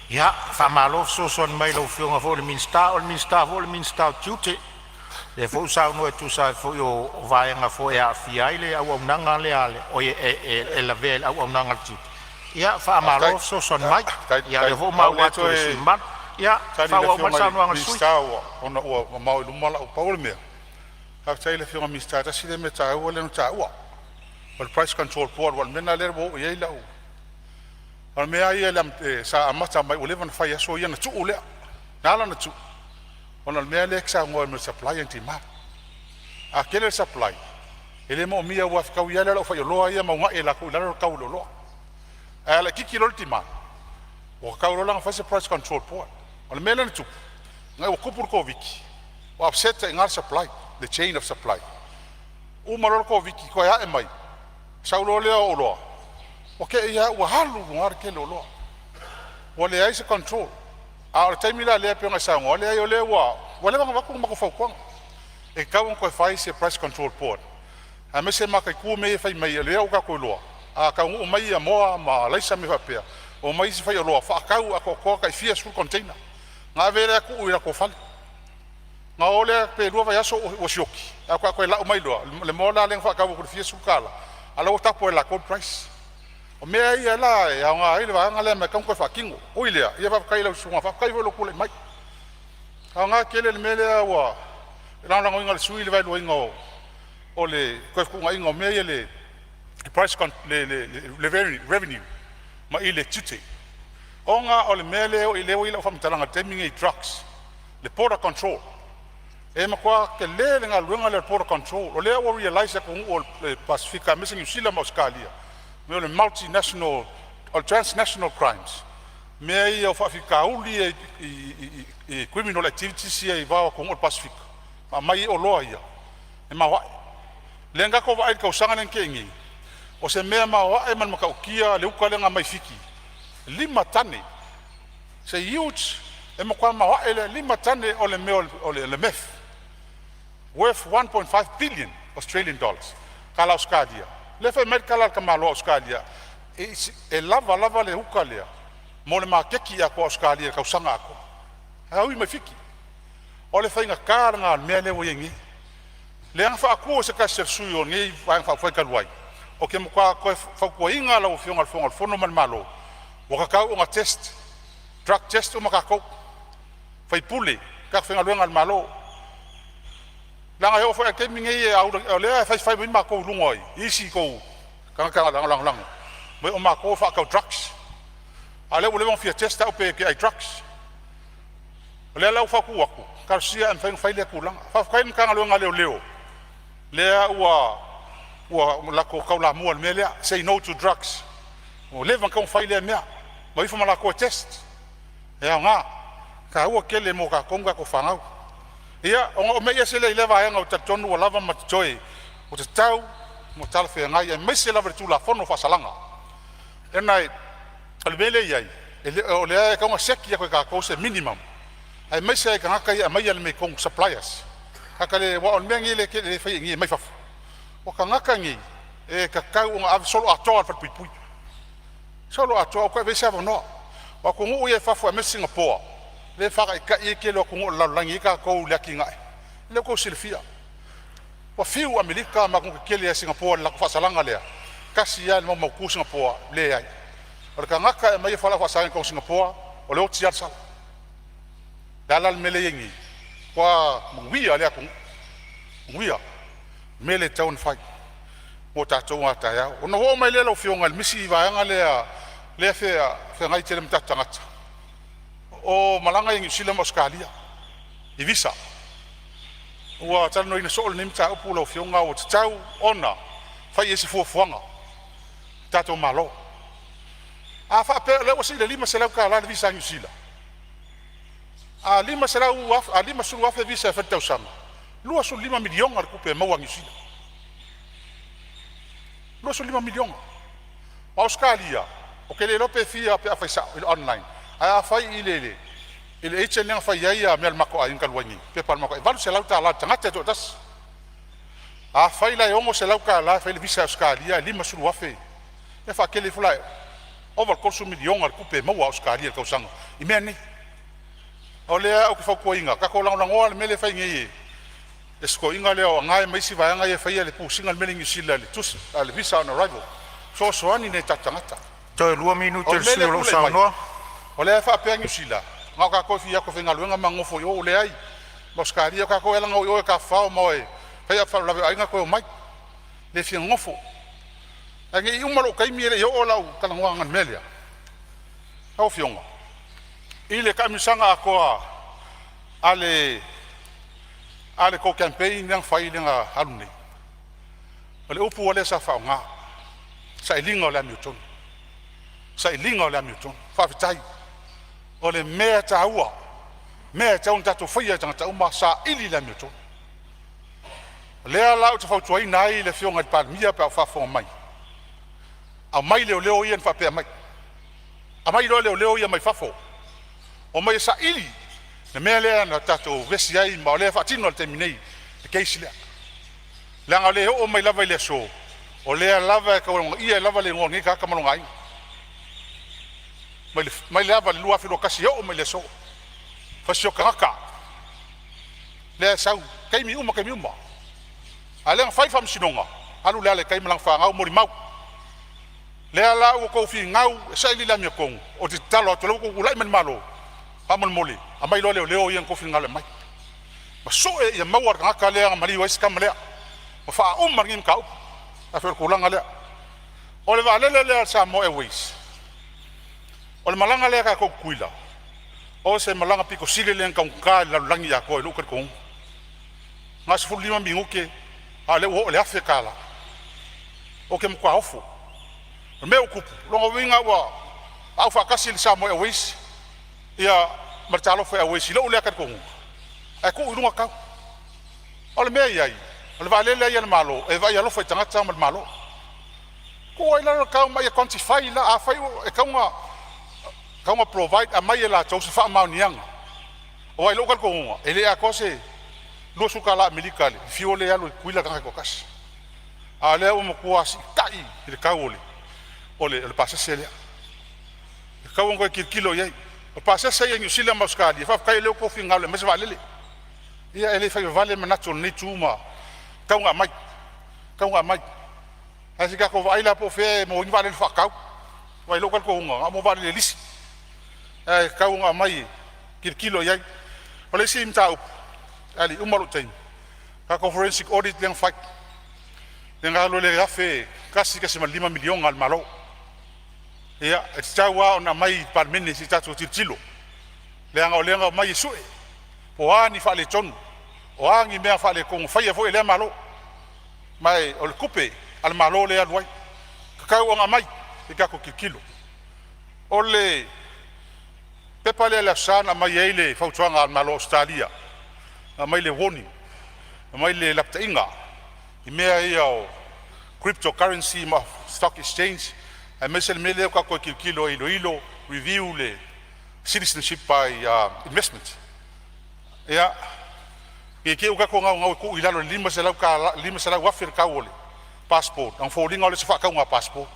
Ia, faamalo fesoasoani mai i lau Afioga foi i le Minisita. O le Minisita foi o le Minisita o Tiute, lea foi ua saunoa e tusa ai foi o vaega foi e aafia ai le auaunaga lea e lavea i le auaunaga a le tiute. Ia faamalo fesoasoani mai. Ia o lea foi ua A o maua le atu e le sui toe usufono mamalu. Ia tali i le faaauau mai Afioga le i le saunoaga a le sui usufono. Minisita ona ua mamao i luma lau… Pau o le mea, faafetai i le Afioga i le Minisita, tasi lea mea taua lea na taua, o le Price Control Board. Aua o le mea lena lea ua oo i ai lau… O le mea lava ia sa amata mai ua leva ona fai aso ia ona tuu lea. Na ala ona tuu, ona o le mea lea e te saunoa ai mo le supply and demand. A tele le supply, e le moomia aua e fetaui lava le aufaioloa ia ma uunai e latou i lalo le tau o le oloa. Ae a laitiiti loa le demand, ua tatau loa la ona fai se price control board. O le mea lea na tupu, ina ua tupu le Koviti, ua upset ai i ina le supply, le chain of supply. Uma loa le Koviti toe ae mai, sau loa lea o oloa, ua te i lava ua alu i luga le tele o oloa, ua leai se control. A o le taimi la lea pei ona e saunoa, leai o lea ua leva ona avatu le matou fautuaga, e tatau ona toe fai se price control board aemaise mataitu mea ia e fai mai o lea ua tatou iloa a taunuu mai moa ma alaisa ma mea faapea, omai isi faioloa faatau atoatoa tai fia sefulu container ona ave lea tuu i latou fale. Ona o lea pe lua vaiaso ua sioki ae faatoa toe lau mai loa le moa la lea na faatau atu i le fia sefulu tala a o la ua tapo e latou le price. O mea ia la e aoga ai le vaega lea ma e tatau ona toe faatino. Ui i lea, ia faafetai i lau susuga, faafetai foi i lou tulai mai. E aoga tele le mea lea ua lagolagoina e le sui usufono le vaeluaina o le toe fetuunaiga o mea ia le price le revenue mai i le tiute, ona o le mea lea ua i ai lau faamatalaga i le taimi lenei i drugs, le border control. E matua tele le galuega lea o le border control. O lea ua realize e atunuu o le Pasefika aemaise Niu Sila ma Ausetalia mea o le multinational o le transnational crimes, mea ia o faafitauli ia i criminal activities ia i le va o atunuu o le Pasefika ma aumai ai oloa ia e maoae. Lea na tatou vaai i le tausaga lea na tea nei, o se mea maoae ma le matautia le uta lea na aumai Fiti, 5 tane, it's a huge, e matua maoae le 5 tane o le mea o le meth worth 1.5 billion Australian dollars, tala Ausetalia. Lea e fai mai le tala a le tamaloa Ausetalia, e lava lava le uta lea mo le maketi atoa o Ausetalia i le tausaga atoa, ae ui mai Fiti. O le faigata lena o le mea lea ua i ai nei, lea na faatu e se tasi o sui o lenei Vaega Faaupufai talu ai. Ou te matua toe fautuaina lau Afioga i le Fofoga o le Fono ma le Malo, ua tatau ona test, drug test uma tatou, sui usufono, tagata faigaluega a le Malo, leaga e oo foi i le taimi lenei o lea e faifai mai matou i luga i isi tou tagata lagolago, o matou e faatau drugs. A o lea ua leva ona fia test au pe e te ai drugs. O lea la ua fautua atu, talosia ae mafai ona fai lea tulaga. Faafetai i le Matagaluega a Leoleo lea ua latou taulamua i le mea lea, say no to drugs. Ua leva ona tatau ona fai lea mea, ma o ifo ma latou e test. E aoga, e taua tele mo tatou ma tatou fanau. Ia, ona ou mei ese lea i lea vaega ou te talitonu ua lava ma totoe, ua tatau ma talafeagai aemaise lava i le Tulafono o Faasalaga. O le mea lea e i ai, o lea e tatau ona siaki atu e tatou se minimum aemaise lava i tagata ia e aumaia mea i totonu, suppliers. Tagata le… aua o le mea lenei lea e fai nei e aumai fafo, o tagata nei e tatau ona ave soloatoa i le falepuipui, soloatoa, aua toe avea se avanoa. O atunuu ia i fafo aemaise Sigapoa lea e faataitai ai le tele o atunuu o le lalolagi e i ai tatou i le atinae, lea ua outou silafia ua fiu Amerika ma atunuu tetele a Sigapoa i le latou faasalaga lea, tasi a le maumautu Sigapoa, leai. O le tagata e aumaia fualaau faasaina i totonu o Sigapoa, o le oti a le sala. O le a la le mea lea e i ai nei? Matua manuia lea atunuu, manuia. O le mea lea e tatau ona fai mo tatou a taeao. Ona ou oo mai lea lau Afioga i le isi vaega lea e feagai tele ma tatou tagata, o malaga ia i Niu Sila ma Ausetalia i visa. Ua talanoaina soo lenei mataupu lau Afioga, ua tatau ona fai i ai se fuafuaga a le tatou Malo. A faapea o lea ua sii i le $500 le visa a Niu Sila, a 50,000 visa e fai i le tausaga, e $25 miliona le tupe e maua a Niu Sila, 25 miliona. O Ausetalia, ou te le iloa pe fia pe afai sao i le online, ae afai i le agent lea na fai ai mea a le matou aiga talu ai nei, pepa a le matou aiga, e $800 i le tagata e toatasi. Afai la e $600 e fai ai le visa a Ausetalia ae 50,000, ia faatele ifo la e ova i le $30 miliona le tupe e maua a Ausetalia i le tausaga i mea nei. O lea ou te fautuaina, tatou lagolagoa le mea lea e fai nei e si toeaina lea o Agai ma isi vaega ia e faia le pusiga le mea lea i Niu Sila i le tusi a le visa on arrival, e fesoasoani i nai o tatou tagata. Toe 2 minute O o le le mea sui lea usufono e o lo o tulai mai, saunoa. o lea e faapea Niu Sila na o tatou e fia o atu e faigaluega ma nonofo i o, leai. Ma Ausetalia, o tatou e ala ona o i o e tafafao ma o e fai ata faalavelave o aiga toe omai, le fia nonofo. Ae ne i uma lou taimi e le i oo lau talanoaga i le mea lea. Lau Afioga i le taamilosaga atoa a le tou campaign lea na fai lea na alu nei, o le upu lava lea sa faaaoga, sailiga o le amiotonu, sailiga o le amiotonu. Faafetai. O le mea taua, mea e tatau ona tatou faia e tagata uma, saili le amiotonu. O lea la ou te fautuaina ai le Afioga i le Palemia pe a o faafofoga mai, aumai leoleo ia na faapea mai, aumai loa leoleo ia mai fafo, omai e saili le mea lea na tatou vevesi ai ma o lea e faatino i le taimi nei le case lea. Leaga o lea e oo mai lava i le aso, o lea lava e taualogaia ai lava le igoa o lenei tagata ma lona aiga, mai lava i le 2021 e oo mai i le aso. Fasiota tagata, lea e sau i taimi uma taimi uma, a o lea na fai le faamasinoga, alu le ala i tai ma lana fanau, molimau. O lea la ua outou finau e saili le amiotonu, ou te tatalo atu o lea ua outou tulai mai le Malo, faamolemole aumai loa leoleo ia na outou finagalo e aumai ma sue ia maua le tagata lea na maliu ai si tama lea ma faauma lenei mataupu. Afai o le tulaga lea. O le vaalele lea a le Samoa Airways, o le malaga lea a tatou i Tutuila, o se malaga pito sili lea ona taugata i le lalolagi atoa i lou talitonuga. Na o le 15 minute a o lea ua oo i le $1,000. Ou te matua ofo. O le mea ua tupu, lona uiga ua aufaatasi le Samoa Airways ia ma le Talofa Airways i lou lea talitonuga ae tuu i luga tau. O le mea e i ai, o le vaalele a ia a le Malo e vaai alofa i tagata ma le Malo. Tuu ai i lalo le tau ma ia quantify la. Afai e tatau ona provide, aumai e latou se faamaoniaga aua i lou talitonuga e le atoa se $20 Amerika i le fuel lea e alu ai i Tutuila le tagata e toatasi. A o lea ua matua siitai le tau o le pasese lea. E tatau ona toe tilotilo i ai. O pasese ia i Niu Sila ma Ausetalia, faafetai o lea ua outou finagalo e aumai se vaalele. Ia e le fai vavale manatu o lenei itu ma e tatau ona aumai, e tatau ona aumai. Ae se i tatou vaai la po o fea e maua ai ni vaalele faatau aua i lou talitonuga na o mo vaalele lisi ae tatau ona aumai e tilotilo i ai. O le isi mataupu ae le i uma lou taimi, tatou forensic audit lea na fai lea na alu ai le $1.5 miliona a le Malo. Ia, e tatau lava ona aumai i le Palemene se i tatou tilotilo, leaga o lea na omai e sue po o a ni faaletonu, o a ni mea faaletonu na faia foi e lea Malo. Ma o le tupe a le Malo lea e alu ai, e tatau ona aumai se i tatou tilotilo. O le pepa lea i le Aso Sa na aumai ai le fautuaga a le Malo o Ausetalia, na aumai le warning, aumai le lapataiga i mea ia o cryptocurrency ma stock exchange aemaise le mea lea ua tatou toe tilotilo e iloilo, review le citizenship by investment. Ia, ne i te i ua tatou naunau e tuu i lalo i le $500,000 $500,000 le tau o le passport ona foliga lea o se faatauga passport.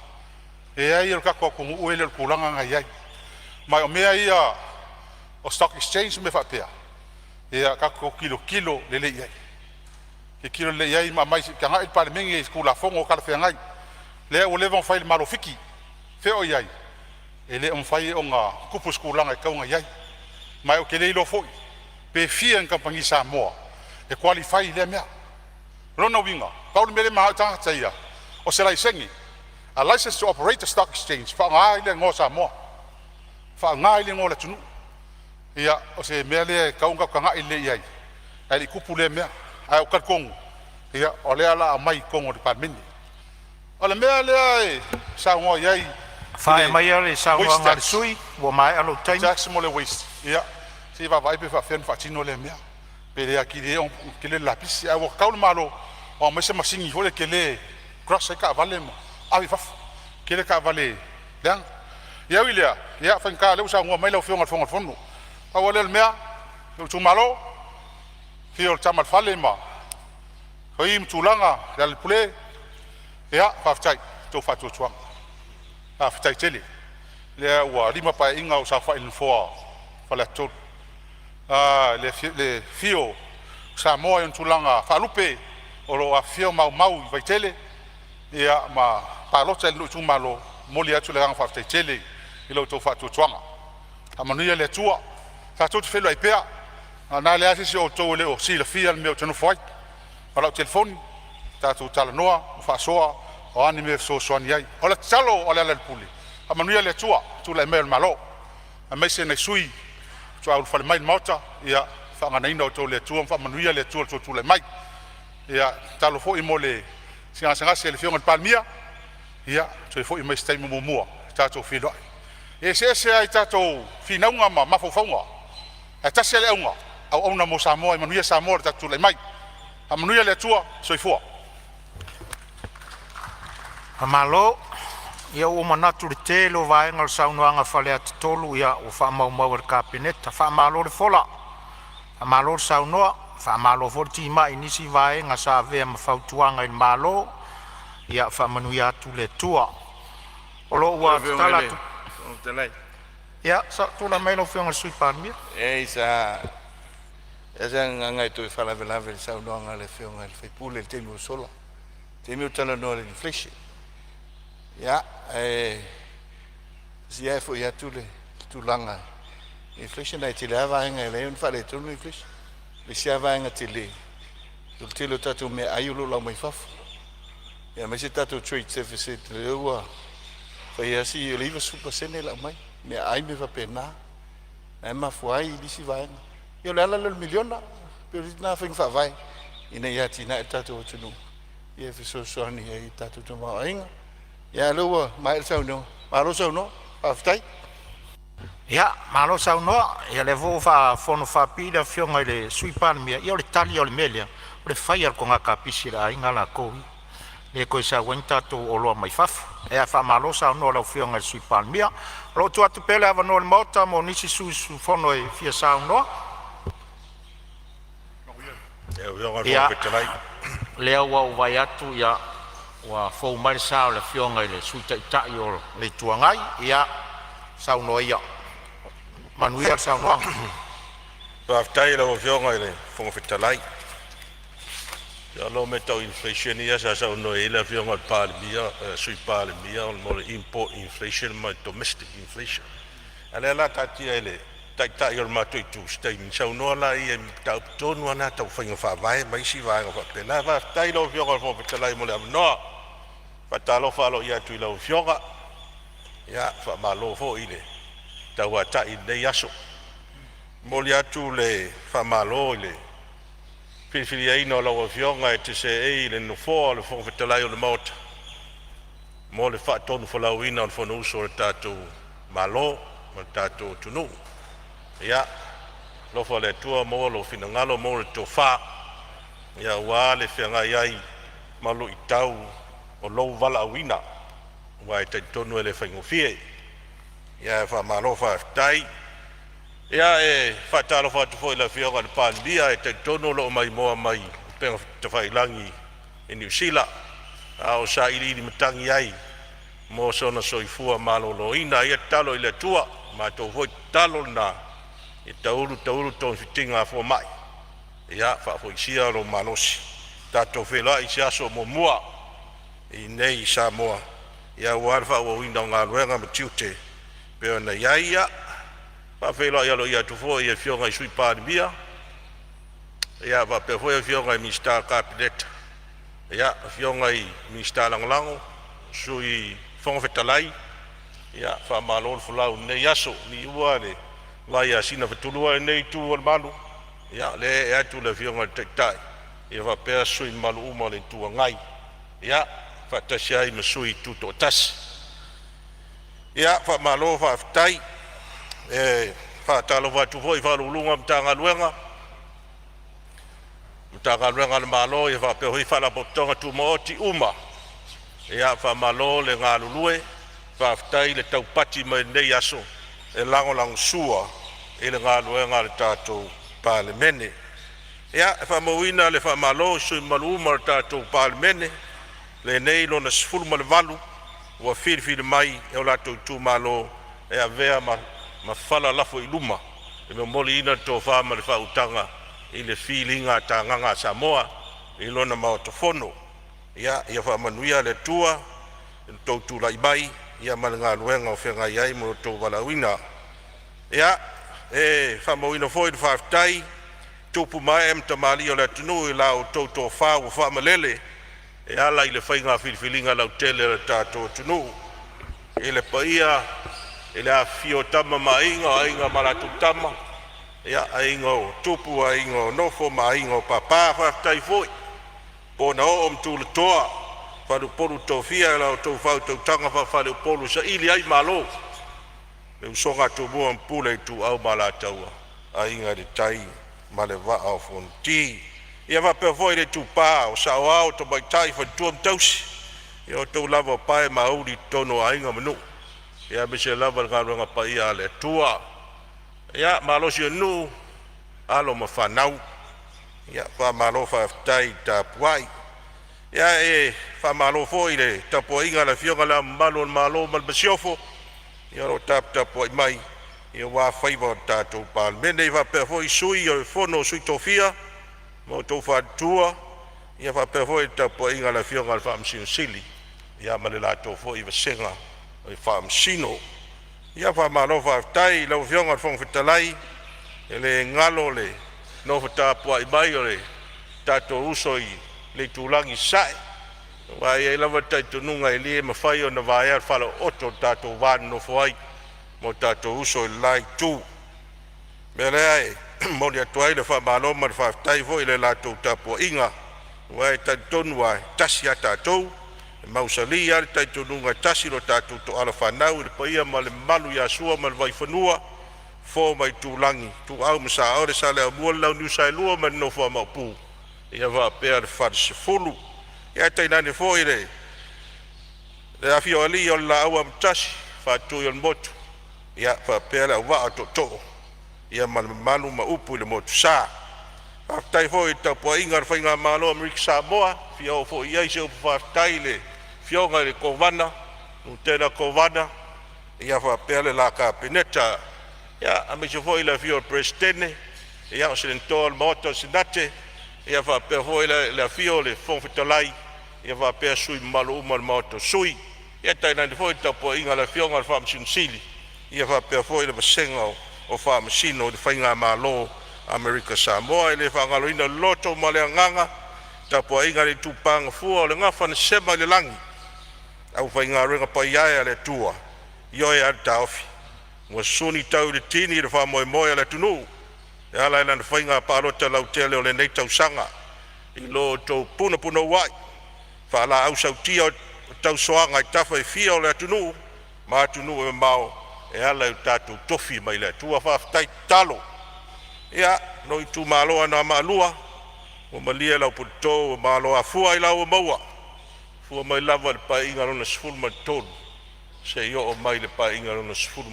Leai o le tatou atunuu e le o le tulaga lena e i ai. Ma o mea ia o stock exchange ma mea faapea, ia tatou tilotilo lelei i ai, tilotilo lelei i ai ma aumai se i tagai le Palemene i se Tulafono talafeagai. Lea ua leva ona fai e le Malo o Fiti. Fea o i ai? E le o mafai ona tupu se tulaga e tatau ona i ai. Ma ou te le iloa foi pe fia ni kamupani Samoa e qualify i lea mea. O lona uiga, pau le mea lea e mananao ai tagata ia, o se laisene, a license to operate a stock exchange, faaaoga ai le igoa o Samoa, faaaoga ai le igoa o le atunuu. Ia, o se mea lea e tatau ona tatou tagai lelei i ai ae le i tupu lea mea. Ae ou te talitonu ia o lea o le a aumai i totonu o le Palemene. O le mea lea e saunoa i ai i Faaiu le maia le waste saunoaga a le tax, sui usufono ua maea lou taimi. tax mo le waste, ia se i vaavaai pe faapefea ona faatino lea mea, pe le atili ai ona tele le lapisi. Ae ua tatau le Malo e aumai se masini foi lea tele e crush ai taavale ma ave i fafo, tele taavale leaga. Ia ui i lea, ia e faigata o lea ua saunoa mai lau Afioga i le Fofoga o le Fono. Pau lava lea o le mea, lou itumalo, afio o le Tama a le Fale ma Fai ma Tulaga, Lealailepule, ia faafetai i lo outou faatuatuaga. Faafetai tele. Lea ua 5 Paeaiga o ou saofai i le nofoa o Faleata 3. Le afio o Samoa i ona tulaga faalupe o lo o afifio ma aumau i Vaitele ia ma palota i lou itumalo, e momoli atu le agaga faafetai tele i lo outou faatuatuaga. Faamanuia le Atua. Tatou te feiloai pea, a o le a se isi o outou e le o silafia le mea ou te nofo ai. O lau telefoni tatou talanoa ma faasoa o a ni mea e fesoasoani ai. O le tatalo a Lealailepule, faamanuia le Atua i le tulai mai o le Malo aemaise nai sui faatoa ulufale mai i le Maota, ia faaganaina outou e le Atua ma faamanuia le Atua i lo outou tulai mai. Ia tatalo foi mo le gasegase i le Afioga i le Palemia, ia toe foi mai i se taimi o muamua tatou feiloai. E eseese a tatou finauga ma mafaufauga ae tasi a le auga, auauna mo Samoa, ia manuia Samoa i le tatou tulai mai. Faamanuia le Atua. Soifua. Faamalo. Ia ua ou manatu i le tele o vaega o le saunoaga a Faleata 3 ia ua faamaumau e le Kapeneta. Faamalo le fola, faamalo le saunoa, faamalo foi le timai i nisi vaega sa avea ma fautuaga i le Malo. Ia faamanuia atu le Atua. O lo Lau ua Afioga i tatala le atu. Fofoga Fetalai. Ia tulai mai lau Afioga i le Sui Palemia. Leai sa i ai se agaga e toe faalavelave i le saunoaga a le Afioga i le sui usufono i le taimi ua sola, taimi o talanoa i le inflation. Ia, ae se i foi atu le tulaga i le inflation ae tele lava vaega e ala ai ona faaletonu le inflation. O le isi lava vaega tele, o le tele o tatou meaai o lo o lau mai fafo, aemaise tatou trade deficit lea ua fai lava si… o le 90% e lau mai meaai ma mea faapena, lena e mafua ai nisi vaega. Ia o le ala lea o le miliona, pei o le isi lena faiga faavae ina ia atinae le tatou atunuu e fesoasoani ai i le tatou tamaoaiga. Ia a o lea ua maea le saunoaga, malo saunoa, faafetai. Ia, malo saunoa. Ia o lea foi ua faafonofaapipii le Afioga i le Sui Palemia. Ia o le tali lava o le mea lea, o le fai lava o le toga kapisi a le aiga latou ia, e le toe sau ai ni tatou oloa mai fafo. Ae faamalo saunoa i lau Afioga i le Sui Palemia. O lo o tuu atu pea le avanoa i le Maota mo nisi sui usufono e fia saunoa. Ia, o lea ua ou vaai atu ua fou mai le sa o le Afioga i le Sui Taitai o le Itu Agai. Ia, saunoa ia. Manuia le saunoaga. Faafetai i lau Afioga i le Fofoga Fetalai. Masalo o mea tau inflation ia sa saunoa i ai le Afioga i le Palemia, le Sui Palemia mo le import inflation ma le domestic inflation. A o lea o le a taatia i le Taitai o le matou Itu se taimi ona saunoa lea i le mataupu tonu lava lena tau faiga faavae ma isi vaega faapena. Faafetai i lau Afioga i le Fofoga Fetalai mo le avanoa. E faatalofa aloaia atu i lau Afioga Ia, faamalo foi le tauatai i lenei aso. E momoli atu le faamalo i le filifiliaina o lau Afioga e te seei i le Nofoa o le Fofoga Fetalai o le Maota mo le faatonufolauina o le Fonousu a le tatou Malo ma le tatou atunuu. Ia alofa le Atua maua lou finagalo maua le tofa aua le feagai ai ma luitau o lou valaauina, aua e talitonu e le faigofie. Ae faamalo faafetai. Ia, e faatalofa atu foi i le Afioga i le Palemia, e talitonu o lo o maimoa mai i upega tafailagi i Niu Sila a o sailiili matagi ai mo sona soifua maloloina. Ia tatalo i le Atua, o le matou foi tatalo lena, ia taulu taulu togafitiga a fomai, ia faafoisia lou malosi. Tatou feiloai i se aso o muamua i inei i Samoa aua le faaauauina o galuega ma tiute e pei ona i ai. Ia, e faafeiloai aloaia atu foi i afioga i Sui Palemia faapea foi afioga i Minisita o le Kapeneta, afioga i Minisita Lagolago, Sui Fofoga Fetalai. Ia faamalo le folau i lenei aso. Liua le vai ia Sinafatulua i lenei itu o le malu, ia o lea e ee atu le Afioga i le Taitai faapea sui usufono mamalu uma o le Itu Agai, faatasi ai ma sui tutoatasi. Ia faamalo faafetai. E faatalofa atu foi i Ofisa Sili o Pulega o Matagaluega a le Malo faapea foi Faalapotopotoga Tumaoti uma. Ia faamalo le galulue, faafetai le taupati mai i lenei aso e lagolagosua i le galuega a le tatou Palemene. Ia, e faamauina le faamalo i sui usufono mamalu uma o le tatou Palemene, lenei lona 18 ua filifili mai e o latou itumalo e avea ma fala lafo i luma e momoliina le tofa ma le faautaga i le filiga tagaga a Samoa i lona Maota Fono. Ia faamanuia le Atua i lo outou tulai mai ma le galuega o feagai ai ma lo outou valaauina. Ia, e faamauina foi le faafetai i tupu ma ee ma tamalii o le atunuu i la outou tofa ua faamalele e ala i le faiga filifiliga lautele a le tatou atunuu. I le paia i le afifio o Tama ma Aiga, o Aiga ma latou Tama, Aiga o Tupu, Aiga o Nofo ma Aiga o Papa. Faafetai foi po na oo ma tulatoa, faleupolu tofia i la outou faautautaga faafaleupolu e saili ai malo le usoga a Tumua ma Pule, Ituau ma Alataua, Aiga i le Tai ma le Vaa o Fonoti. Ia faapea foi le itupa o saoao, tamaitai, faletua ma tausi, ia o outou lava o pae ma auli i totonu o aiga ma nuu, aemaise lava le galuega paia a le Atua. Ia, malosi o le nuu, alo ma fanau, ia faamalo faafetai tapuai. Ia, e faamalo foi i le tapuaiga a le Afioga i Le Ao Mamalu o le Malo ma le Masiofo, o lo o taputapuai mai aua faiva o le tatou Palemene. E faapea foi Sui o le Fono a Sui Tofia ma outou faletua, faapea foi le tapuaiga a le Afioga i le Faamasino Sili ma le latou foi vasega o Faamasino. Ia faamalo faafetai i lau Afioga i le Fofoga Fetalai, e le galo le nofo tapuai mai o le tatou uso i le itulagi i Sasae, aua e i ai lava le talitonuga e le mafai ona vaea le falaooto i le tatou va nonofo ai ma o tatou uso i le la itu. O le mea lea e momoli atu ai le faamalo ma le faafetai foi i le latou tapuaiga, aua e talitonu lava, e tasi a tatou, e mausali lava le talitonuga e tasi lo tatou toala fanau i le paia ma le mamalu ia Sua ma le Vaifanua, Fofo ma Aitulagi, Ituau ma Saole, Saleaaumua ma le Launiu Saelua ma le nofo a Maopu, faapea le Falesefulu. Ae tainane foi le afio o alii o le Laau Amotasi, Faatui o le Motu faapea le auvaa o tootoo ma le mamalu ma upu i le Motusa. Faafetai foi i le tapuaiga a le faigamalo a Amerika Samoa, e fia oo foi i ai se upu faafetai i le afioga i le Kovana, Lutena Kovana faapea le la Kapeneta, aemaise foi le afio o le Peresetene, o Senatoa o le Maota o le Senate, faapea foi le afio o le Fofoga Fetalai faapea sui mamalu uma o le Maota o Sui. Ia tainane foi le tapuaiga a le Afioga i le Faamasino Sili faapea foi le vasega o Faamasino i le faigamalo a Amerika Samoa. E le faagaloina le loto ma le agaga tapuaiga a le itupa gafua o le gafa na sema i le lagi, le aufaigaluega paia e a le Atua. Ioe lava le taofi, ua susuni tau i le tini le faamoemoe o le atunuu e ala i lana faiga palota lautele o lenei tausaga i lo outou punapunauai, faalaau-sautia o tausoaga i tafa e fia o le atunuu ma atunuu e mamao e ala i o tatou tofi mai le Atua. Faafetai tatalo. Ia, lou itumalo Anoamaa 2, ua malie lau puleto ua malo afua ailao ua maua, fua mai lava i le Paeaiga Lona XIII seia oo mai i le Paeaiga Lona XVIII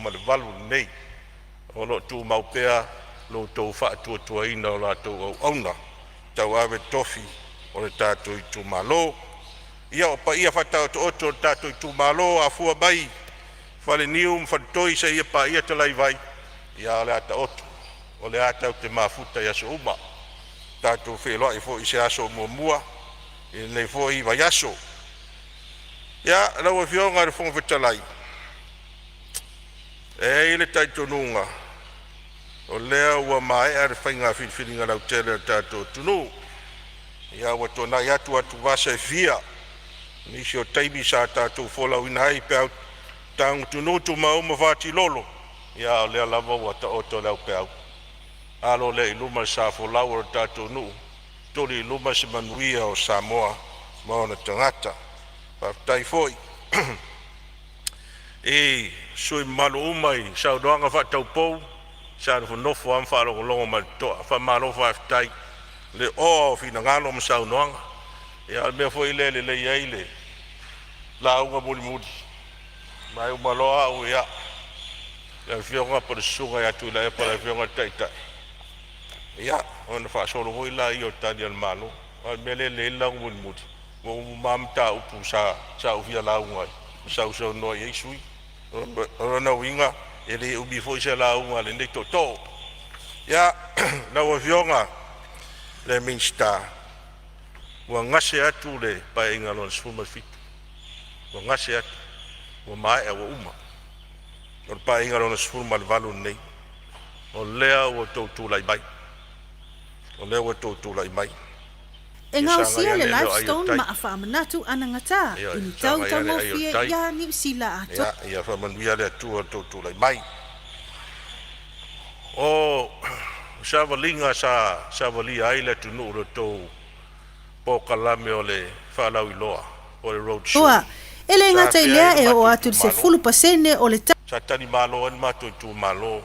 lenei, o lo o tumau pea lo outou faatuatuaina o la outou auauna tauave tofi o le tatou itumalo. Ia, o paia faataotooto o le tatou itumalo, afua mai Faleniu ma Faletoi seia paia Talaivai, ia o le a taoto, o lea tatou te mafuta i aso uma. Tatou feiloai foi i se aso o muamua i lenei foi vaiaso. Ia, lau Afioga i le Fofoga Fetalai, e i ai le talitonuga o lea ua maea le faiga filifiliga lautele a le tatou atunuu. Ia ua tuanai atu atuvasa e fia, nisi o taimi sa tatou folauina ai peau tagutunutu ma uma fatilolo, ia a o lea lava ua taoto le aupeau. Alo lea i luma le sa folau o le tatou nuu, tuli i luma se manuia o Samoa ma ona tagata. Faafetai foi i sui usufono mamalu uma i saunoaga faa-taupou sa nofonofo lava ma faalogologo ma le totoa. Faamalo faafetai i le oa o finagalo ma saunoaga. Ia o le mea foi lea e lelei ai le lauga mulimuli, ma e uma loa au, ia, le afioga po o le susuga ia Tuilaepa le afioga i le Taitai, ia ona faasolo foi lea o tali a le Malo. A o le mea lea e lelei ai le lauga mulimuli, ua uma lava mataupu sa ou fia lauga ai ma sausaunoa i ai sui usufono. O lona uiga e le umi foi se lauga a lenei tootoo. Ia, lau Afioga i le Minisita, ua gase atu le Paeaiga Lona XVII, ua gase atu, ua maea, ua uma. O le Paeaiga Lona XVIII lenei, o lea ua outou tulai mai, o lea ua outou tulai mai. E Ia sagai gaosia le ane lea o ai o le Livestone tai. Maa Faamanatu Anagata i Ioe, ni tau sagai ane ai o le taugofie tai. iā Niu Sila atoa. Ia, ia faamanuia le Atua i lo outou tulai mai. O savaliga sa savalia ai le atunuu i le tou polokalame o le faalauiloa po o le road show, E le sa gata i afea ai lea le e oo matou atu i le itumalo. 10% o le Sa talimalo ai le matou itumalo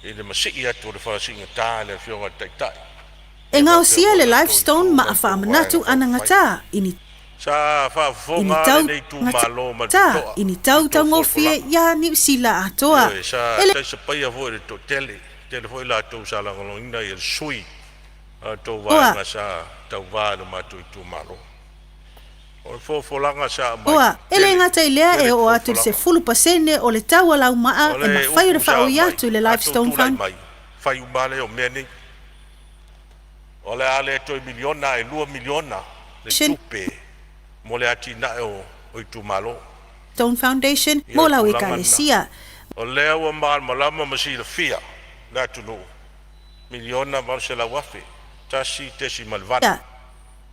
i le masii atu o le fala siigata i le Afioga i le Taitai, E ia faapea gaosia foi le la outou Livestone itu ma Maa le tou Vaega Faamanatu Faaupufai. Anagata i ni Sa i ni faafofoga tau lenei itumalo ma le gata totoa i ni i tau tou taugofie folafolaga. iā Niu Sila atoa. Ioe, sa E le taisapaia foi e le toatele, tele foi latou sa lagolagoina le sui a le tou oa vaega sa tauva i lo matou itumalo. O le folafolaga sa aumai, Oa, e le tele, gata i lea tele e oo atu i le folafolaga. 10% o le tau a laumaa O e le mafai ona upu sa faaui aumai, atu i le a outou Livestone tulai Foundation. mai, fai uma lea o mea nei. O le a le toe miliona ae $2 miliona le tupe mo le atinae o itumalo. Stone Foundation Ia o mo le lau tulaga lena. ekalesia. O lea ua malamalama ma silafia le atunuu, $1,800,000, 1.8,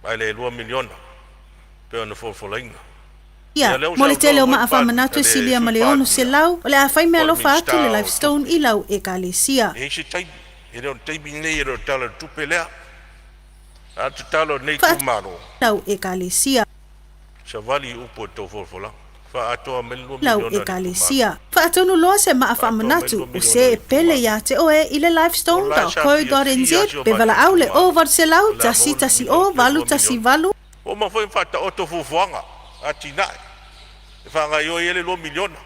ae le $2 miliona pei ona folafolaina. Ia Ia, lea ua mo le tele saunoa o foi le maa Palemia, faamanatu e le silia Sui ma le Palemia 600, o le a fai po o le meaalofa atu le Minisita o Livestone Tupe. i lau ekalesia. E i ai se taimi, e le o le taimi lenei, e le o le Tala o le Tupe lea. A o le tatalo a lenei itumalo, Lau ekalesia. savali i upu o le tou folafolaga, faaatoa mai le 2 Lau miliona a le itumalo. ekalesia. Faatonu loa se maa Faaatoa mai le faamanatu 2 o miliona se a le e pele itumalo. iā te oe i le O la e sa livestone.co.nz fiafia si o pe matou valaau le itumalo, o 0800 le a maua le 110 le $2 miliona. 818. Ua uma foi ona faataoto fuafuaga, atinae e faagaoioi ai le $2 miliona.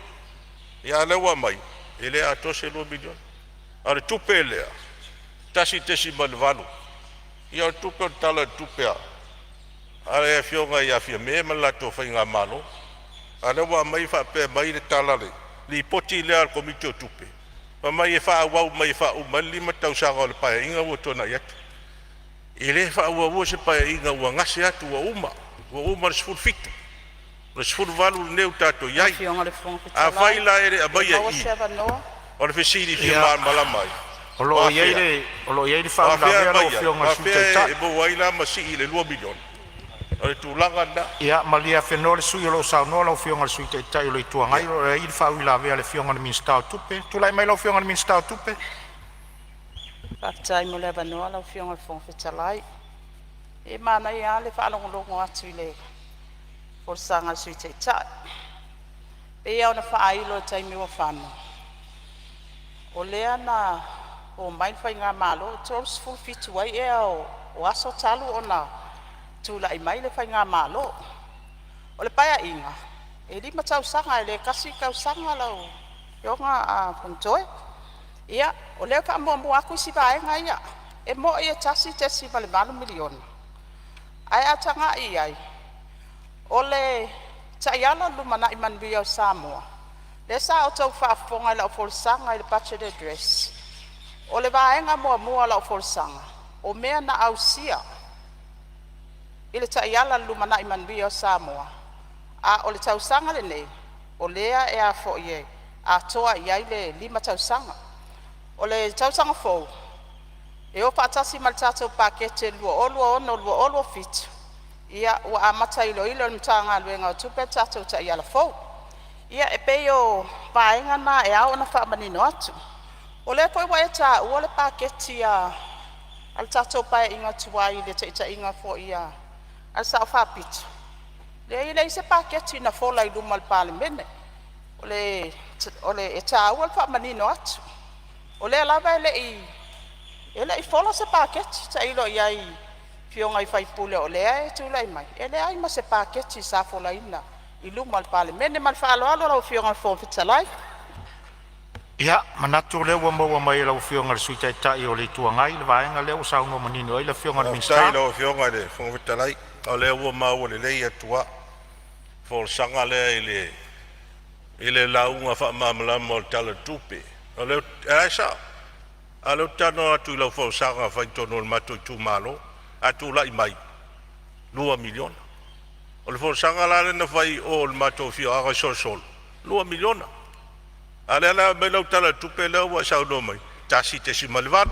Ia a o lea ua aumai, e le atoa se $2 miliona. A o le tupe lea, 1.8, ia o le tupe o le Tala o le Tupe a le afioga ia Fiame ma le latou faigamalo. A o lea ua aumai faapea mai le tala, le lipoti lea a le Komiti o Tupe, fai mai e faaauau mai e faauma ai le 5 tausaga o le Paeaiga ua tuanai atu. E le faaauaua se Paeaiga ua gase atu, ua uma, ua uma le 17, o le 18 lenei ua tatou i Lau ai. Afioga i le Fofoga Afai Fetalai, la e le pe aumaia maua i i, se avanoa? o le fesili e fia Ia, malamalama ai, o lo o o i ai afea, le, o lo o i ai le o afea e faauilavea lau aumai ai, Afioga o i le Sui afea Taitai. e maua ai la ma sii i le $2 miliona? O le tulaga lena. Ia malie afenoa le sui usufono o lo o saunoa, lau Afioga i le Sui Taitai o le Itu Agai, o lo o i ai le faauilavea a le Afioga i le Minisita o Tupe. Tulai mai lau Afioga i le Minisita o Tupe. Faafetai mo le avanoa lau Afioga i le Fofoga Fetalai. E manaia lava le faalogologo atu i le folasaga a le Sui Taitai. E pei lava ona faailo i le taimi ua fano, o lea na omai le faigamalo e 37 ai ea o aso talu ona tulai mai le faigamalo. O le Paeaiga, e 5 tausaga, e le tasi le tausaga lau Afioga Fonotoe. Ia, o lea e faamuamua atu isi vaega ia. E moni e $1.8 miliona, ae a tagai i ai, o le taiala o le Lumanai Manuia o Samoa, lea sa outou faafofoga i lau folasaga i le Budget Address, o le vaega muamua o lau folasaga, o mea na ausia i le taiala o le Lumanai Manuia o Samoa, a o le tausaga lenei o lea e atoa i ai le 5 tausaga. O le tausaga fou e o faatasi ma le tatou Paketi 2026/2027, ia ua amata iloilo e le Matagaluega o Tupe le tatou taiala fou. Ia e pei o vaega na e ao ona faamanino atu. O lea foi ua e taua le paketi a le tatou Paeaiga tuai i le taitaiga foi a le Sao Faapito, leai e leai se paketi na fola i luma o le Palemene. E taua le faamanino atu. O lea lava e le i fola se paketi. Tailo i ai i afioga i sui usufono o lea e tulai mai, e leai ma se paketi sa folaina i luma o le Palemene. Ma le faaaloalo lau Afioga i le Fofoga Fetalai. Ia, manatu o lea ua maua mai e lau Afioga i le Sui Taitai o le Itu Agai le vaega lea ua saunoa manino ai le Afioga i le Faafetai Minisita. i lau Afioga i le Fofoga Fetalai, o lea ua maua lelei atu lava folasaga lea i le lauga faamalamalama o le Tala o le Tupe. O lea e sao, a o lea ou te talanoa atu i lau folasaga na fai i totonu o le matou itumalo. A tulai mai, $2 miliona. O le folasaga la lea na fai i o i le matou afioaga i Solisoli, $2 miliona. A o lea la e aumai lau Tala o le Tupe lea ua e saunoa mai ai, 1.8,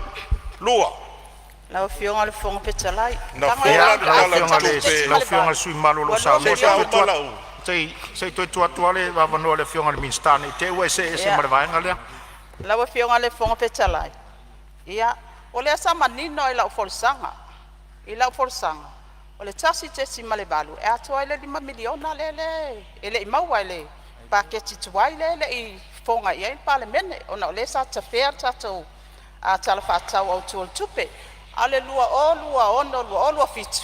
2. Lau Afioga i le Fofoga Fetalai, Na leaga e fola le Lau Tala o Afioga le i Tupe le sui usufono mamalu o lo o 1.8 saunoa, se i uma lau… se i toe tuu atu lava le avanoa i le Afioga i le Minisita ne i te i ua e see ese ma le vaega lea. Lau Afioga i le Fofoga Fetalai, ia, o lea sa manino lava i lau folasaga, o le 1.8 e atoa ai le $5 miliona lea e le i maua i le paketi tuai lea e le i fofoga i ai le Palemene ona o lea sa tafea le tatou Tala Faatatau Autu o le Tupe. A o le 2026/2027,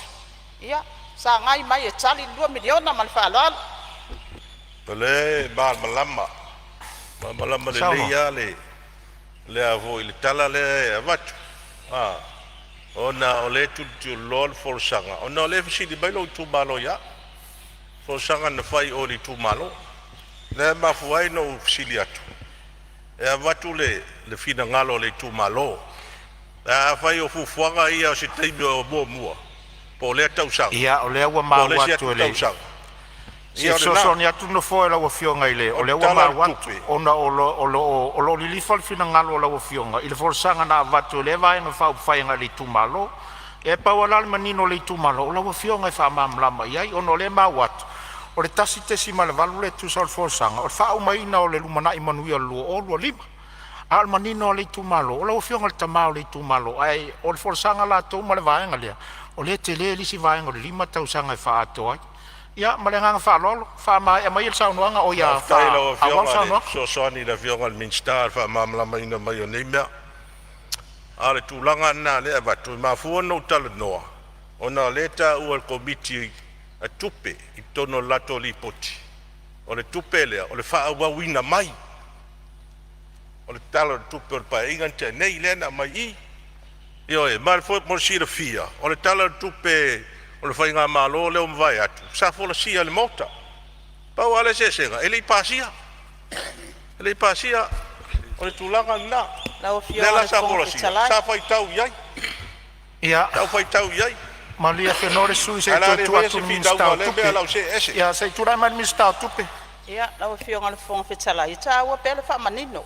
ia, sagai mai e tali le $2 miliona ma le faaaloalo. O lea e malamalama, malamalama Saunoa. lelei lava le tala lea e avatu, ona o lea e tulituliloa le folasaga ona o lea e fesili mai lou itumalo ia au, folasaga na fai i o i le itumalo. Lea e mafua ai ona ou fesili atu e avatu le finagalo o le itumalo. Ae afai o fuafuaga ia o se taimi o muamua po o lea tausaga Ia, o lea ua po o le maua isi atu atu e le tausaga, se ia o lena. fesoasoani atu le Nofoa i lau Afioga i le… O O le lea ua Tala o le maua atu Tupe. ona o lo o lilifa le finagalo o lau Afioga i le folasaga na avatu e lea Vaega Faaupufai agai le itumalo. E pau lava la le manino o le itumalo, o lau Afioga e faamalamalama i ai, ona o lea e maua atu o le 1.8 lea e tusa o le folasaga, o le faaumaina o le Lumanai Manuia 2025. A o le manino o le itumalo, o lau Afioga i le tama o le itumalo, ae o le folasaga latou ma le vaega lea, o lea e tele le isi vaega o le 5 tausaga e faaatoa ai. Ia ma le agaga faaaloalo, faamaea maia le saunoaga, Faafetai i lau faaauau le Afioga i le saunoaga. fesoasoani i le Afioga i le Minisita i le faamalamalamaina mai o nei mea. A o le tulaga lena o lea e avatu, e mafua ona ou talanoa ona o lea e taua e le Komiti a Tupe i totonu o le latou lipoti, o le tupe lea o le faaauauina mai o le Tala o le Tupe o le Paeaiga na tea nei lea na aumai i i. Ioe, mo le silafia, o le Tala o le Tupe o le faigamalo lea ua mavae atu sa folasia i le Maota. Pau lava le eseesega e le i pasia, e le i pasia. O le tulaga lena. Lau O lea Afioga i la le sa Fofoga folasia Fetalai, sa faitau i ai, Ia, sa ou faitau i ai. malie afenoa le sui usufono se Ae i o le a toe le tuu faia atu se i le finauga Minisita o o lea mea o Tupe. le a ou see ese. Ia se i tulai mai le Minisita o Tupe. Ia, lau Afioga i le Fofoga Fetalai, e taua pea le faamanino.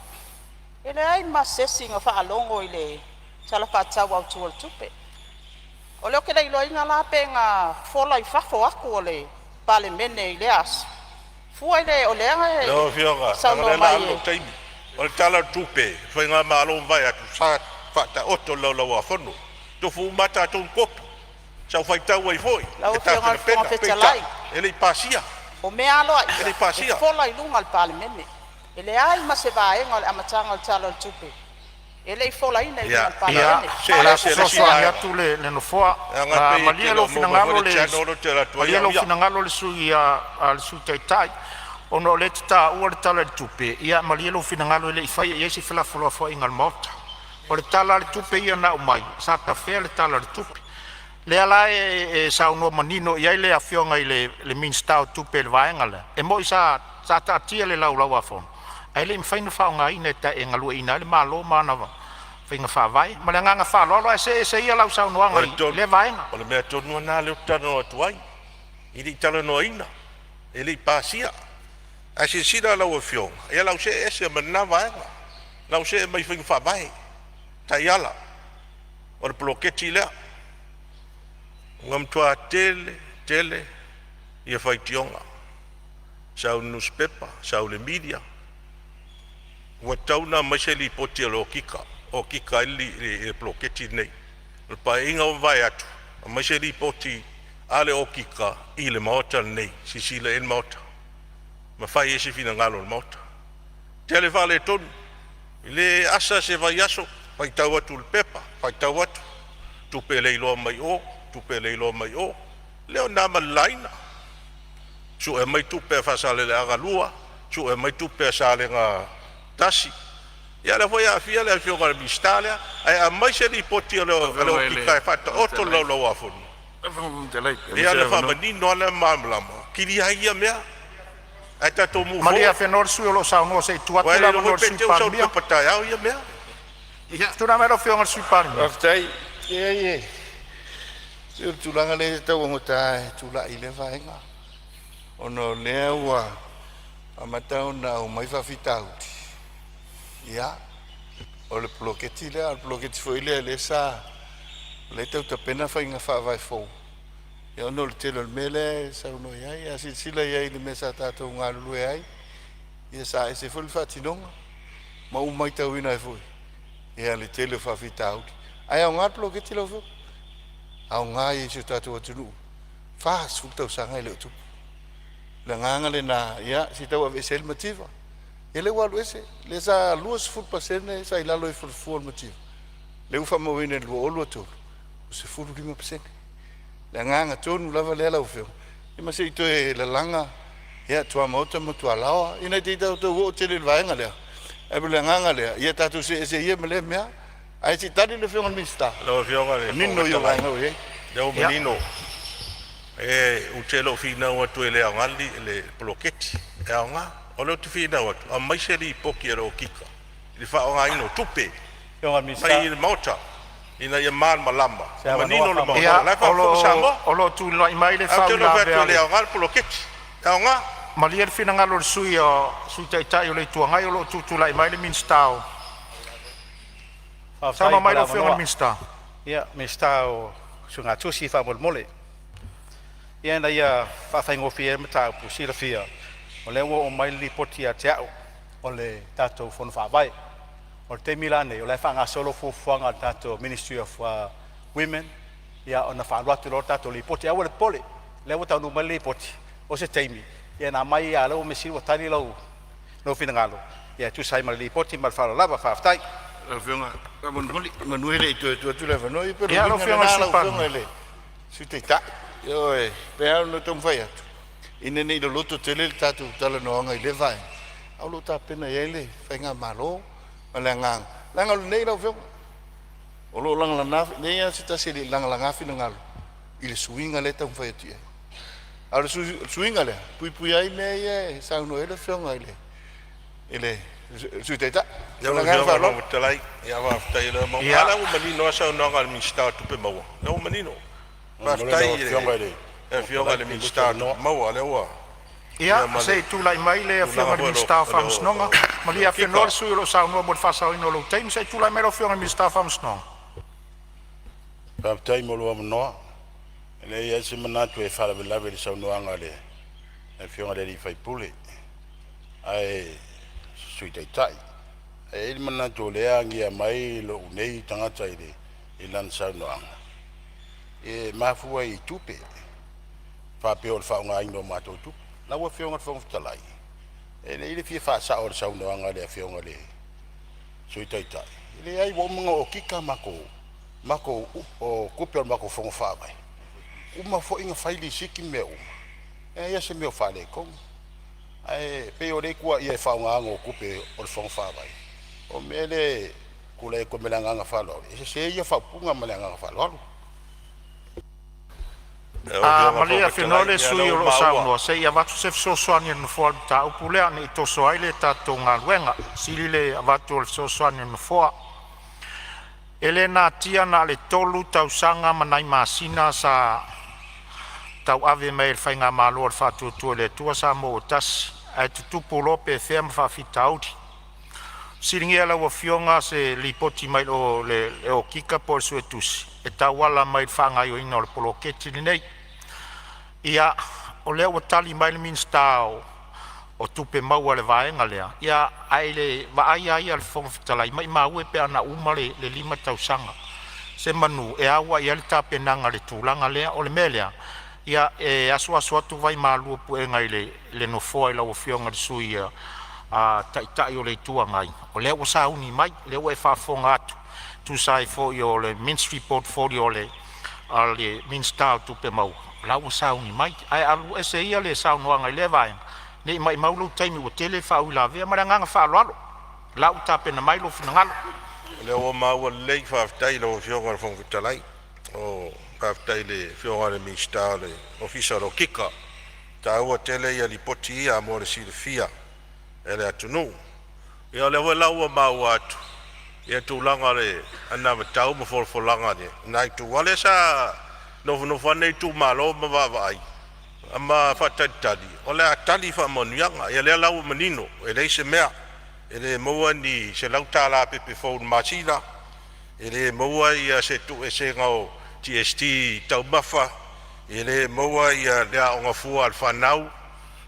E leai ma se isi na faalogo i le Tala Faatatau Autu o le Tupe. O lea ou te le iloaina la pe na fola i fafo atu o le Palemene i lea aso, fua i le o lea na Lau Afioga, e leaga o saunoa lea o le a mai alu e lou taimi. O le Tala o le Tupe a le Faigamalo ua mavae atu sa faataoto i le Laulau a Fono, tofu uma lava tatou ma kopi. Sa ou faitau ai foi i Lau le Afioga i le tapenapena, Fofoga peitai Fetalai, e le i pasia, o mea e le aloaia i e pasia. fola i luga o le Palemene. E leai ma se vaega o le amataga o le Tala o le Tupe e le i folaina i luga Ia, o le Palemene. see Ma O le le a ese i le isi fesoasoani vaega, atu le Nofoa. leaga e pei e te Malie le lou o maua mai finagalo foi le le channel lea ou te alu atu ai malie au lou ia. finagalo le Sui Taitai ona o lea e te taua le Tala o le Tupe. Ia malie lou finagalo e le i faia i ai se felafolafoaiga a le Maota. O le Tala lava o le Tupe ia na aumai, sa tafea le Tala o le Tupe. Lea la e saunoa manino i ai le Afioga i le Minisita o Tupe i le vaega lea. E moi sa taatia i le Laulau a Fono ae le i mafai ona faaaogaina e galueaiina ai le Malo ma ana faiga faavae. Ma le agaga faaaloalo, ae see ese ia lau O saunoaga le i tonu, lea vaega. o le mea tonu lava lena lea ou te talanoa atu ai, e le i talanoaina, e le i pasia. Ae silasila lau Afioga, ia o le a ou see ese ma lena vaega, o le a ou see mai i faiga faavae, taiala o le poloketi lea. Ua matua tele tele ia faitioga, sau i le nusipepa, sau i le media, ua tatau ona aumai se lipoti a le Okika e okika ai le poloketi lenei. O le Paeaiga ua mavae atu, aumai se lipoti a le Okika i le Maota lenei e silasila i ai le Maota ma fai ai se finagalo o le Maota. Tele faaletonu, e le asa se vaiaso, faitau atu i le pepa, faitau atu, tupe le iloa mai o, tupe le iloa mai o, lea na ma le laina sue mai tupe a Faasaleleaga 2, sue mai tupe a Salega 1. Ia lea foi e aafia le afioga i le Minisita lea, ae aumai se lipoti a le Lau Afioga i Okika le e Fofoga faataoto i le Fetalai, Laulau a Fono. lau Afioga i le Fofoga Fetalai, pe maua Ia se ona avanoa. faamanino lava lea ma malamalama, kilia ai ia mea, ae tatou move Malie forward. Afenoa le sui usufono o lo o saunoa se i tuu Aua atu e le le iloa avanoa foi i le pe Sui te i ua sau i le Palemia. pepa taeao ia mea. Ia, Tulai mai lau Afioga i le Sui Palemia. faafetai. Leai, se o le tulaga lea e tau augata e tulai i lea vaega, ona o lea ua amata ona aumai faafitauli. Ia, o le poloketi lea, o le poloketi foi lea lea sa o lea e tau tapena faiga faavae fou. Ia ona o le tele o le mea lea e saunoa i ai, a silasila i ai i le mea sa tatou galulue ai, ia sa ese foi le faatinoga ma ou matauina ai foi ia le tele o faafitauli. Ae aoga le poloketi lau Afioga, aoga i si o tatou atunuu, 40 tausaga e le o tupu. O le agaga lena, ia se i tau aveese ai le mativa. Ia lea ua alu ese, lea sa 20% sa i lalo ifo i le fua o le mativa, lea ua faamauina i le 2023 ua 15%. Le agaga tonu lava lea lau Afioga, ia ma se i toe lalaga ia tuamaota ma tualaoa ina te i tatou oo tele i le vaega lea. Ae o le agaga lea, ia tatou see ese ia ma lea mea. Ae se i tali le Afioga i le Minisita, Lau Afioga i le Fofoga manino ia Fetalai, vaega ua i ai. lea ua manino, ou te le o finau atu e le aoga le poloketi, e aoga. O lea ou te finau atu, aumai se lipoti a le Okika i le faaaogaina o tupe Afioga i le mai Minisita i le Maota ina ia malamalama, se avanoa manino le Maota, faamolemole. o la Ia, e o lo faafofoga Samoa. o lo o tulai mai le Ae ou te le o fai atu faauilavea a e le le aoga le poloketi, e aoga. Malie le finagalo o le sui Taitai o le Itu Agai o lo o tutulai mai le Minisita o… Faafetai Saunoa mo mai le lau Afioga i le avanoa. Minisita. Ia, Minisita o Suegatusi faamolemole. Ia ina ia faafaigofie ai le mataupu, silafia o lea ua oo mai le lipoti ia te au o le tatou Fono Faavae. O le taimi la nei, o la e faagasolo fuafuaga a le tatou Ministry of Women, ia ona faaalu atu loa le tatou lipoti. Aua le popole, lea ua taunuu mai le lipoti, o se taimi ia na aumai a o lea ua measili ua tali lou finagalo ia e tusa ai ma le lipoti. Ma le faaaloalo lava, faafetai. Lau Afioga, faamolemole, semeamanu e le i toe tuu atu le avanoa, ia pei o le Ia, lau uiga Afioga i le lena Sui lau Afioga Palemia. i le Sui Taitai. Ioe, e pei lava ona taumafai atu, ina ne i loloto tele le tatou talanoaga i lea vaega, a o lo o tapena i ai le faigamalo ma le agaga, leaga o lenei lau Afioga, o lo o lagalaga, leai lava se tasi e le i lagalaga finagalo i le suiga lea e taumafai atu i ai. A o le suiga lea, e puipuia ai mea ia e saunoa ai le Afioga i le Sui Taitai. Ma Lau le agaga Afioga i le faaaloalo. Fofoga Fetalai, ia faafetai o lea ua maua. A Ia, lea ua manino lava saunoaga a le Minisita o Tupe Maua, lea ua manino. Momoli Faafetai lau i Afioga i le le Fofoga Afioga Fetalai i le pe maua se Minisita o avanoa. Tupe Maua, lea ua ia, ma se le i tulai mai le Afioga tulaga i le foi Minisita o o le Faamasinoga. Malie Okika. Afenoa le sui usufono o lo o saunoa mo le faasaoina o lou taimi. Se i tulai mai lau Afioga i le Minisita o Faamasinoga. Faafetai mo lou avanoa. E leai lava se manatu e faalavelave i le saunoaga a le Afioga i le sui usufono ae Sui Taitai. Ae i ai le manatu o lea e agia mai lou nei tagata i lana saunoaga, e mafua i tupe, faapea o le faaaogaina o matou tupe. Lau Afioga i le Fofoga Fetalai, e lelei le fia faasao o le saunoaga a le Afioga i le Sui Taitai. E leai, ua uma ona okika matou o tupe o le matou Fono Faavae, uma foi ona fai lisiti ma mea uma, e leai lava se mea o faaletonu. Ae pei o lea e tuuaia i le faaaogaina o tupe o le Fono Faavae. O le mea lea e tulai atu ai ma le agaga faaaloalo, e sese ia faaupuga ma le agaga faaaloalo. Lau Afioga i le Malie Fofoga Afenoa Fetalai, le ia o sui lea usufono ua o lo o maua. saunoa se i avatu se fesoasoani a le Nofoa i le mataupu lea ne i toso ai le tatou galuega. E sili le avatu o le fesoasoani a le Nofoa. E le natia na o le 3 tausaga ma nai masina sa tauave mai ai e le Faigamalo a le Faatuatua i le Atua Samoa ua Tasi, ae tutupu loa pefea ma faafitauli. Fesiligia e lau Afioga se lipoti mai le Okika po o le Suetusi e tauala mai i le faagaoioiga o le poloketi lenei. Ia, o lea ua tali mai le Minisita o Tupe Maua i le vaega lea, ia ae i le vaai lava ia a le Fofoga Fetalai, maimau e pe ana uma le 5 tausaga, semanu e au lava i ai le tapenaga i le tulaga lea. O le mea lea, ia, e asuasu atu vaimalu o puega i le Nofoa i lau Afioga i le Sui Taitai o le Itu Agai, o lea ua sauni mai, o lea ua e faafofoga atu e tusa ai foi o le Ministry Portfolio a le Minisita o Tupe Maua, o la ua sauni mai. Ae alu ese ia le saunoaga i lea vaega, ne i maumau lou taimi ua tele faauilavea. Ma le agaga faaaloalo, o la ua tapena mai lou finagalo. O lea ua maua lelei, faafetai i lau Afioga i le Fofoga Fetalai. Faafetai i le Afioga i le Minisita o le Ofisa o le Okika. E taua tele ia lipoti ia mo le silafia e le atunuu. Ia o lea foi la ua maua atu ia tulaga o le anavatau ma folafolaga a lena itu, aua o lea sa nofonofo lava lenei itumalo ma vaavaai ma faatalitali o le a tali faamanuiaga. Ia lea la ua manino e leai se mea, e le maua ni $100 pepe fou i le masina, e le maua se tuueseesega o GST i taumafa, e le maua le aoga fua a le fanau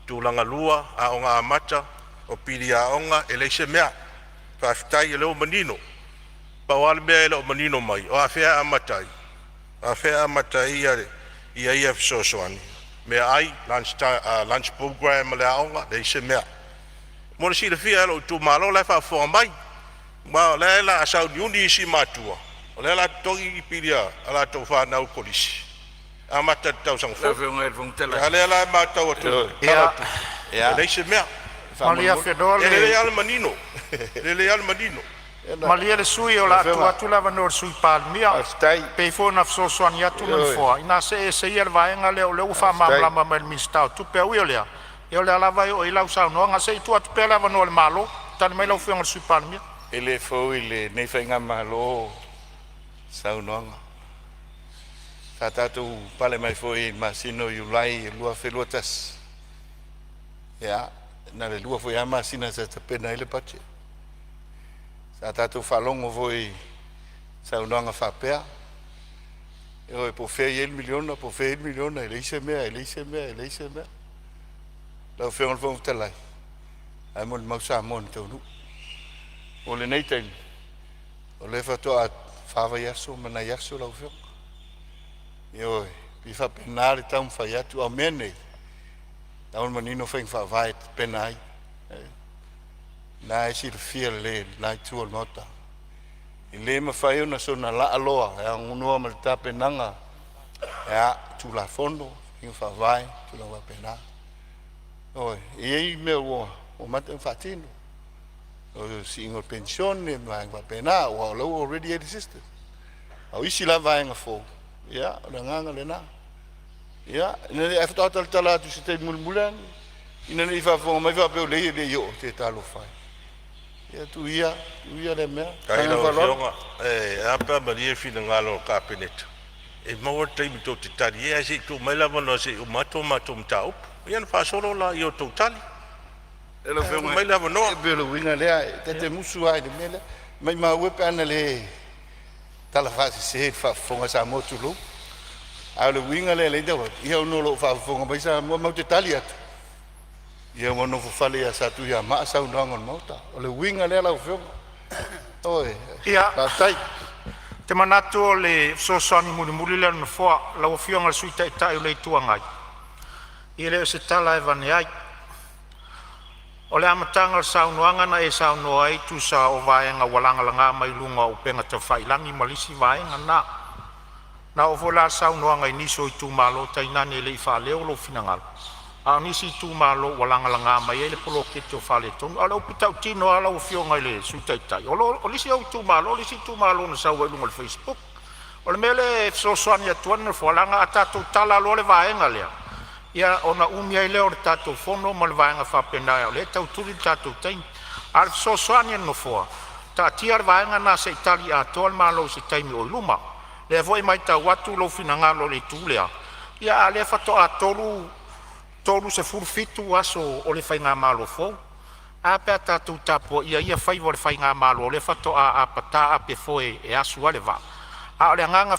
tulaga lua, aoga amata, o pili aoga, e leai se mea. Faafetai o lea ua manino. Pau lava le mea e le o manino mai, o afea e amata ai? O afea e amata ai ia fesoasoani, meaai lunch lunch program a le aoga, leai se mea. Mo le silafia e lou itumalo la e faafofoga mai, ma o lea la a sauniuni isi matua o lea la totogi ni pili a latou fanau i le kolisi e amata i le tausaga Lau fou. Afioga i le Fofoga Fetalai. A lea la e matau atu i le Tala o le Tupe, e leai se mea. Malie Faamolemole. Afenoa E lelei le lava le manino, e lelei lava le manino. Malie le sui usufono o Lau le a tuu Afioga, atu le avanoa i le Sui Palemia. faafetai. Pei foi ona fesoasoani atu le Ioe, Nofoa, ina see ese ia i le vaega lea o lea ua faafetai. faamalamalama mai e le Minisita o Tupe. Ae ui o lea, ia o lea lava e oo i ai lau saunoaga. Se i tuu atu pea le avanoa i le Malo. Tali mai lau Afioga i le Sui Palemia. E le fou i lenei faigamalo saunoaga. Sa tatou pale mai foi i le masina o Iulai 2021. Ia, na o le 2 foi lava masina sa tapena ai le budget. Sa tatou faalogo foi i saunoaga faapea, ioe, po o fea e i ai le miliona, po o fea e i ai le miliona, e leai se mea, e leai se mea, e leai se mea. Lau Afioga i le Fofoga Fetalai, ae molimau Samoa na taunuu. O lenei taimi, o lea faatoa 4 vaiaso ma nai aso lau Afioga. Ioe, pei e faapena le taumafai atu, a o mea nei, la ua manino faiga faavae e tapena ai. Na e silafia lelei e lena itu o le Maota. E le mafai ona soona laaloa e aunoa ma le tapenaga ia Tulafono, faiga faavae, tulaga faapena. Ioe, e i ai mea ua amata ona faatino, o le siiga o le penisione ma vaega faapena, aua o la ua already i ai le system. A o isi la vaega fou, ia o le agaga lena. Ia, ae faatoa talatala atu i se taimi mulimuli ane, ina ne i faafofoga mai faapea o leai e le i oo, se talofa e. Ia tuu ia, tuu ia lea mea. Faafetai i Agaga lau faaaloalo. Afioga, e a pe a malie le finagalo o le Kapeneta, e maua le taimi tou te tali ai, ae se i tuu mai le avanoa se i uma atu a matou mataupu, ia ona faasolo lea o tou tali. Lau Ae tuu Afioga, mai le avanoa. e pei o le uiga lea, ta te musu lava i le mea lea, maumau e pe ana le tala faasese i le faafofoga a Samoa, tulou. A o le uiga lea e ala ai ona o lo o faafofoga mai Samoa, matou te tali atu, ia ua nofofale ia Satuiamaa saunoaga o le Maota. O le uiga lea lau Afioga. Ioe, Ia, faafetai. Ou te manatu o le fesoasoani mulimuli lea a le Nofoa, lau Afioga i le Sui Taitai o le Itu Agai, e le o se tala e aveane ai. O le amataga o le saunoaga na e saunoa ai tusa o vaega ua lagalaga mai luga o upega tafailagi ma isi vaega na. Na oo foi la le saunoaga i nisi o itumalo, tainane e le i faaleo lou finagalo, a o nisi itumalo ua lagalaga mai ai le poloketi o faaletonu. A o le upu tautino lava lau Afioga i le Sui Taitai, o le isi ou itumalo le isi itumalo na sau ai i luga o le facebook. O le mea lea e fesoasoani atu ai le Nofoa, leaga a tatou tala loa le vaega lea, ia ona umi ai lea o le tatou fono ma le vaega faapena o lea e tau tuli le tatou taimi. A o le fesoasoani a le Nofoa, taatia le vaega lena se i tali atoa le Malo i se taimi o i luma. O lea foi e matau atu lou finagalo i le itu lea, a o lea faatoa 37 aso o le faigamalo fou. Ae a pe a tatou tapuaia ia faiva o le faigamalo o lea faatoa apata apefoe e asu ai le vaa. A o le agaga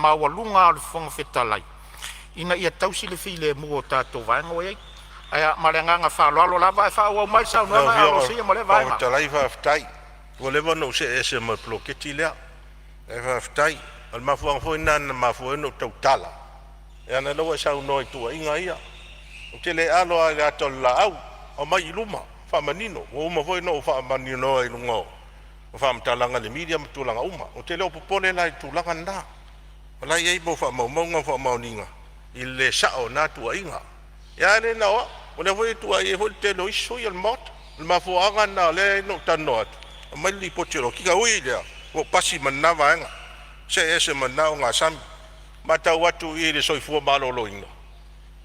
maualuga lava o le Fofoga Fetalai, ina ia tausi le filemu o tatou vaega ua i ai. Ia ma le agaga faaaloalo lava, ae faaauau mai le Lau saunoaga Afioga i Alosia le ma lea Fofoga vaega. Fetalai faafetai, ua leva ona ou see ese ma le poloketi lea, ae faafetai. O le mafuaaga foi lena na mafua ai ona ou tautala, leaga o lea ua e saunoa i tuuaiga ia. Ou te le alo lava i le ata o le laau, aumai i luma faamanino. Ua uma foi ona ou faamaninoa i luga o faamatalaga i le media ma tulaga uma. Ou te le o popole la i le tulaga lena, o la e i ai mo faamaumauga ma faamaoniga i le le sao o na tuuaiga. Ia ae le na o au, o lea foi e tuuaia ai foi le tele o isi sui o le Maota. O le mafuaaga lena o lea e ala ai ona ou talanoa atu, aumai le lipoti a le okika. E ui i lea, ua ou pasi ma lena vaega, see ese ma lena ogasami. E matau atu i le soifua maloloina,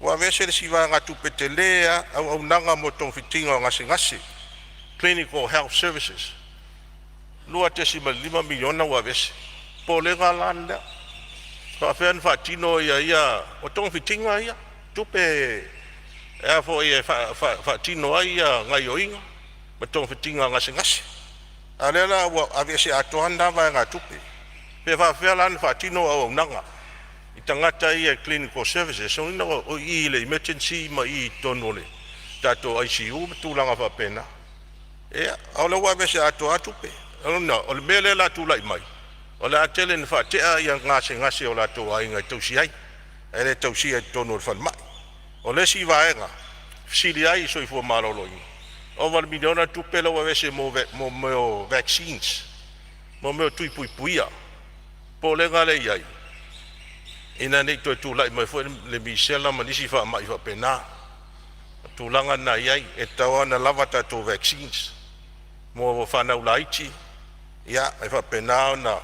ua aveese le isi vaegatupe tele lava, auaunaga mo togafitiga o gasegase (Clinical Health Services), $2.5 miliona ua aveese. O le popolega la lea, e faapefea ona faatino ia… O togafitiga ia, tupe e a foi e faatino ai gaoioiga ma togafitiga o gasegase, a o lea la ua aveese atoa lava lena vaegatupe. Pe faapefea la ona faatino auaunaga i tagata ia e clinical services? Lona uiga o i i le emergency ma i totonu o le tatou ICU ma tulaga faapena. Ia, a o lea ua aveese atoa lava tupe. O lona uiga, o le mea lea o le a tulai mai, o le a tele ina faatea gasegase o latou aiga e tausi ai, ae le tausia i totonu o le falemai. O le isi vaega e fesili ai i le Soifua Maloloina, ova i le miliona le tupe lea ua aveese mo mea o vaccines, mo mea o tui puipuia. O le popolega lea e i ai, ina ne i toe tulai mai foi le misela ma nisi faamai faapena. O le tulaga lena e i ai, e tatau lava ona lava tatou vaccines mo fanau laiti, ia e faapena ona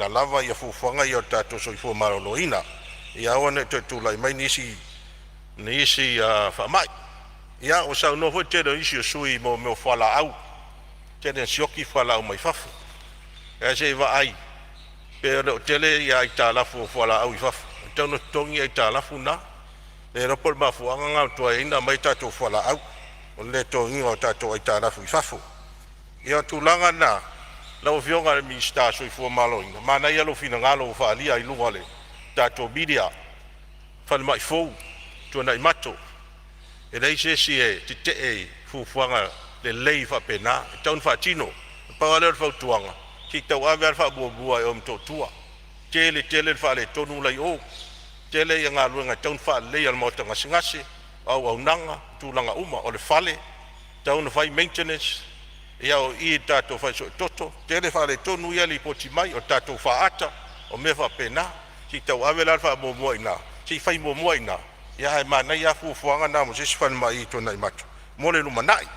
lava fuafuaga ia a le tatou soifua maloloina, ia aua ne i toe tulai mai nisi faamai. Ia ua saunoa foi le tele o nisi o sui usufono i mea o fualaau, tele ina sioki fualaau mai fafo. Ae se i vaai pe le o tele ia aitalafu o fualaau i fafo, e tatau ona totogi aitalafu na. Le iloa po o le mafuaaga lena ua tuai ai ona aumai tatou fualaau, o le le totogiina o tatou aitalafu i fafo. Ia o tulaga na lau Afioga i le Minisita mo le Soifua Maloloina, manaia lou finagalo ua faaalia i luga o le tatou media, falemai fou i Tuanaimato. E leai se isi e tetee i fuafuaga lelei faapena, e tatau ona faatino. Na pau lava lea o le fautuaga, se i tauave lava le faamuamua e oe ma Motootua. E tele tele le faaletonu la e i o, tele galuega e tatau ona faaleleia o le maota gasegase, o auaunaga, tulaga uma. O le fale e tatau ona fai maintenance, o i i le tatou fale suetoto, tele faaletonu ia e lipoti mai. O le tatou faata, o mea faapena. Se i tauave la le faamuamua i ina, se i fai muamua i ina, ae manaia lava fuafuaga na mo se isi falemai i Tuanaimato mo le lumanai,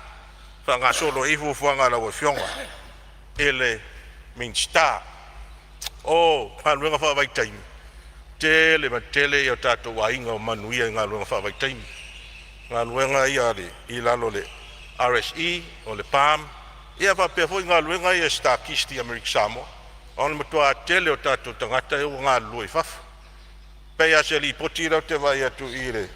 faagasolo ai fuafuaga a lau Afioga i le Minisita. O galuega faavaitaimi, tele ma tele o tatou aiga ua manuia i galuega faavaitaimi, galuega ia i lalo o le RSE, o le PAM faapea foi galuega ia a le Star Kist i Amerika Samoa. O le matua tele o tatou tagata ia ua galulue i fafo. E pei lava o se lipoti lea ou te vaai atu i le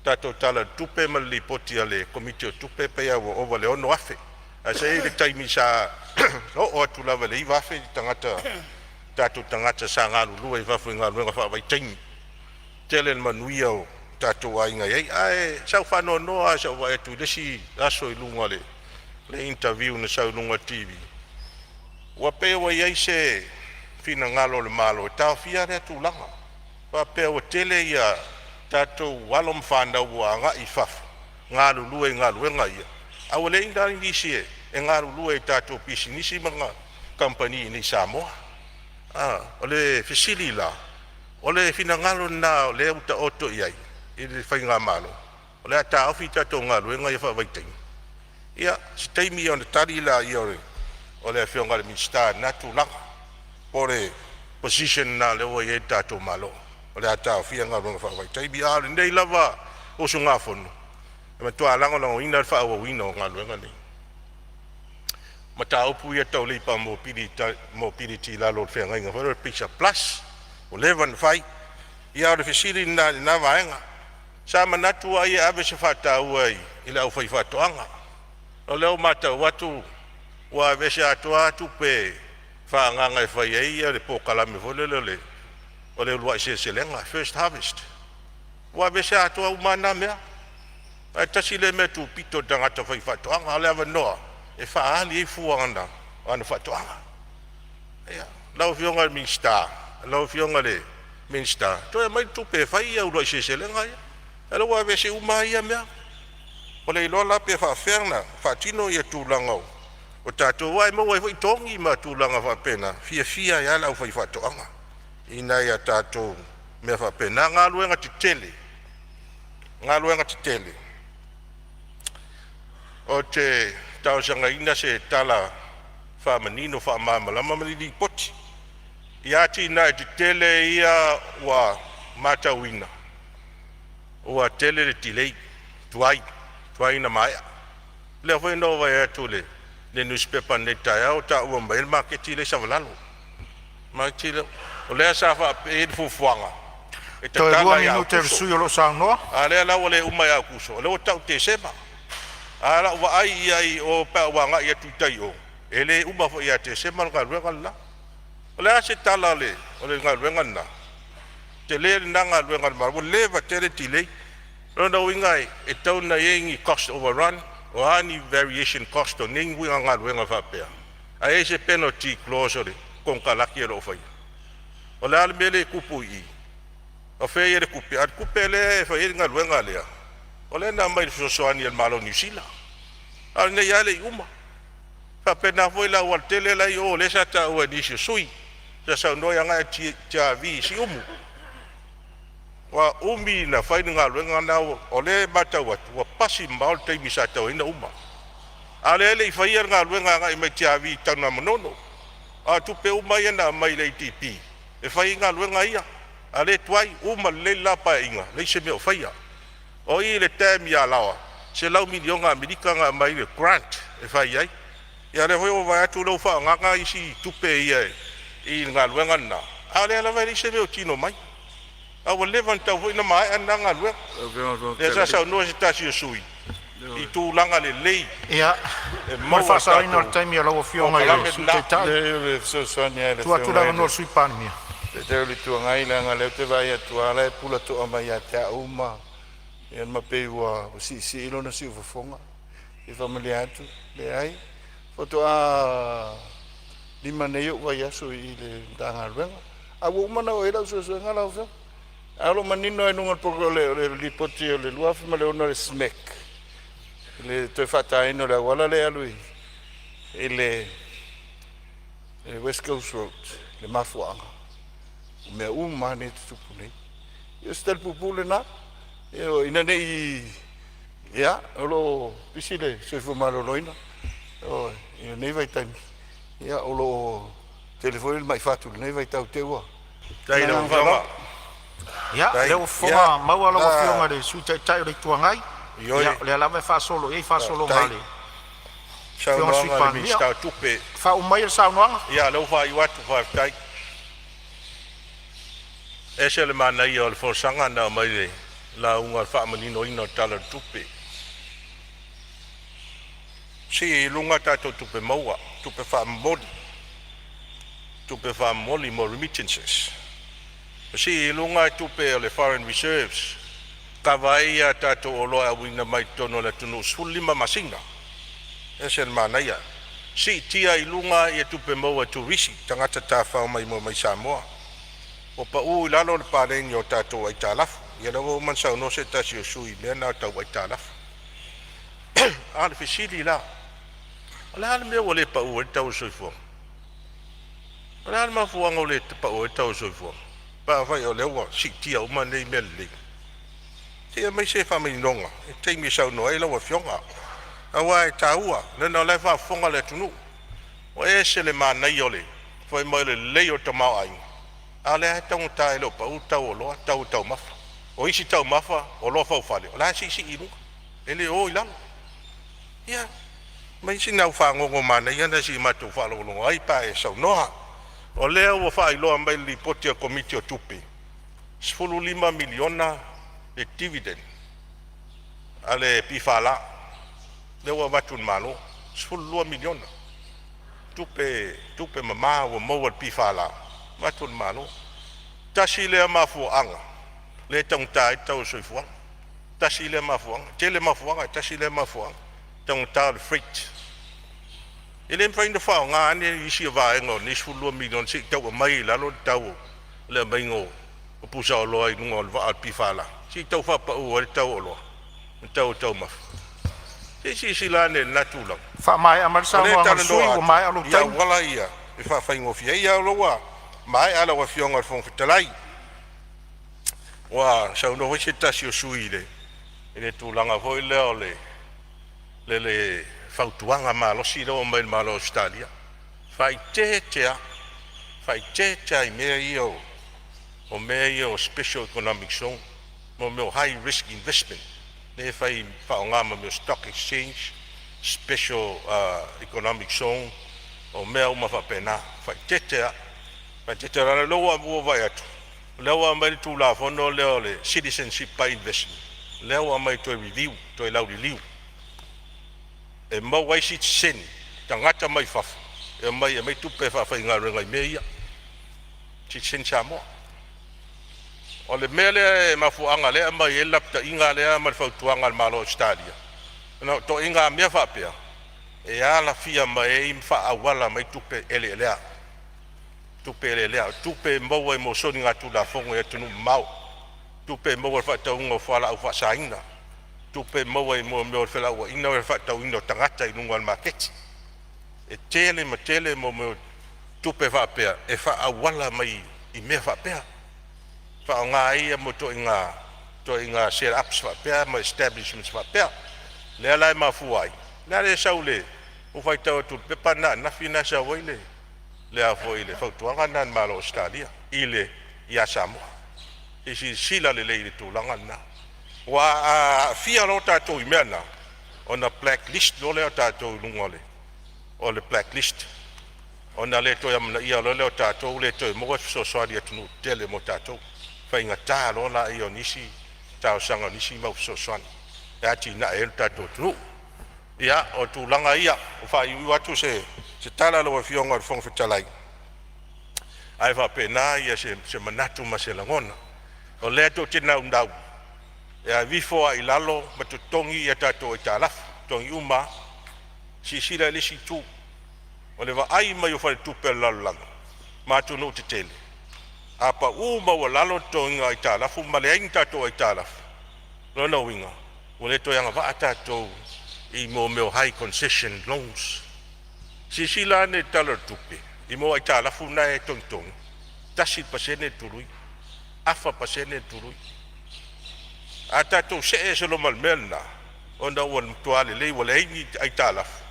tatou Tala o le Tupe ma le Lipoti a le Komiti o Tupe, e pei lava ua ova i le 6,000, ae sa i ai le taimi sa oo atu lava i le 9,000 tagata tatou tagata sa galulue i fafo i galuega faavaitaimi. Tele le manuia o tatou aiga e i ai. Ae sa ou faanoanoa lava i lou vaai atu i le isi aso i luga o le interview na sau i luga o le TV, ua pei ua i ai se finagalo o le Malo e taofia lea tulaga, faapea ua tele ia tatou alo ma fanau ua agai i fafo e galulue i galuega ia, a ua leai la nisi e galulue i tatou pisinisi ma kamupani i inei i Samoa. O le fesili la, o le finagalo lena o lea ua taoto i ai i le faigamalo, o le a taofi tatou galuega ia faavaitaimi? Ia se taimi ona tali lea o le Afioga i le Minisita i lena tulaga, po o le position lena o lea ua i ai le tatou Malo o le a taofia galuega faavaitaimi. A o lenei lava usugafono, e matua lagolagoina le faaauauina o galuega nei. O mataupu ia tau labour mobility i lalo o le feagaiga foi lea o le PACER Plus ua leva ona fai. Ia a o le fesili lena i lena vaega. Sa manatu ai e ave se faataua i le aufaifaatoaga. O lea ua matau atu ua aveese atoa lava tupe faaagaaga e fai ai le polokalame foi lele o le uluai seleselega first harvest, ua aveese atoa uma lava na mea. Ae tasi lea mea tupito i le tagata faifaatoaga, o le avanoa e faaali ai fua o ana faatoaga. Ia, lau Afioga i le Minisita, lau Afioga i le Minisita, toe aumai le tupe e fai uluai seleselega ia, a o lea ua aveese uma lava ia mea. Ua le iloa la pe faafefea ona faatino tulaga o tatou aua e maua ai foi togi ma tulaga faapena, e fiafia ai lava le aufaifaatoaga i nai a tatou mea faapena. Galuega Tetele, Galuega Tetele, ou te talosagaina se tala faamanino faamalamalama ma ni lipoti i atinae tetele ia ua matauina ua tele le delay, tuai, tuai ona maea. O lea foi na ou vaai atu i le nusipepa ananei i le taeao ua taua mai ai le maketi lea i Savalalo. Maketi lea, o lea sa faapea e i ai le fuafuaga e Toe lua tatala ia minute o le Aokuso, sui usufono o lo o saunoa. a o lea la ua le uma ia Aokuso, o lea ua tau Tesema. A o lau vaai i ai i o pe a ou agai atu i tai i o, e le uma foi ia Tesema le galuega le la. O le a se tala o le galuega lena? Tele lena galuega a le Malo ua leva tele delay. O lona uiga e tatau ona i ai ni cost overrun, o a ni variation cost o nei uiga galuega faapea, ae i ai se penalty clause o le konekarate o lo o faia? O le a le mea lea e tupu i i? O fea le tupe? A o le tupe lea e fai ai le galuega lea, o lea na aumai i le fesoasoani a le Malo o Niu Sila, a o lenei lava e le i uma. E faapena foi le aualatele la e i o lea sa taua e nisi o sui usufono sa saunoa e agai atu i Tiavi i Siumu. Ua umi ona fai le galuega lena, o lea e matau atu ua pasi mamao le taimi sa tatau ai ona uma, a o lea e le i faia le galuega agai mai Tiavi i Tanugamanono. A o tupe uma ia na aumai i le ADB e fai ai galuega ia, a o lea e tuai. Uma lelei le la Paeaiga leai se mea o faia. O i i le dam i Alaoa, $100 miliona Amerika na aumai le grant e fai ai. Ia o lea foi ua ou vaai atu o lea ua faaagaaga isi tupe ia i le galuega lena, a o lea lava e leai se mea o tino mai, a ua leva ona tatau foi ona maea lena galuega. Lau Afioga i le Fofoga Lea sa Fetalai. saunoa se tasi o sui usufono i tulaga lelei Ia, e mo le maua e faasaoina o le tatou taimi o lau Afioga i le polokalame Sui lena. Taitai, Leai, o le fesoasoani lava i le tuu atu le Afioga i avanoa le i le Sui Palemia. Taitai o le Itu Agai, leaga o lea ou te vaai atu lava o la e pulatoa mai ia te au ma ia ma pei ua siisii lona siufofoga. E faamalie atu, leai, faatoa 5 nei ou vaiaso i le Matagaluega, a ua uma ona oo i ai lau suesuega lau Afioga. Ae o lo o manino lava i luga o le lipoti o le 2006 a le SMEC i le toe faataina o le auala lea e alu i le West Coast Road le mafuaaga o mea uma lava nei e tutupu nei. Ia o se tali puupuu lena, ioe, ina ne i… ia, o lo o pisi le soifua maloloina ioe, i lenei vaitaimi, o lo o tele foi le mai fatu i lenei vaitau i te i ua… Ma Faafetai le i lau agaga Afioga. faaaloalo. Ia, o Faafetai. lea ua fofoga maua lau Afioga i le Sui Taitai o le Itu Agai. Ioe, Ia, o lea lava e faasolo i ai faasologa a faafetai. le Afioga i le Sui Saunoaga a le Palemia. Minisita o Tupe. Faauma maia le saunoaga. Ia, o lea ua faaiu atu, faafetai. E ese le manaia o le folasaga na aumai i le lauga o le faamaninoina o le Tala o le Tupe. Sii i luga tatou tupe maua, tupe faamomoli. Tupe faamomoli mo remittances. Ma sii i luga tupe o le foreign reserves kava ai a tatou oloa e auina mai totonu o le atunuu 15 masina. Ese le manaia. Siitia i luga ia tupe maua e turisi, tagata tafafao maimoa mai Samoa. Ua pau i lalo le paleni o tatou aitalafu. Ia lea ua uma ona saunoa se tasi o sui usufono i mea na tau aitalafu. A o le fesili la, o le a le mea ua le pau ai le tau o le soifuaga? O le a le mafuaaga ua le pau ai le tau o le soifuaga pe afai o lea ua siitia uma nei mea lelei? Se i aumai se faamaninoga i le taimi e saunoa ai lau Afioga, aua e taua leaga o la e faafofoga le atunuu. Ua ese le manaia o le fai mai o le lelei o le tamaoaiga, a o lea lava e taugata e le o pau le tau o oloa, tau o taumafa. O isi taumafa, oloa faufale o la e siisii i luga, e le o i lalo. Ia aumai sina au fagogo manaia lea se i matou faalogologo ai pe a e saunoa. O lea ua faailoa mai e le Lipoti a le Komiti o Tupe, $15 miliona le dividend a le PFL lea ua avatu i le Malo, 12 miliona tupe mama ua maua e le PFL avatu i le Malo. Tasi lea mafuaaga lea e taugata ai le tau o le soifuaga, tasi lea mafuaaga. E tele mafuaaga ae tasi lea mafuaaga, taugata o le freight. E le mafai ona faaaoga ane nisi o vaega o lenei $12 miliona se i tau aumai ai i lalo le tau o le aumaiga o pusaoloa i luga o le vaa a le PFL se i tau faapau ai le tau o oloa ma tau o taumafa. Se i silasila ane i lena tulaga. Faamaea mai le O lea e saunoaga a le sui talanoa usufono ua atu maea lou i taimi. auala ia e faafaigofie ai. Ia o lea ua maea lau Afioga i le Fofoga Fetalai. Ua saunoa foi se tasi o sui usufono i le tulaga foi lea o le fautuaga malosi lea ua aumai e le Malo o Ausetalia, faaeteete lava, faaeteete lava i mea ia o special economic zone, mo mea o high risk investment lea e fai faaaoga ma mea o stock exchange, special economic zone, o mea uma faapena. Faaeteete lava, faaeteete leaga o lea ua ou vaai atu o lea ua aumai le Tulafono lea o le Citizenship by Investment, lea ua aumai e toe review, toe lauliliu e maua ai sitiseni, tagata mai fafo e omai e aumai tupe e faafaigaluega i mea ia, sitiseni Samoa. O le mea lea e mafuaaga lea e aumai ai le lapataiga lea ma le fautuaga a le Malo o Ausetalia, ona o ituaiga mea faapea e alafia mai ai ma faaauala mai tupe eleelea, tupe eleelea, o tupe e maua mo soligatulafono i atunuu mamao, tupe e maua i le faatauina o fualaau faasaina, tupe e maua i mea o felauaiga ma le faatauina o tagata i luga o le maketi. E tele ma tele mo mea o tupe faapea e faaauala mai i mea faapea, faaaoga ai ituaiga set ups faapea ma establishments faapea. Lea la e mafua ai la le sau i le ua faitau atu i le pepa lena ananafi na e sau ai le fautuaga lena a le Malo o Ausetalia ia Samoa. Se i silasila lelei i le tulaga lena, aua a aafia loa tatou i mea na, ona black list loa lea o tatou i luga o le black list, ona le toe amanaia loa lea o tatou, le toe maua se fesoasoani a atunuu tetele mo tatou, faigata loa laia o nisi talosaga o nisi mau fesoasoani e atiae ai lo tatou atunuu. Ia, o tulaga ia ua faaiuiu atu se tala lau Afioga i le Fofoga Fetalai, ae faapena se manatu ma se lagona. O lea tou te naunau e aveifo lava i lalo ma totogi a tatou aitalafu, totogi uma lava. Silasila i le isi itu, o le vaai mai o faletupe o le lalolagi ma atunuu tetele, a pau maualalo le totogiina o aitalafu ma leai ni tatou aitalafu, o lona uiga ua le toe agavaa tatou i mo mea o high concession loans. Silasila ane i le Tala o le Tupe i mea o aitalafu na e togitogi, 1% le tului, 0.5% le tului. A tatou see ese loa ma le mea lena, ona ua matua lelei ua leai ni aitalafu,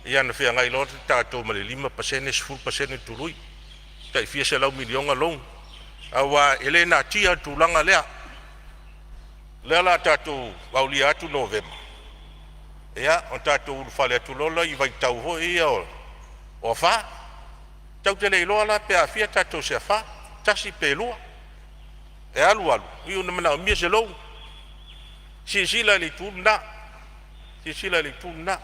ia ona feagai loa tatou ma le 5%, 10% le tului, tai fia selau miliona loan, aua e le natia le tulaga lea. O lea o le a tatou aulia atu Novema, ia ona tatou ulufale atu loa lea i vaitau foi ia o afa. Tatou te le iloa la pe aafia tatou i se afa, tasi pe lua. E alu alu, iu ina manaomia se loan. Silasila i le itu lena, silasila i le itu lena.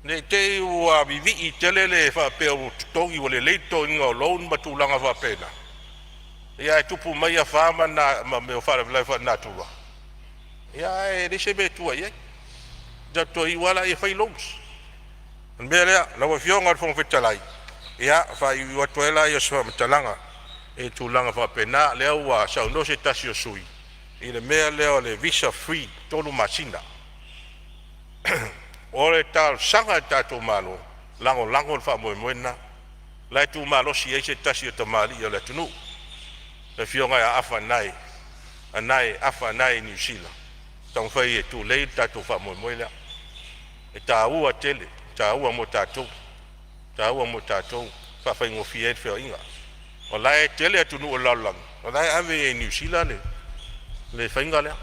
Ne i te i ua vivii tele le faapea ua totogi ua lelei le totogiina o loan ma tulaga faapena, ia ae tupu mai afa ma mea o faalavelave faalenatura, ia ae leai se mea e tua i ai. Ona tatou toe iu lava lea e fai loans. O le mea lea, lau Afioga i le Fofoga Fetalai, ia faaiuiu atu ai lea o se faamatalaga i tulaga faapena, lea ua saunoa se tasi o sui usufono i le mea lea o le visa free 3 masina. O le talosaga i le tatou Malo, lagolago le faamoemoe lena, o la e tu malosi ai se tasi o tamalii o le atunuu, le afioga ia Afa Anae Afa Anae i Niu Sila e taumafai e tulei le tatou faamoemoe lea. E taua tele, e taua mo tatou, e taua mo tatou e faafaigofie ai le feoaiga. O la e tele atunuu o le lalolagi o la e ave i ai e Niu Sila le faiga lea, o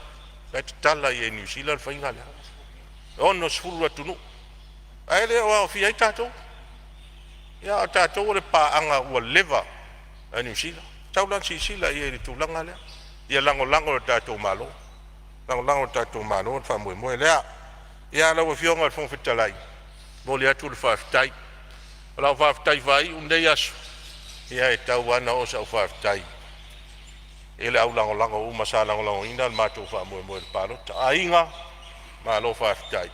la e tatala i ai e Niu Sila le faiga lea, e 60 atunuu ae le o aofia ai tatou. A o tatou o le paaga ua leva a Niu Sila. E tatau la ona silasila i ai i le tulaga lea, ia lagolago e le tatou Malo, lagolago e le tatou Malo le faamoemoe lea. Ia lau Afioga i le Fofoga Fetalai, e momoli atu le faafetai. O lau faafetai faaiu i lenei aso, ia e tatau lava ona oo sau faafetai i le au lagolago uma sa lagolagoina le matou faamoemoe i le palota. Aiga, malo faafetai.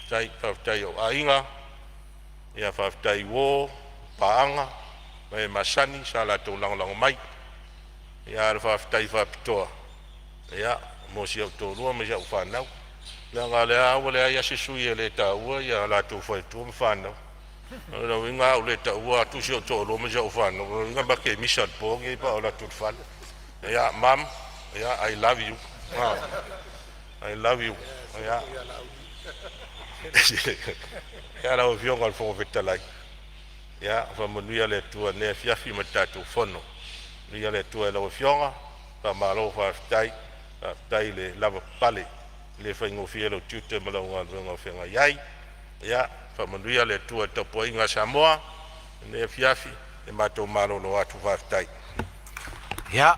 Faafetai i ou aiga, faafetai i uo, paaga ma e masani sa latou lagolago mai. A o le faafetai faapitoa mo si ou toalua ma si au fanau, leaga o lea lava ua leai se sui e le taua o latou faletua ma fanau. O lona uiga a ou le taua atu si ou toalua ma si au fanau, o lona uiga ma te misa i le po lenei pe a ou alu atu i le fale. Ia mom, I love you, I love you. Ia lau Afioga i le Fofoga Fetalai, ia faamanuia le Atua i lenei afiafi ma le tatou fono. Faamanuia le Atua i lau Afioga, faamalo faafetai, faafetai le lavapapale. E le faigofie lou tiute ma lau galuega o feagai ai. Ia faamanuia le Atua i le tapuaiga a Samoa i lenei afiafi. Matou malolo atu faafetai. Ia,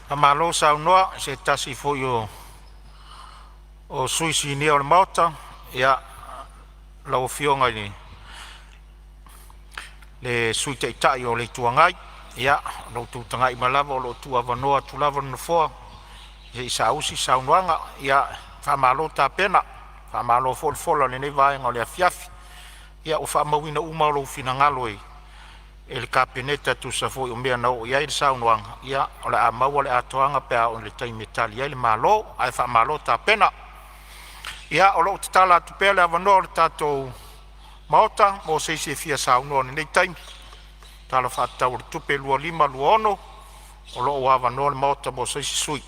faamalo saunoa i se tasi foi o sui usufono sinia o le Maota, lau Afioga i le Sui Taitai o le Itu Agai. Ia, o lo outou tagai mai lava o lo o tuuavanoa atu lava le Nofoa se i saausi se saunoaga. Ia faamalo tapena, faamalo foi le fola i lenei vaega o le afiafi. Ia ua faamauina uma lou finagalo e le Kapeneta e tusa foi o mea na oo i ai le saunoaga. Ia o le a maua le atoaga pe a oo i le taimi e tali ai le Malo, ae faamalo tapena. Ia, o lo o tatala atu pea le avanoa o le tatou Maota mo se isi e fia saunoa i lenei taimi i le Tala Faatatau o le Tupe 2025/2026. O lo o avanoa le Maota mo se isi sui.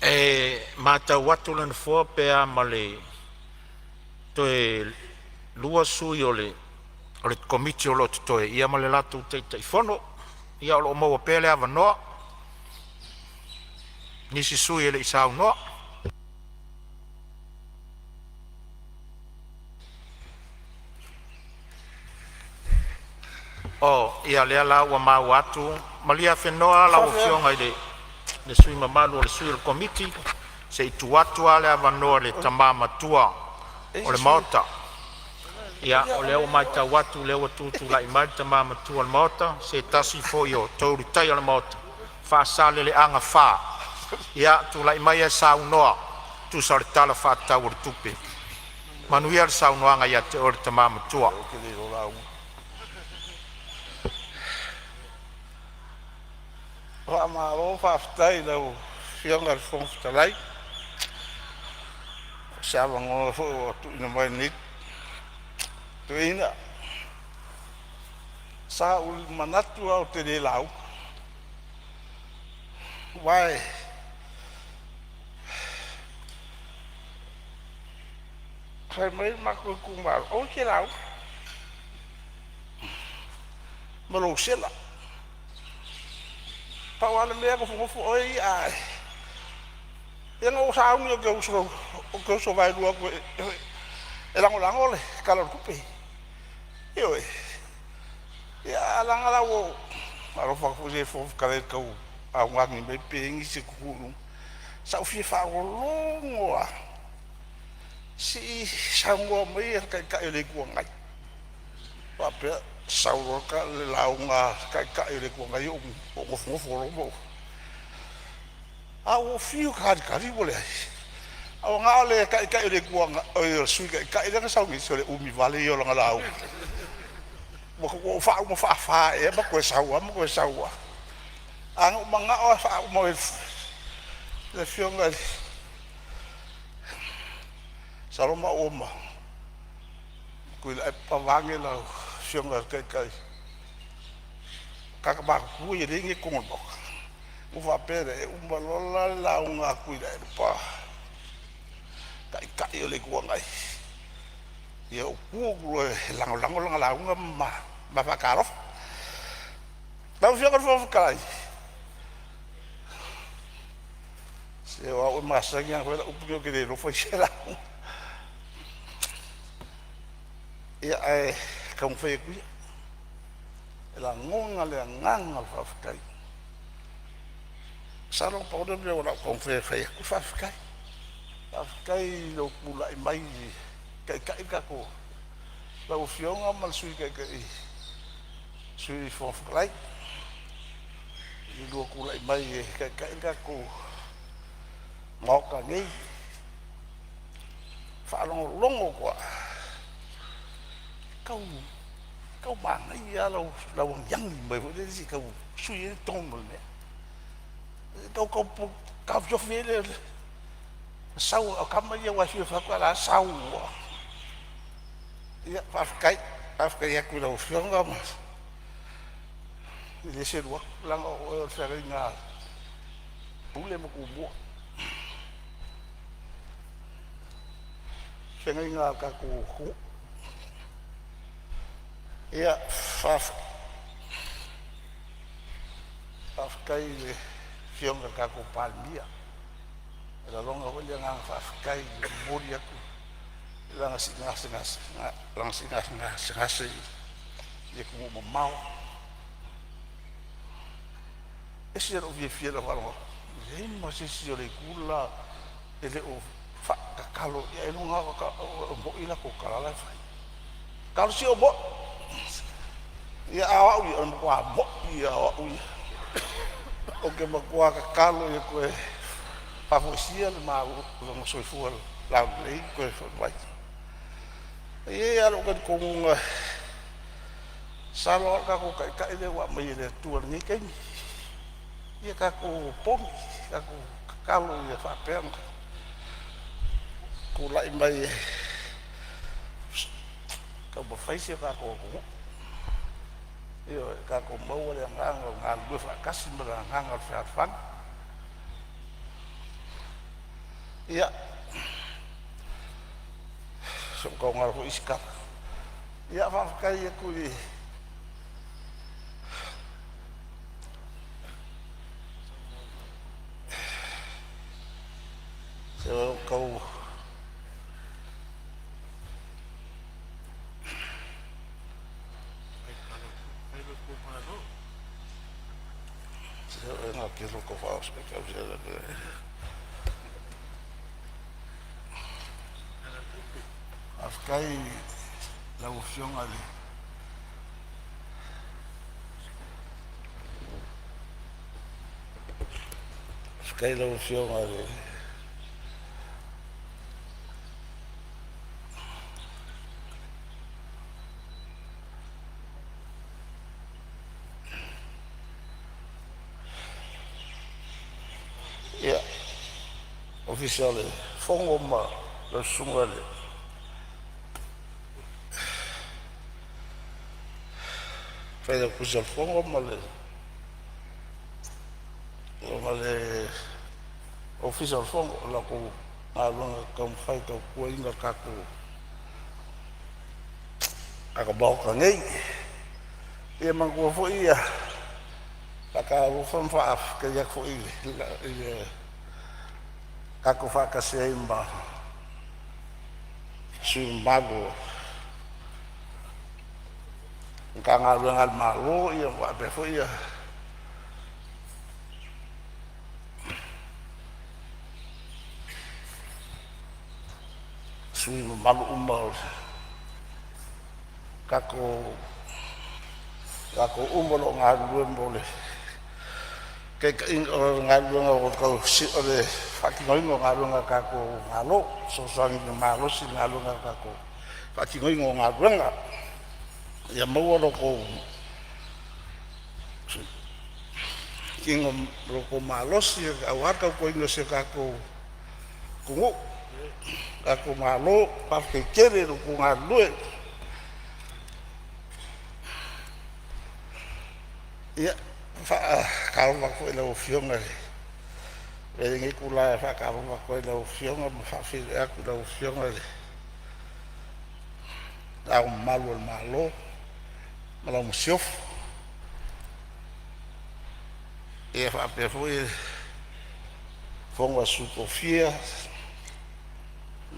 E matau atu le Nofoa pe a ma le toe 2 sui o le Komiti o lo o totoe ia ma le latou Taitaifono. Ia o lo o maua pea le avanoa mo nisi sui e le i saunoa. O lea la ua maua atu, malie afenoa lau Afioga i le sui mamalu o le sui o le Komiti se i tuu atu le avanoa i le tama matua o le Maota. Ia, o lea ua matau atu o lea ua tutulai mai le tama matua o le Maota, o se tasi foi o toelutaia o le Maota, Faasaleleaga 4. Ia, tulai maia e saunoa e tusa o le Tala Faatatau o le Tupe. Manuia le saunoaga le tama matua. Faamalo faafetai i lau Afioga i le Fofoga Fetalai mo se avanoa foi ua tuuina mai i lenei toeaina. Sa ou manatu lava ou te le lauga, aua fai mai lo matou itumalo, aua e te lauga ma lou sela. Pau lava le mea, nofonofo oe ia ae Ia na ou sauni ou te uso, ou te uso vaelua atu e lagolago le Tala o le Tupe. Ioe. Ia ae leaga la ua ou alofa atu foi i le Fofoga Fetalai i le tau augani mai pe i ai nisi e tutu i luga. Sa ou fia faalogologo lava se i saunoa mai le Taitai o le Itu Agai faapea, sau loa le lauga a le Taitai o le Itu Agai ou nofonofo loa ma ou… Ae ua ou fiu e talitali ua leai. Ae ua na o le Taitai o le Itu Agai, oi le Sui Taitai lea na sau nei, se o le umi vale ia o lana lauga. Ua ou faauma faafa ea ma toe sau lava ma toe sau lava. Ae na ou manao lava e faauma e le Afioga i le… Masalo maua ma Tuilaepa vaeane lau Afioga i le Taitai, tagata matutua ia e leai ni i totonu o le Maota. Ona ou faapea lea, e uma loa la le lauga a Tuilaepa le Taitai o le Itu Agai, ia ou tu atu loa e lagolago lana lauga ma ma faatalofa. Lau Afioga i le Fofoga Fetalai, se o au e masani lava ona fai lau upu lenei ou te le iloa fai se lauga. Ia ae taumafai atu ia. E lagona le agaga o le faafetai. Masalo na pau lea o mea na ou taumafai e fai atu, faafetai. Faafetai i lou tulai mai e taitai le tatou, lau Afioga ma le Sui Taitai, Sui Fofoga Fetalai, i le lua tulai mai e taitai le tatou Maota nei. E faalogologo atu lava, e tau manaia lava lau agiagi mai foi lele se i tau sui ai le tone o le mea. E tau taofiofi ai le sau a tama ia aua e fiu e fai atu, a o la e sau lava. Ia faafetai. Faafetai atu i lau Afioga ma e le selu atu leaga o oe o le feagaiga a Pule ma Tumua, feagaiga a le tatou atunuu. Ia faafetai i le Afioga i le tatou Palemia. E lagona foi le agaga faafetai e momoli atu i lana siiga gasegase i atunuu mamao. E ese lou fiafia i lau faalogo atu, e leai ma se isi o le itu le la e le o faatatalo i ai, ailoga e moni a latou tala la e fai. Talosia o mo'i, ia a o au ia, o le matua mo'i lava o au ia. Ou te matua tatalo ia toe faafoisia le lona soifua laulelei ma toe foi mai. E i ai lava lou talitonuga, masalo lava o le tatou Taitai lea ua aumai e le Atua i lenei taimi. Ia tatou opogi, tatou tatalo ia faapea ona tulai mai e taumafai si o tatou atunuu. Ioe, tatou maua le agaga o le galulue faatasi ma le agaga o le fealofani. Ia, se ua tau galo foi isi tala. Ia faafetai atu i se ua tau Faafetai i lau Afioga i le Faafetai i lau Afioga i le Ofisa o le Fono ma lau Susuga i le Failautusi o le Fono ma le Ofisa o le Fono i la outou galuega taumafai e tautuaina le tatou Maota nei. Ia manatua foi e faatalofa ma faafetai atu foi i le tatou faatasi ai ma sui mamalu o Matagaluega a le Malo faapea foi sui mamalu uma o tatou latou uma o lo o galulue mo le taitaiina o galuega o le faatinoina o galuega a le tatou Malo, e fesoasoani malosi i galuega a le tatou faatinoina o galuega. Ia maua lo outou lo outou malosi aua le tautuaina o si o tatou atunuu, tatou Malo. Faafetai tele i lo outou galulue. Ia, e faatalofa atu foi i lau Afioga i le… Avea lenei itula e faatalofa atu ai i lau Afioga ma faafeiloai atu i lau Afioga i Le Ao Mamalu o le Malo ma lau Masiofo, ia faapea foi le Fono a Sui Tofia, le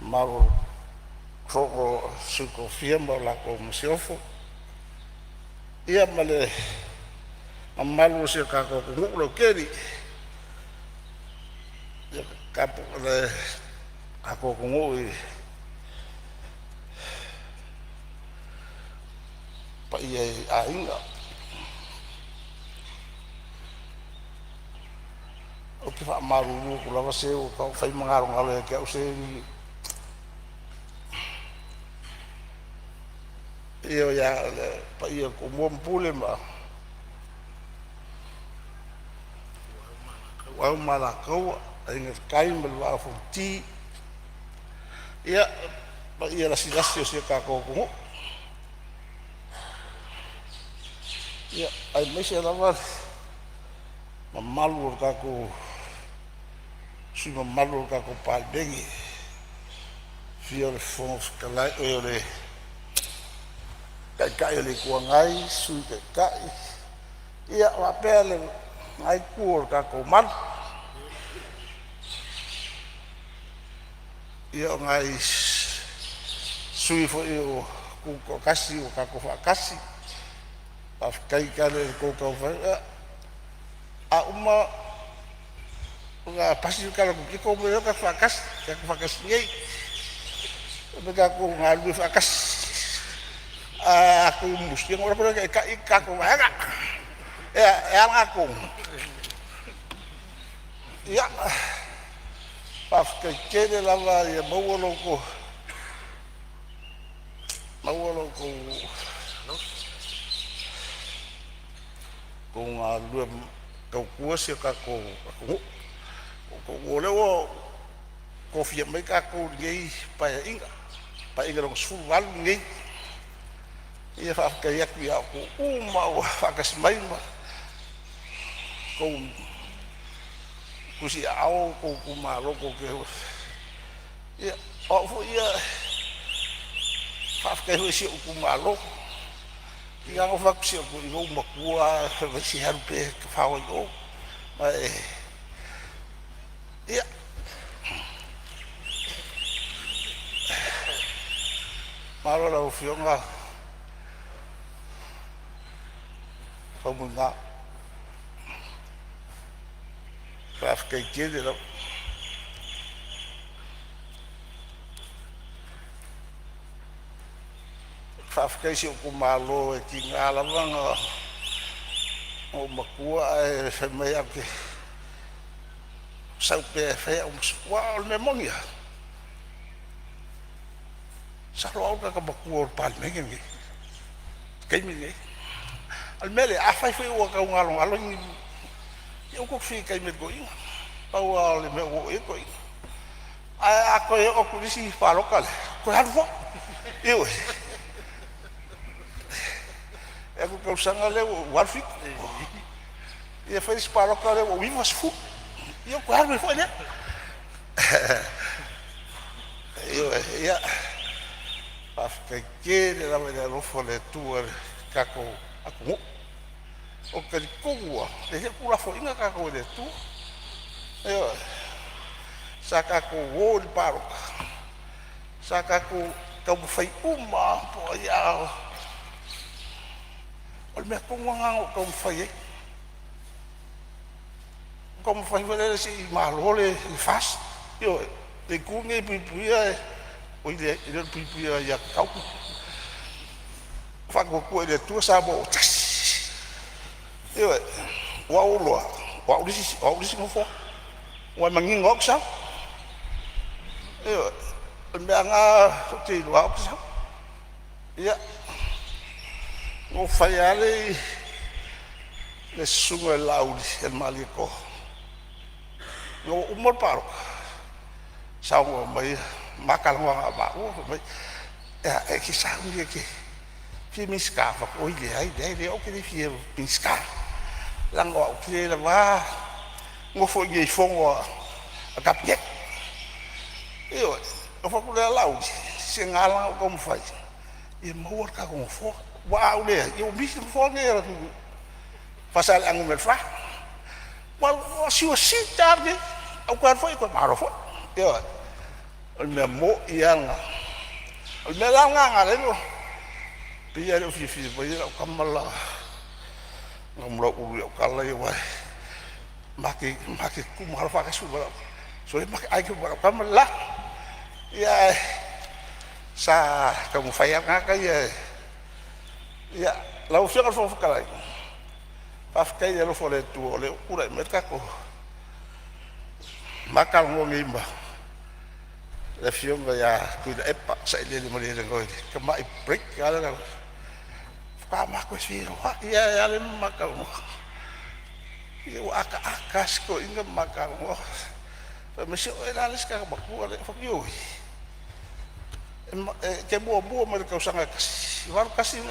mamalu o le Fono a Sui Tofia ma le Masiofo, ia ma le mamalu o si o tatou atunuu lautele. Le tatou atunuu i paia i aiga. Ou te faamalulu atu lava, se ua matua fai ma galogalo ia te au, se le paia o paia o Tumua ma Pule ma Ituau ma Alataua, Aiga i le Tai ma le Vaa o Fonoti, ia paia lasilasi o si o tatou atunuu, aemaise lava le mamalu o le tatou sui usufono mamalu o le tatou Palemene, afio le Fofoga Fetalai, o le Taitai o le Itu Agai, Sui Taitai, ia faapea lena itu o le tatou malu. Ia, o nai sui usufono foi ua tutoatasi ua tatou faatasi, faafetai tale i le tou taumafaiga. A uma ona pasi le Tala o le Tupe, ia outou omai loa tatou faatasi, tatou faatasi nei, omai tatou galulue faatasi. A outou musumusuina ona ou alu atu lea e taitai le tatou vaega. E a? E a lena tonu? Ia, faafetai tele lava. Ia maua lo outou galulue e tautua si o tatou atunuu. O lea ua tofia mai tatou i lenei Paeaiga, Paeaiga Lona XVIII lenei. Ia faafetai atu ia outou uma lava ua faatasi mai ma outou tusiaao o outou itumalo tou te… Ia, o au foi ia e faafetai foi i si ou itumalo. E pei lava ona ou fai atu i si ou toeaina, ou matua lava fai mai, se alu pea e tafao ai i o. Ia, malo i lau Afioga Faumuina, faafetai tele lava. Faafetai i si ou itumalo e tiga lava ona ou matua ae fai mai ou te sau pea e fai au ma sui. Aua o le mea moni lava, masalo o au le tagata matua o le Palemene lenei i le taimi lenei. A o le mea lea, afai foi ua tau galogalo ni… ia aua tou te fia ita i mea i toeaiina. Pau lava o le mea ua oo i ai toeaiina. Ae a toe oo atu i le isi palota lea, toe alu foi. Ioe. O le tausaga lea ua ou 87, ia fai le isi palota lea ua ou 90, ia ona toe alu ai foi lea. Ioe. Ia faafetai tele lava i le alofa o le Atua i le tatou atunuu. Ou te talitonu lava e le o tuulafoaiina tatou e le Atua. Ioe. Sa tatou o i le palota, sa tatou taumafai uma lava po o ai a. O le mea tonu lava lena na ou taumafai ai, na ou taumafai foi lele se i malo le FAST, ioe, le itu lenei e puipuia, oi leai e le o le puipuia o aiatatau, Faatuatua i le Atua Samoa ua Tasi. Ioe, aua ua ou iloa o au le isi nofoa aua e manino lava ou te sau. Ioe, o le mea lava lena ou te iloa lava ou te sau. Ia, na ou fai lava le i le susuga ia Laauli ia le Malietoa, ina ua uma le palota, saunoa mai ma talanoa na o maua, fai mai, “E a, e te sauni e te fia Minisita?” Ou fai atu, “Oi leai, leai, leai o au ou te le fia Minisita, leaga o au ou te le lava nofo i inei i fono a le Kapeneta.” Ioe. Ona ou fai atu lea, “Laauli, se na ala ona ou taumafai ia maua le tatou nofoa, aua a ou leai, ia ua misi le nofoa lenei o Faasaleleaga Nu.4. Ua siuasilita lava lenei, a ou toe alu foi e toe malo foi.” Ioe. O le mea moni lava lena. O le mea la lena na ala ai ona pei lava e le o fiafia mai lau tama le la Namulau'ulu i au tala ia aua ma te tutu alo faatasi ma lau, sole ma te aiga ma lau tama le la. Ia ae sa taumafai lava le tagata ia e… Ia, lau Afioga i le Fofoga Fetalai, faafetai i le alofa o le Atua o lea ua tulai mai le tatou ma talanoa nei ma le Afioga ia Tuilaepa Sailele Malielegaoi i le tamai break lava lea na faatoa ma toe feiloai ai lava lea ma ma talanoa. Ia ua ataata lava si toeaina ma ma talanoa, fai mai, se o oe la le isi tagata matua lea. Ou fai atu, ioe, e te muamua mai le tausaga e 1981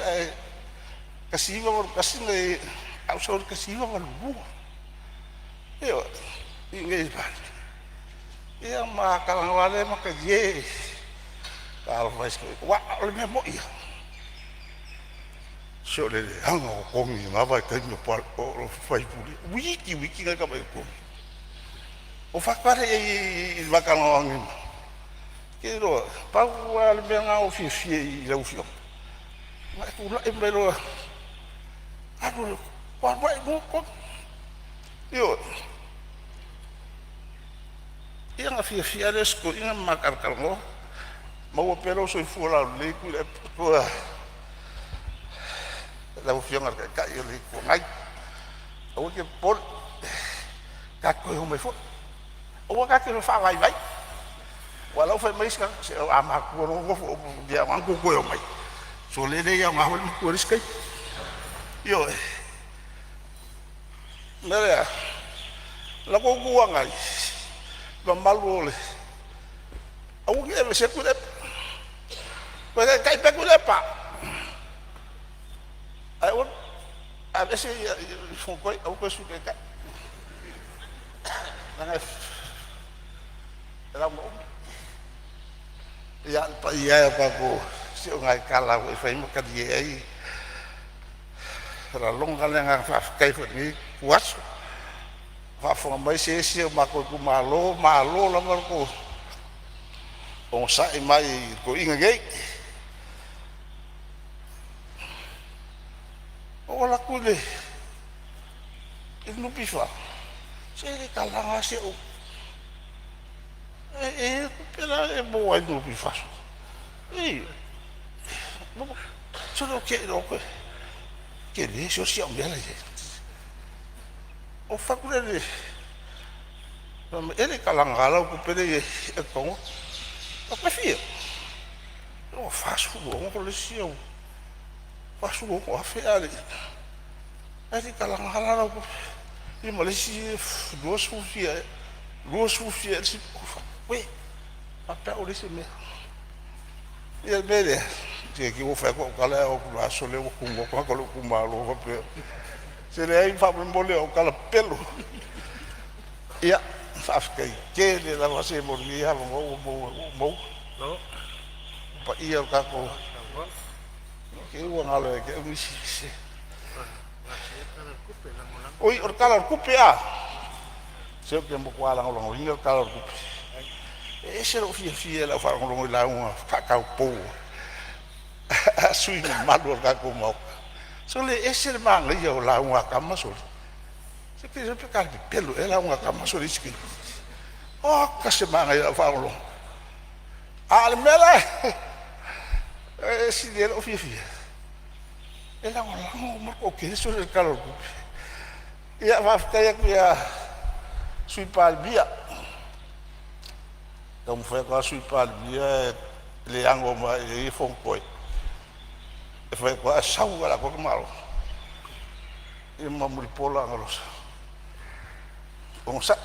na e, ae ou sau i le 1982. Ioe, i inei i le Palemene. Ia ona ma talanoa lava lea matagiem talofa e i si toeaina. Aua o le mea moni lava, se o le leaga o totogi i lena vaitaimi o sui usufono, witiwiti nai tamai totogi. Ou fai atu lea i ai i le ma talanoaga nei, ou te iloa pau lava le mea lena na ou fiafia ai i lau Afioga, na e tulai mai loa alu alu ai lava i luga totogi. Ioe. Ia ona fiafia lava lea o si toeaina ma ma talatalanoa. Maua pea lou soifua laulelei Tuilaepa, lau Afioga i le Taitai o le Itu Agai. Aua e te popole, tatou te toe omai foi. Aua ta te faavaivai, aua o la e ua fai mai isi tagata, se a matutua loa nofo le aoga ona outou toe omai. Sole, e le aoga foi le matua i le isi taimi. Ioe. O le mea lea, o la outou Itu Agai, le mamalu o le… Aua ne i aveesea Tuilaepa, toe taitai pea Tuilaepa. Ae aua, aveese Fonotoe aua le toe Sui Taitai leaga e lauga umi. Ia, le paia e o le tatou, se o nai tala lava e fai ma talie ai lagona le agaga faafetai foi i lenei ituaso, a o faafofoga mai se isi o matou itumalo, malo lava le onosai mai i le toeaina nei. Ou alu atu i le NPF, se e le kalaga lava si au, e i ai le tupe la e maua ai i le NPF? Ioe. Sole ou te iloa ou te tele, se osi au mea la e i ai. Ou fai atu lea i le, fai mai, e le i kalaga lava lau tupe la e i ai e totogo. Ou fai atu, e fia? Ua $46 le isi au $46,000 ae le i kalaga lava la lau tupe. Ia ma le isi 20 fia ea, 20 fia ea le isi. Auē, faapea au e leai se mea. Ia o le mea lea, se te i ua fai atu au tala ae oo atu i le aso lea ua tunoa tagata o lou itumalo faapea, se leai faamolemole o au tala pepelo. Ia, faafetai tele lava se mo lenei avanoa ua maua. Le paia o le tatou, te i ua galo ia te au nisi. Oi o le Tala o le Tupe a, se ou te matua lagolagoina le Tala o le Tupe. E ese lou fiafia i lau faalogologo i lauga faataupou a sui usufono mamalu o le tatou Maota. Sole, e ese le manaia o lauga a tama sole. Se pe tala pepelo ea lauga a tama sole i isi taimi. Oka se manaia i lau faalogologo. A o le mea la e sili ai lou fiafia, e lagolago uma le toatele sole i le Tala o le Tupe. Ia faafetai atu i le Sui Palemia, taumafai atu lava le Sui Palemia e le ano mai i ai Fonotoe, e fai atu lava ae sau lava i le atoa tamaloa. Ia ma Mulipola anarosa, onosai.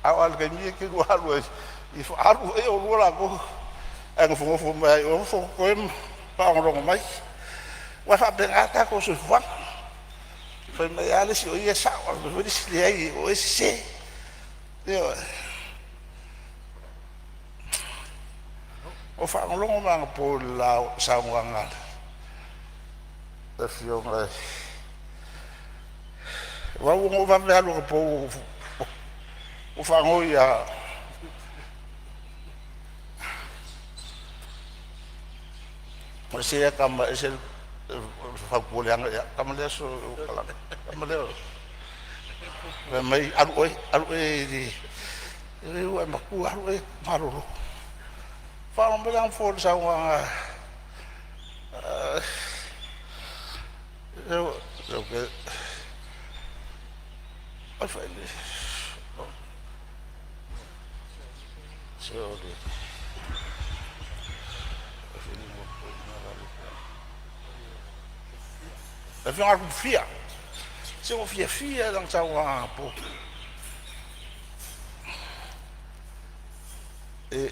A oo lava i le taimi ia e te lua alu ai e faaalu ai oulua latou ae nofonofo mai lava i o Fonotoe ma faalogologo mai. Aua e faapena le tatou soifuaga, fai mai lava le isi o ia e sao ae fai mai foi le isi, leai o oe e sese. Ioe. Ua faalogologo mai anapo i le saunoaga a le Afioga aua ua ou vave alu anapo ua faanoi ia se tama e ese le fautua leaga ia au, tama lea tama lea fai mai alu oe, alu oe e le ua e matua, alu oe malolo. Faalogo mai la i le saunoaga a le Afioga ia Tufia. Se ua fiafia i lana saunoaga anapo. E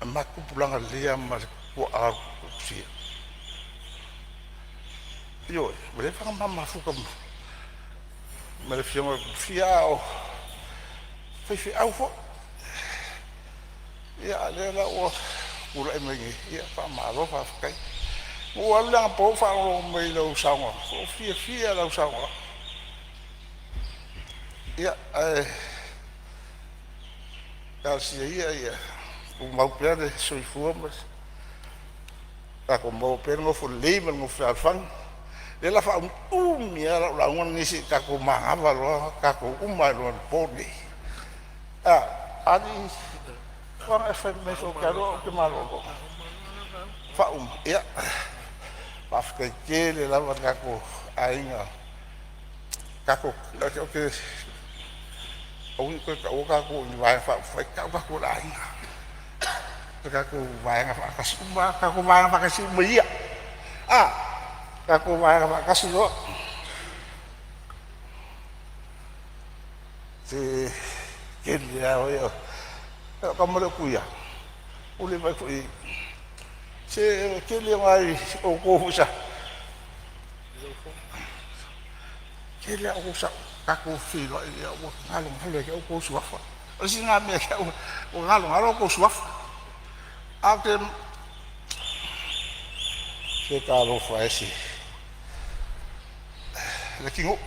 matou tupulaga lelei lava ma le tuaa o Tufia. Ioe, ua leva ona ma mafuta ma le afioga ia Tufia, a o faifeau foi. Ia a o lea la ua tulai mai nei, ia faamalo faafetai. Ua ou alu la anapo ou faalogologo mai i lau saunoaga, ua ou fiafia i lau saunoaga. Ia, ae talosia ia ia tumau pea le soifua ma tatou maua pea le nofo lelei ma le nofo fealofani. O lea o le a faaumiumi lava lau lauga lenei se i tatou manava loa tatou uma ai loa i le po lenei. A, alii, na e fai mai foi ou te alu au ou te malolo. Faauma. Ia, faafetai tele lava le tatou aiga, tatou ou te aua ne i toe taua tatou o ni Vaega Faaupufai, tau tatou o le aiga. O tatou vaega faatasi uma, tatou vaega faatasi uma ia. A, tatou vaega faatasi loa. Se tele a oe. O lau tama lea o Tuia, ua le vaai foi i se tele o nai outou foi sa tele a outou sa tatou feiloai ua galogalo ia te au tou suafa. O le isi lena mea ia te au ua galogalo outou suafa. Ae ou te se talofa e se Leatinuu.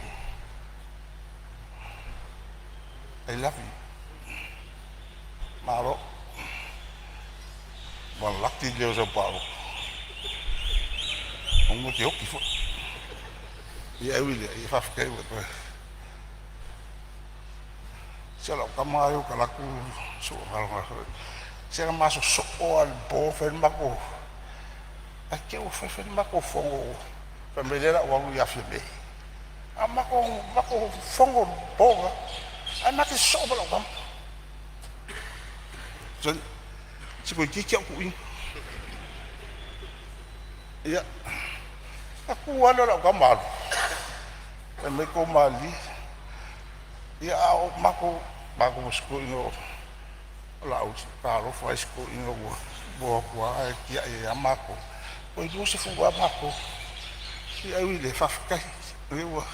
I love you. Malo. Ua laki le o sau palota. Aua te oti foi. Ia e ui i lea, ia faafetai ua toe. Se o lau tama lava ia ou te alu atu soo se na ma sosoo lava i le po fai le matou ae te i ua fai fai le matou fono fai mai lea o le a ou alu ia Fiame. A matou fono i le po lena, ae ma te sosoo ma lau tama. Se toeitiiti lava ou tuuina. Ia, ona tu lava lea o lau tama alu, fai mai tou malilie. Ia a o matou ma si toeaina o Laauli, talofa e i si toeaina ua o atu lava ae tiai ai lava matou. Toe 20 lava matou. Ia ae ui i lea, faafetai o lea ua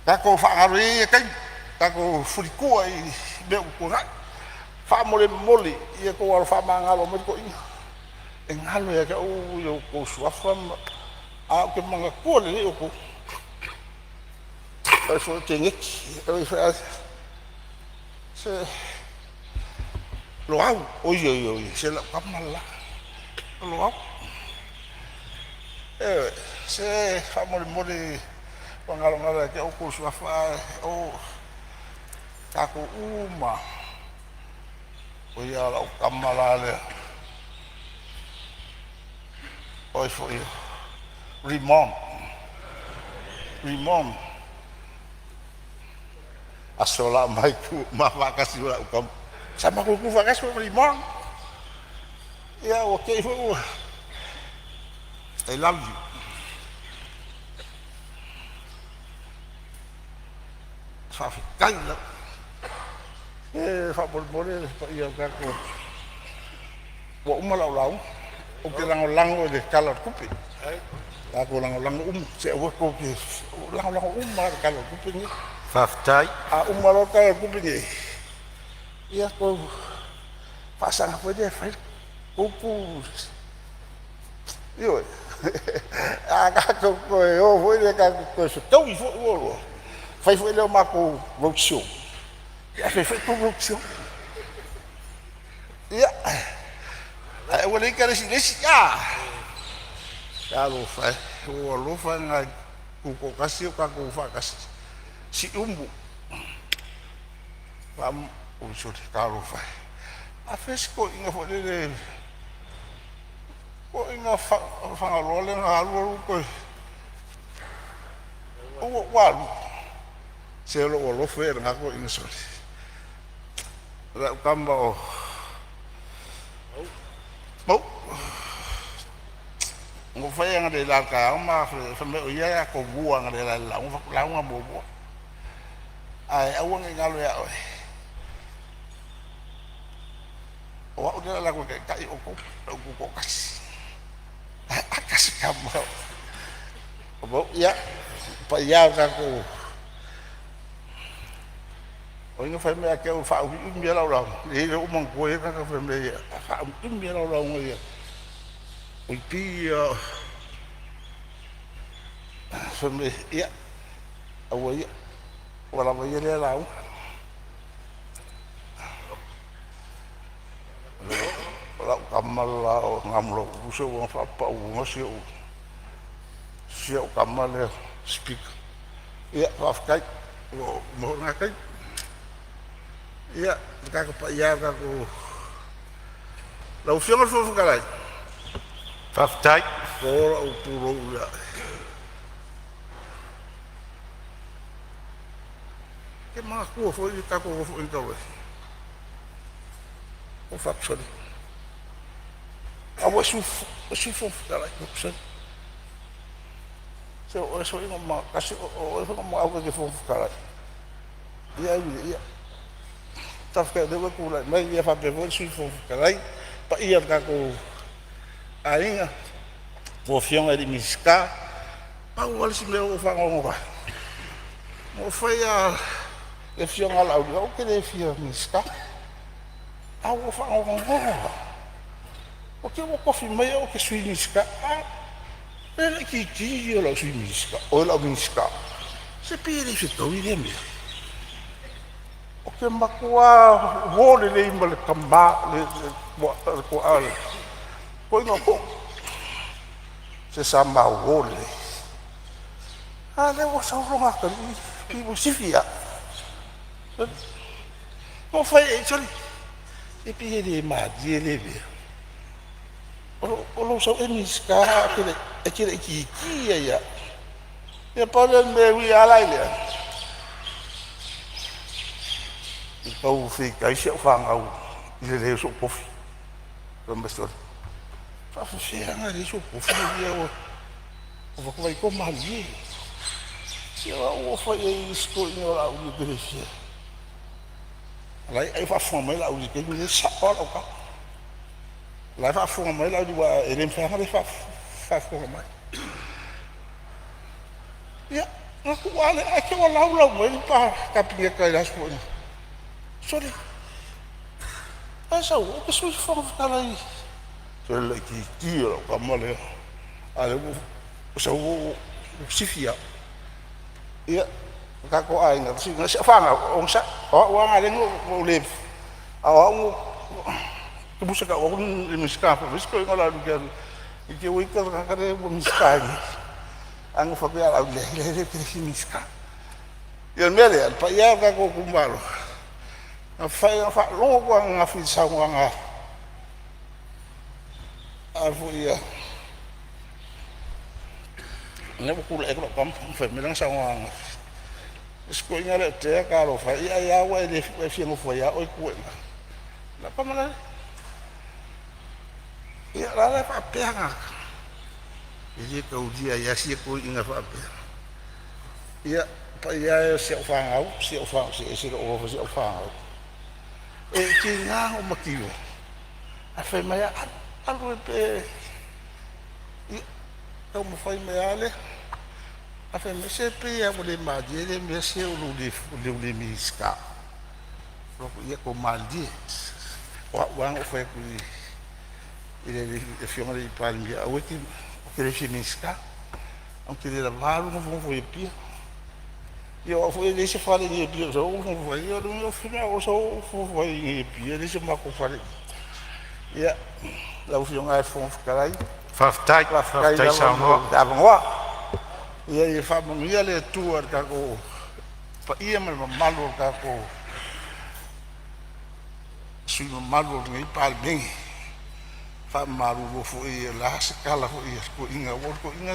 tatou faagalo ia ia taimi, tatou fulitua i mea ua tuanai. Faamolemole ia outou alo faamagalo mai le toeaina. E galo ia te au outou suafa ma ae ou te manatua lelei outou. O oe foi o Teneti, Se Loau, oi oi oi, se lau kama le la, o Loau. Ioe, se faamolemole ua galogalo ia te outou le suafa ae o tatou uma. O ia o lau tama la lea. O ai foi o Rimon, Rimon. Aso la mai tu ma faatasi ma lau tama. Sa matou tu faatasi ma Rimon. Ia ua te i foi ua. I love you. Faafetai lava. E faamolemole le paia o le tatou ua uma lau lauga. Ou te lagolago i le Tala o le Tupe. Tatou lagolago uma. Se aua tou te lagolago uma lava i le Tala o le Tupe lenei. Faafetai. A uma loa le Tala o le Tupe lenei, ia tou faasaga foi lea e fai le tou Ioe. A tatou toe o foi lea tatou te toe fetaui foi oulua, fai foi lea o matou road show, ia fai foi tou road show. Ia, ae aua le ita le isi i le isi. Talofa e, ua ou alofa i nai tutoatasi ia ua tatou faatasi. Siumu, oi sole, talofa e. A fea si toeaina foi lele, toeaina Fagaloa lea na alu alu toe ua alu. Se o lou alofa ia i lena toeaina sole. Lau tama o Mauu. Na ou fai analeila i le taeao ma fai mai o ia e atomua analeila i le lauga, fai atu lauga muamua. Ae aua ne i galo ia oe, o au lea o le a alu atu e taitai outou, lou tutoatasi. Ae ata se tama o Mauu. Ia, le paia e o le tatou o ai na fai mai ia te au e faaumiumi lava lau lauga? E i ai lea ua ou manatua e i ai le tagata na fai mai e faaumiumi lava lau lauga ia. Oi pei ia fai mai ia aua ia ua lava ia lea lauga. O lau tama le la o Gamulauulu se ua faapapauina si au tama lea Speaker. Ia faafetai ua uma foi lena taimi. Ia, le tatou paia e o le tatou lau Afioga i le Fofoga Fetalai, Faafetai. o lou pulou ia oe. E te manatua foi le tatou nofoaiga talu ai? Ou fai atu, sole, a ua e Sui Fofoga Fetalai. Ou fai atu, sole, se o oe foi na tasi o oe foi na maua e te Fofoga Fetalai. Ia ui ia, faafetai o lea ua e tulai mai, ia faapea foi le Sui Fofoga Fetalai, paia o le tatou aiga, lau Afioga i le Minisita. Pau lava le isi mea ua ou faanoanoa ai, na ou fai lava i le afioga ia Laauli, o au ou te le fia Minisita, ae ua ou faanoanoa lava, ua te i ua tofi mai au ou te Sui Minisita. A o le laitiiti ia o lau Sui Minisita, oi lau Minisita. Se pei e le fetaui lea mea. Ou te matua uo lelei ma le tama le toa le toeaina o Tuuu. Se sa ma uo lelei. A lea ua sau lona atalii pei ua sifi ia. Na ou fai i ai, sole, se pei e le malie lea mea. O lou sau e Minisita ae e te laitiiti lava ia au. Ia pau lea o le mea e ui lava la i lea, ua tau feitai si au fanau i le leai o so'u tofi. Fai mai, sole, e faapefea ona leai sou tofi ia ua avatu vaai ua malie. Se o au ua ou fai i ai i isi toeaiina o Laauli ou te le fia. O la e ai o faafofoga mai Laauli i le taimi lenei, e sao lava lau tala. O la e faafofoga mai Laauli aua e le mafai lava ona le faafofoga mai. Ia, na tuu lava lea, ae te i ua laulau mai le Kapeneta i le aso foi. Sole, ae sau, ou te Sui Fofoga Fetalai. Se o le laitiiti o lau tama lea, a o lea ua sau ua sifi ia au. Ia, Tatou aiga, si au fanau, onosai, o au lava na ala ona ou le, a o au na tumu tau atu le Minisita fai mai si toeaina o le alu i te i ua ita le tagata lea ua Minisita ai nei. Ae na ou fai atu ia Laauli, leai leai ou te le fia Minisita. Ia o le mea lea, le paia e o le tatou itumalo, na faalogo atu lava ananafi i le saunoaga a lea ua tulai atu lau tama ma fai mai lana saunoaga ananafi, le isi toeaina lea o Tea, talofa e, ia ai lava ua e fia nofo ai lava oe e tu ai i ina. Lau tama la lea, ia o la e faapea tagata, e le taulia ai lava sia toeaina faapea. Ia, le paia e o si au fanau, si au fanau, se ese lou alofa i si au fanau. E tiga ona ou mativa, ae fai mai lava, alu alu e ia taumafai mai lava lea. Ae fai mai, se pei lava ua le malie lea mea se o lou le Minisita. Ou fai atu, ia tou malilie, o au lava na ou fai atu i le Afioga i le Palemia, aua e te, ou te le fia Minisita, ae ou te le lava lou nofonofo i Apia. Ia o au foi e leai se fale i inei i Apia ou te o ou nofo ai. Ia o le mea o au ou nofo ai i inei i Apia, e leai so matou fale i i. Ia, lau Afioga i le Fofoga Fetalai, Faafetai, faafetai faafetai lava mo saunoa. le avanoa. Ia faamanuia le Atua i le tatou paia ma le mamalu o tatou sui usufono mamalu o lenei Palemene. E faamalulu atu foi, o le a se tala foi a le toeaina, aua o le toeaina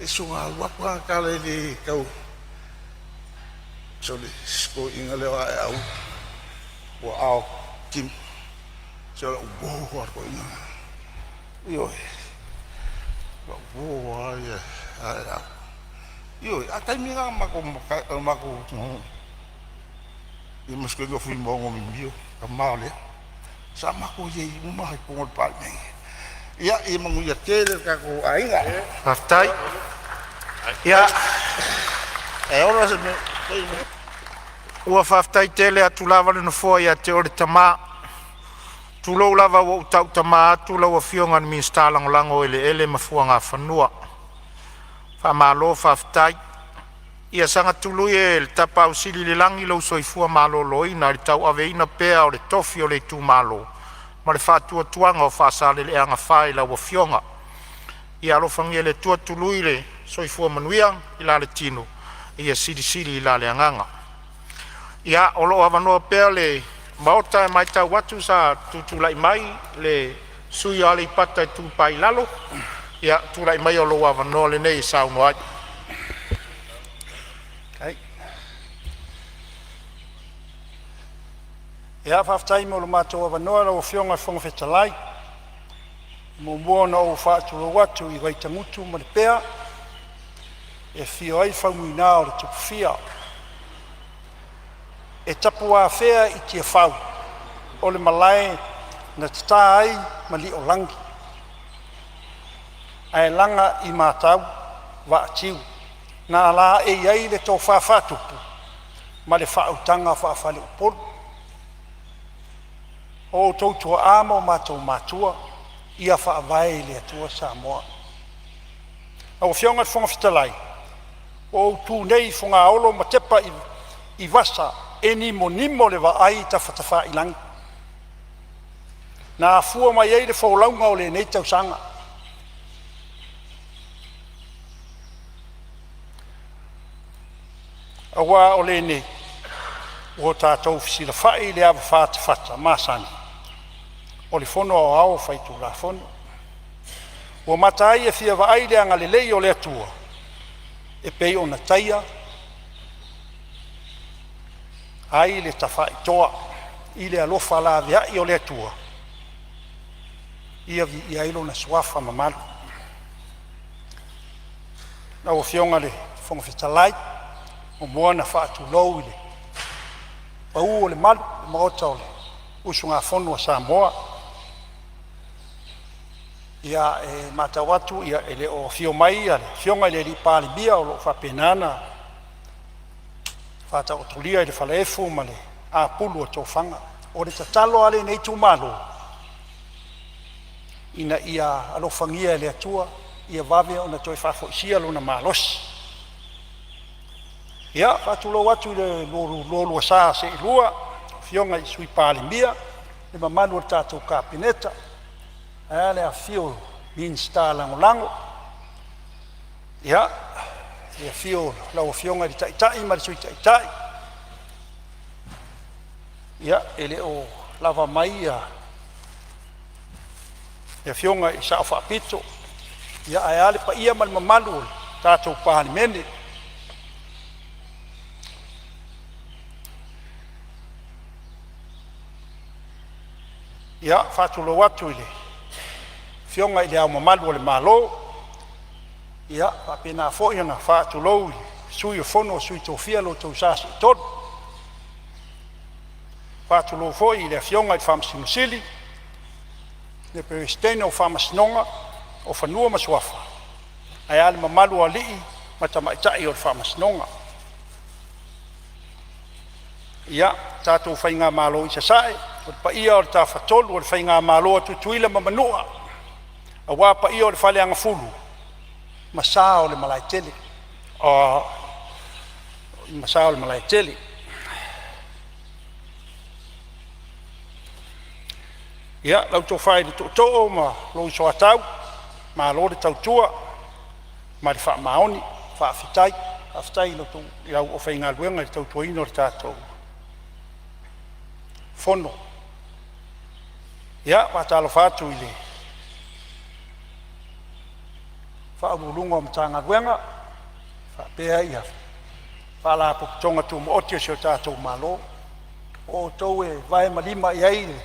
e soona alu atu lana tala e le tau… Sole, si toeaina lea o Aeau, ua Tim, se o lau uo lava le toeaina lena. Ioe, o lau uo lava ia Aeau. Ioe, a o le taimi lena na matou ia ma si toeaina o Fuimaono Mimio, tama o Lea, sa matou i ai uma lava i totonu o le Palemene. Ia manuia tele le tatou aiga. Faafetai. Ia, E ola se mea. ua faafetai tele atu lava le Nofoa ia te oe le tama. Tulou lava ua ou tautama atu lau Afioga i le Minisita Lagolago o Eleele ma Fuagafanua. Faamalo faafetai. Ia saga tului e le Tapaau Sili i le lagi lou soifua maloloina i le tauaveina pea o le tofi o le itumalo ma le faatuatuaga o Faasaleleaga 4 i lau Afioga. Ia alofagia e le Atua tului le soifua manuia i la le tino, ia silisili i la le agaga. Ia, o lo o avanoa pea le Maota, e matau atu sa tutulai mai le sui usufono mo Aleipata Itupa i Lalo. Ia, tulai maia o lou avanoa lenei e saunoa ai. Ia, faafetai mo lo matou avanoa lau Afioga i le Fofoga Fetalai. E muamua ona ou faatulou atu i Vaitagutu ma Lepea e afio ai Faumuina o le Tupufia. E tapuafea i Tiafau o le malae na tata ai Malioolagi ae laga i matau vaatiu na alaei ai le tofa faatupu ma le faautaga faafaleupolu. O outou tuaa ma o matou matua, ia faavae i le Atua Samoa. Lau Afioga i le Fofoga Fetalai, ua ou tu nei i Fogaolo ma tepa i vasa e nimonimo le vaai i tafatafailagi na afua mai ai le folauga o lenei tausaga. Aua o lenei ua tatou fesilafai i le avafa fata masani o le Fono Aoao Faitulafono. Ua mata ai e fia vaai le agalelei o le Atua e pei ona taia ai le tafaitoa i le alofa laveai o le Atua, ia viia ai lona suafa mamalu. Lau Afioga i le Fofoga Fetalai, e muamua ona faatulou i le pau o le malu i le Maota o le usugafono a Samoa. Ia, e matau atu e le o afio mai le Afioga i le Palemia o lo o faapena ona faataotolia i le falaefu ma le apulu o tofaga. O le tatalo a lenei itumalo, ina ia alofagia e le Atua ia vave ona toe faafoisia lona malosi. Ia, faatulou atu i le lualua sa seelua, afioga i Sui Palemia, le mamalu o le tatou Kapeneta, ae a le afifio o Minisita Lagolago. Ia, le afio o lau Afioga i le Taitai ma le Sui Taitai. Ia, e le o lava mai ia le Afioga i Sao Faapito, ia ae a le paia ma le mamalu o le tatou Palemene. Ia, e faatulou atu i le Afioga i Le Ao Mamalu o le Malo, ia faapena foi ona faatulou i le Sui o le Fono a Sui Tofia ma lo outou Sa Seetolu. Faatulou foi i le Afioga i le Faamasino Sili, le Peresetene o Faamasinoga o Fanua ma Suafa ae a le mamalu o alii ma tamaitai o le Faamasinoga. Ia, tatou faigamalo i Sasae, o le paia o le Tafatolu o le Faigamalo a Tutuila ma Manua, aua paia o le Faleagafulu ma sa o le Malaetele, ma sa o le Malaetele. Ia, lau Tofa i le Tootoo ma lou Soatau, malo le tautua ma le faamaoni. Faafetai. Faafetai i lau aufaigaluega i le tautuaina o le tatou Fono. Ia, e faatalofa atu i Ofisa Sili o Pulega o Matagaluega faapea Faalapotopotoga Tumaoti a si o tatou Malo, o outou e vae ma lima i ai le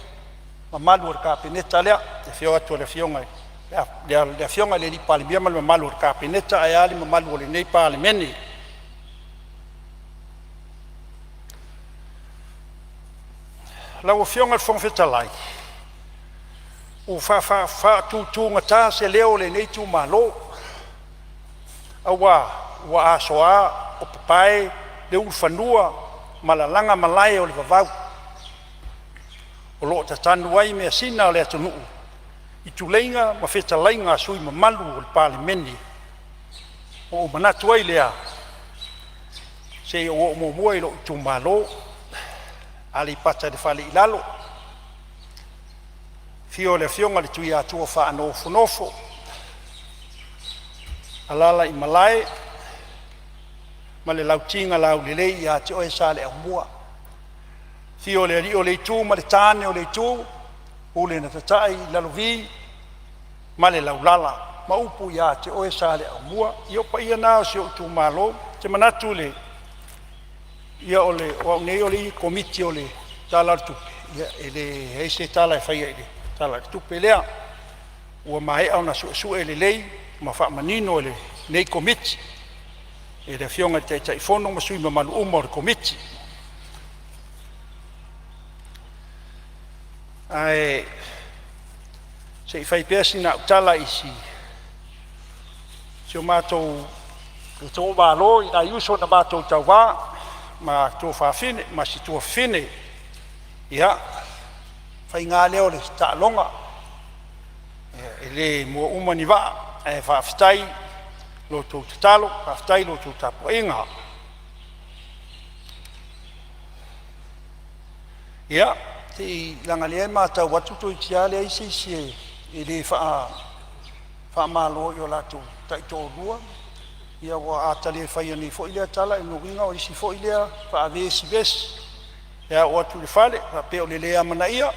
mamalu o le Kapeneta lea, i le afio atu o le Afioga i le Palemia ma le mamalu o le Kapeneta ae a le mamalu o lenei Palemene. Lau Afioga i le Fofoga Fetalai, ua faatutugata se leo o lenei itumalo aua ua asoa o papae le ulufanua ma lalaga malae o le vavau o lo o tatanu ai measina a le atunuu i tuleiga ma fetalaiga a sui usufono mamalu o le Palemene. Ona ou manatu ai lea, se i ou oo muamua i lou itumalo, Aleipata i le Fale i Lalo, afio o le Afioga i le Tuiatua Faanofonofo, alaala i malae ma le Lauti na Laulelei ia te oe Saleaaumua. Afio le Alii o le Itu ma le tane o le Itu, Pule na tatai i Lalovi ma le Laulala ma upu ia te oe Saleaaumua. Ia o paia na o si ou itumalo. Ou te manatu i le ia o au nei o le Komiti o le Tala o le Tupe, ia e leai se tala e faia i le Tala o le Tupe lea, ua maea ona suesue lelei ma faamanino e lenei Komiti e le Afioga i le Taitaifono ma sui usufono mamalu uma o le Komiti. Ae se i fai pea sina au tala i si o matou itumalo i nai uso na matou tauva ma tuafafine ma si tuafafine. Ia, faiga lava lea o le taaloga, e le mua uma ni vaa, ae faafetai i la outou tatalo, faafetai i la outou tapuaiga. Ia, leaga o lea e matau atu toeitiiti lava leai se isi e le faamalo i o latou taitoalua. Ia a ta le faia nei foi lea tala, o lona uiga o isi foi lea faavesivesi e a oo atu i le fale faapea o le le amanaia.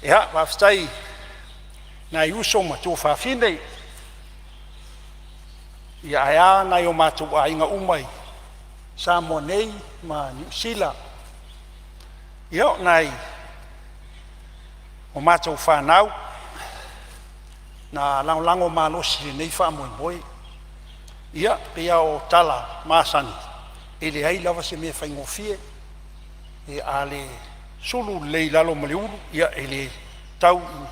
Ia, faafetai i nai uso ma tuafafine, ae a nai o matou aiga uma i Samoa nei ma Niu Sila. Ia, o nai o matou fanau na lagolago malosi i lenei faamoemoe. Ia, e pei lava o tala masani, e leai lava se mea e faigofie. A le sulu lelei i lalo ma le ulu, ia e le tau i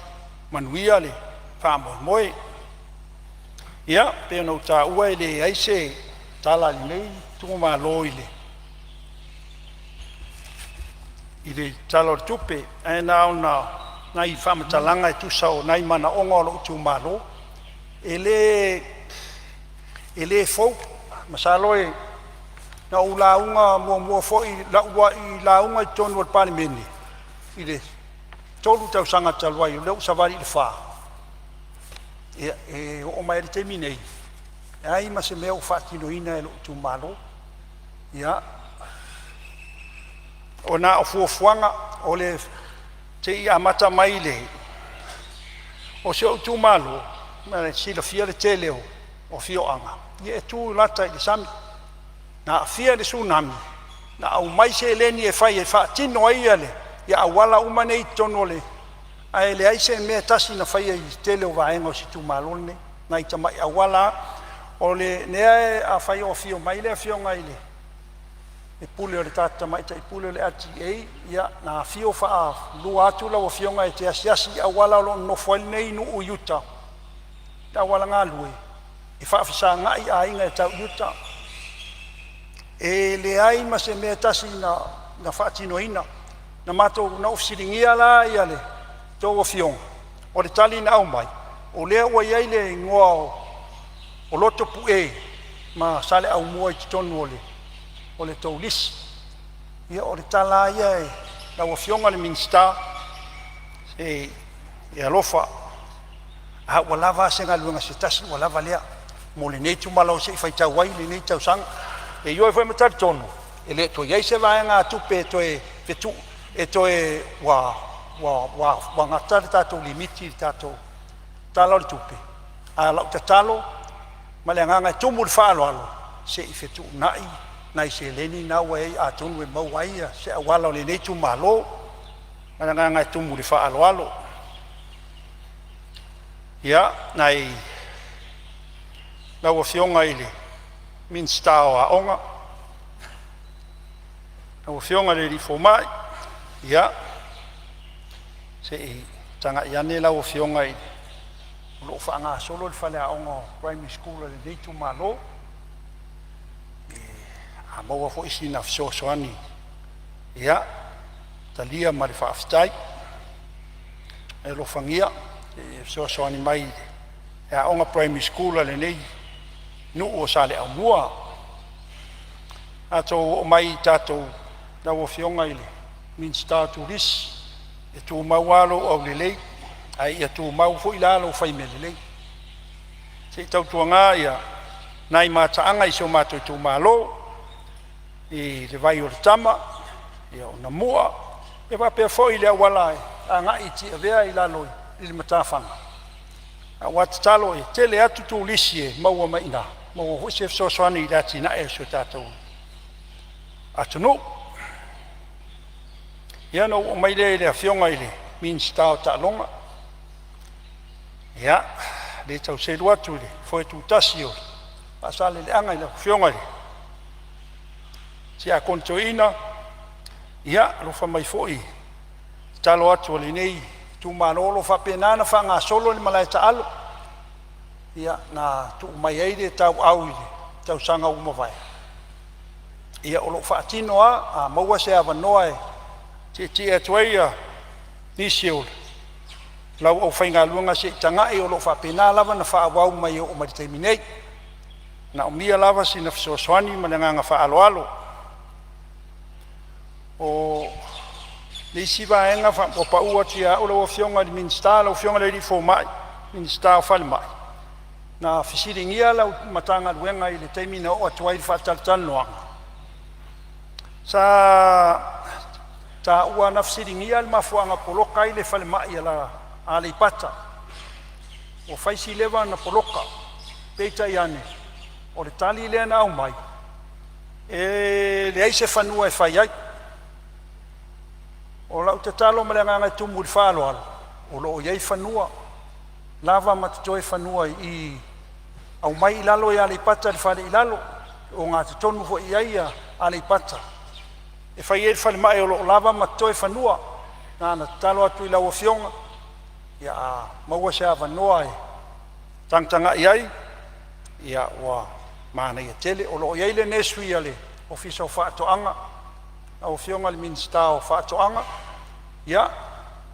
manuia le faamoemoe. Ia, pei ona ou taua e leai se tala a lenei itumalo i le Tala o le Tupe, ae na ona nai faamatalaga e tusa o nai manaoga o lou itumalo. E le fou Masalo e na ou lauga muamua foi lau uluai lauga i totonu o le Palemene i le 3 tausaga talu ai, o lea ua savali i le fa. Ia, e oo mai lava i le taimi nei, leai ma se mea ua faatinoina e lou itumalo. Ia, ona o fuafuaga o le se i amata mai le o si ou itumalo, ma e silafia le tele o afioaga ia e tu lata i le sami. Na aafia i le Tsunami, na aumai seleni e fai e faatino ai ia auala uma nei i totonu o le, ae leai se mea e tasi na faia i le tele o vaega o si itumalo lenei, nai tamai auala lava. O lea afai o afio mai le afioga i le Pule o le tamaitai pule o le LTA, ia na afio faalua atu lau afioga e te asiasi i auala o lo o nonofo ai lenei nuu i uta, le auala galue e faafesagai aiga e tau i uta. E leai ma se mea e tasi na faatinoina. Na matou na ou fesiligia la ia le tou afioga, o le tali na aumai, o lea ua i ai le igoa o Lotopue ma Saleaaumua i totonu o le tou lisi. Ia, o le tala lava ia i lau Afioga i le Minisita, se i e alofa, a ua lava a se galuega se tasi ua lava lea mo lenei itumalo se i faitau ai lenei tausaga. E ioe foi ma talitonu e le o toe i ai se vaegatupe e toe fetuu e toe ua gata le tatou limiti i le tatou Tala o le Tupe. A o lau tatalo ma le agaga e tumu i le faaaloalo, se i fetuunai nai seleni na ua i ai atonu e maua ai se auala o lenei itumalo. Ma le agaga e tumu i le faaaloalo. Ia, nai lau Afioga i le Minisita o Aoga, lau Afioga i le Fomai, ia se i tagai ane lau Afioga i o lo o faagasolo le faleaoga primary school a lenei itumalo. A maua foi sina fesoasoani, ia talia ma le faafetai. E alofagia e fesoasoani mai i le aoga primary school a lenei nuu o Saleaaumua. Tatou oo mai i tatou lau Afioga i le Minisita o Turisi, e tumau lava lou aulelei, ae ia tumau foi la lou fai mea lelei. Se i tautuana nai mataaga i si o matou itumalo i le vai o le Tama, ia o Namua, e faapea foi le auala e agai i Tiavea i lalo i le matafaga. A ua tatalo e tele atu turisi e maua mai i ina, maua foi se fesoasoani i le atinae o si o tatou atunuu. Ia, ona ou oo mai lea i le Afioga i le Minisita o Taaloga. Ia, le tau selu atu i le foe tutasi o Faasaleleaga i lau Afioga i le Siakono Toeaina. Ia alofa mai foi, tatalo atu a lenei itumalo o lo o faapena ona faagasolo le malae taalo. Ia, na tuu mai ai le tauau i le tausaga ua mavae, ia o lo o faatino lava. A maua se avanoa e tietie atu ai ia nisi o lau aufaigaluega se i tagai, o lo o faapena lava ona faaauau mai e oo mai i le taimi nei. Manaomia lava sina fesoasoani ma le agaga faaaloalo. O le isi vaega ua pau atu ia au lau Afioga i le Minisita, lau Afioga i le Fomai, Minisita o Falemai, na fesiligia lau Matagaluega i le taimi na oo atu ai le faatalatalanoaga, sa taua na fesiligia le mafuaaga poloka ai le falemai a Aleipata. Ua fai si leva ona poloka, peitai ane o le tali lea na aumai, e leai se fanua e fai ai. O lau tatalo ma le agaga e tumu i le faaaloalo, o lo o i ai fanua lava ma totoe fanua i aumai i lalo i Aleipata i le fale i lalo, o gatotonu foi i ai ia Aleipata e fai ai le falemai, o lo o lava ma totoe fanua. Na ona tatalo atu i lau Afioga, ia a maua se avanoa e tagatagai ai, ia ua manaia tele. O lo o i ai le nursery a le Ofisa o Faatoaga, lau Afioga i le Minisita o Faatoaga, ia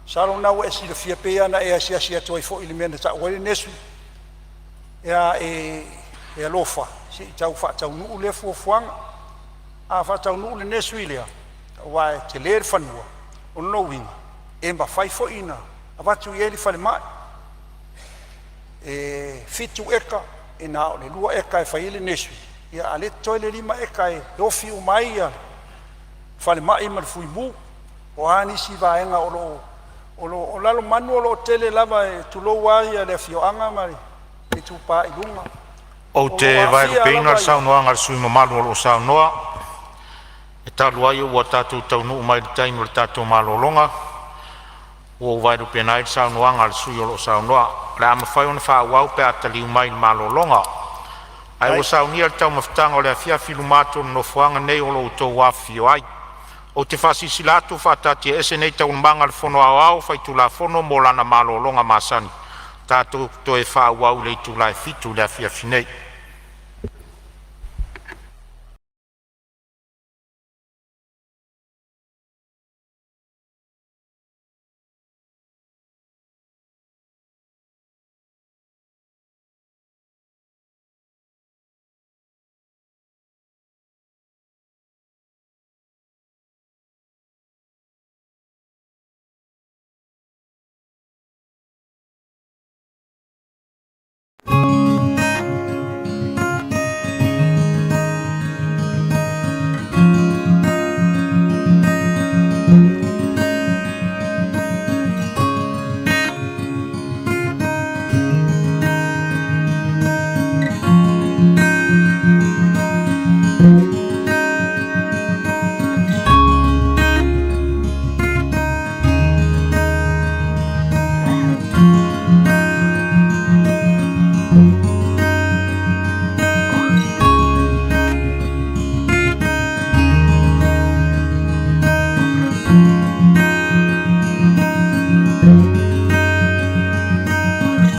masalo o lena ua e silafia, pei lava ona e asiasi atu ai foi i le mea na tau ai le nursery. Ia e E alofa se i tau faataunuu lea fuafuaga. A faataunuu le nursery lea, aua e tele le fanua, o lona uiga e mafai foi ona avatu i ai le falemai. E 7 eka, e na o le 2 eka e fai ai le nursery, a o lea e totoe le 5 eka e ofi uma ai le falemai ma le fuimu. O a nisi vaega o lo o… O Lalomanu o lo o tele lava, tulou lava le afioaga ma le Itupa i Luga, Ou o lo te o aafia vaelupeina lava le saunoaga a le sui usufono mamalu o lo o saunoa, e talu ai ua tatou taunuu mai i le taimi o le tatou malologa, ua ou vaelupeina ai le saunoaga a le sui usufono o lo o saunoa. O le a mafai ona faaauau pe a taliu mai le malologa. Ae ua saunia le taumafataga o le afiafi i luma atu o le Nofoaga nei o lo o outou afifio ai. Ou te faasilasila atu ua faataatiaese nei Taualumaga a le Fono Aoao Faitulafono mo lana malologa masani. Tatou toe faaauau i le itula e 7:00 i le afiafi nei.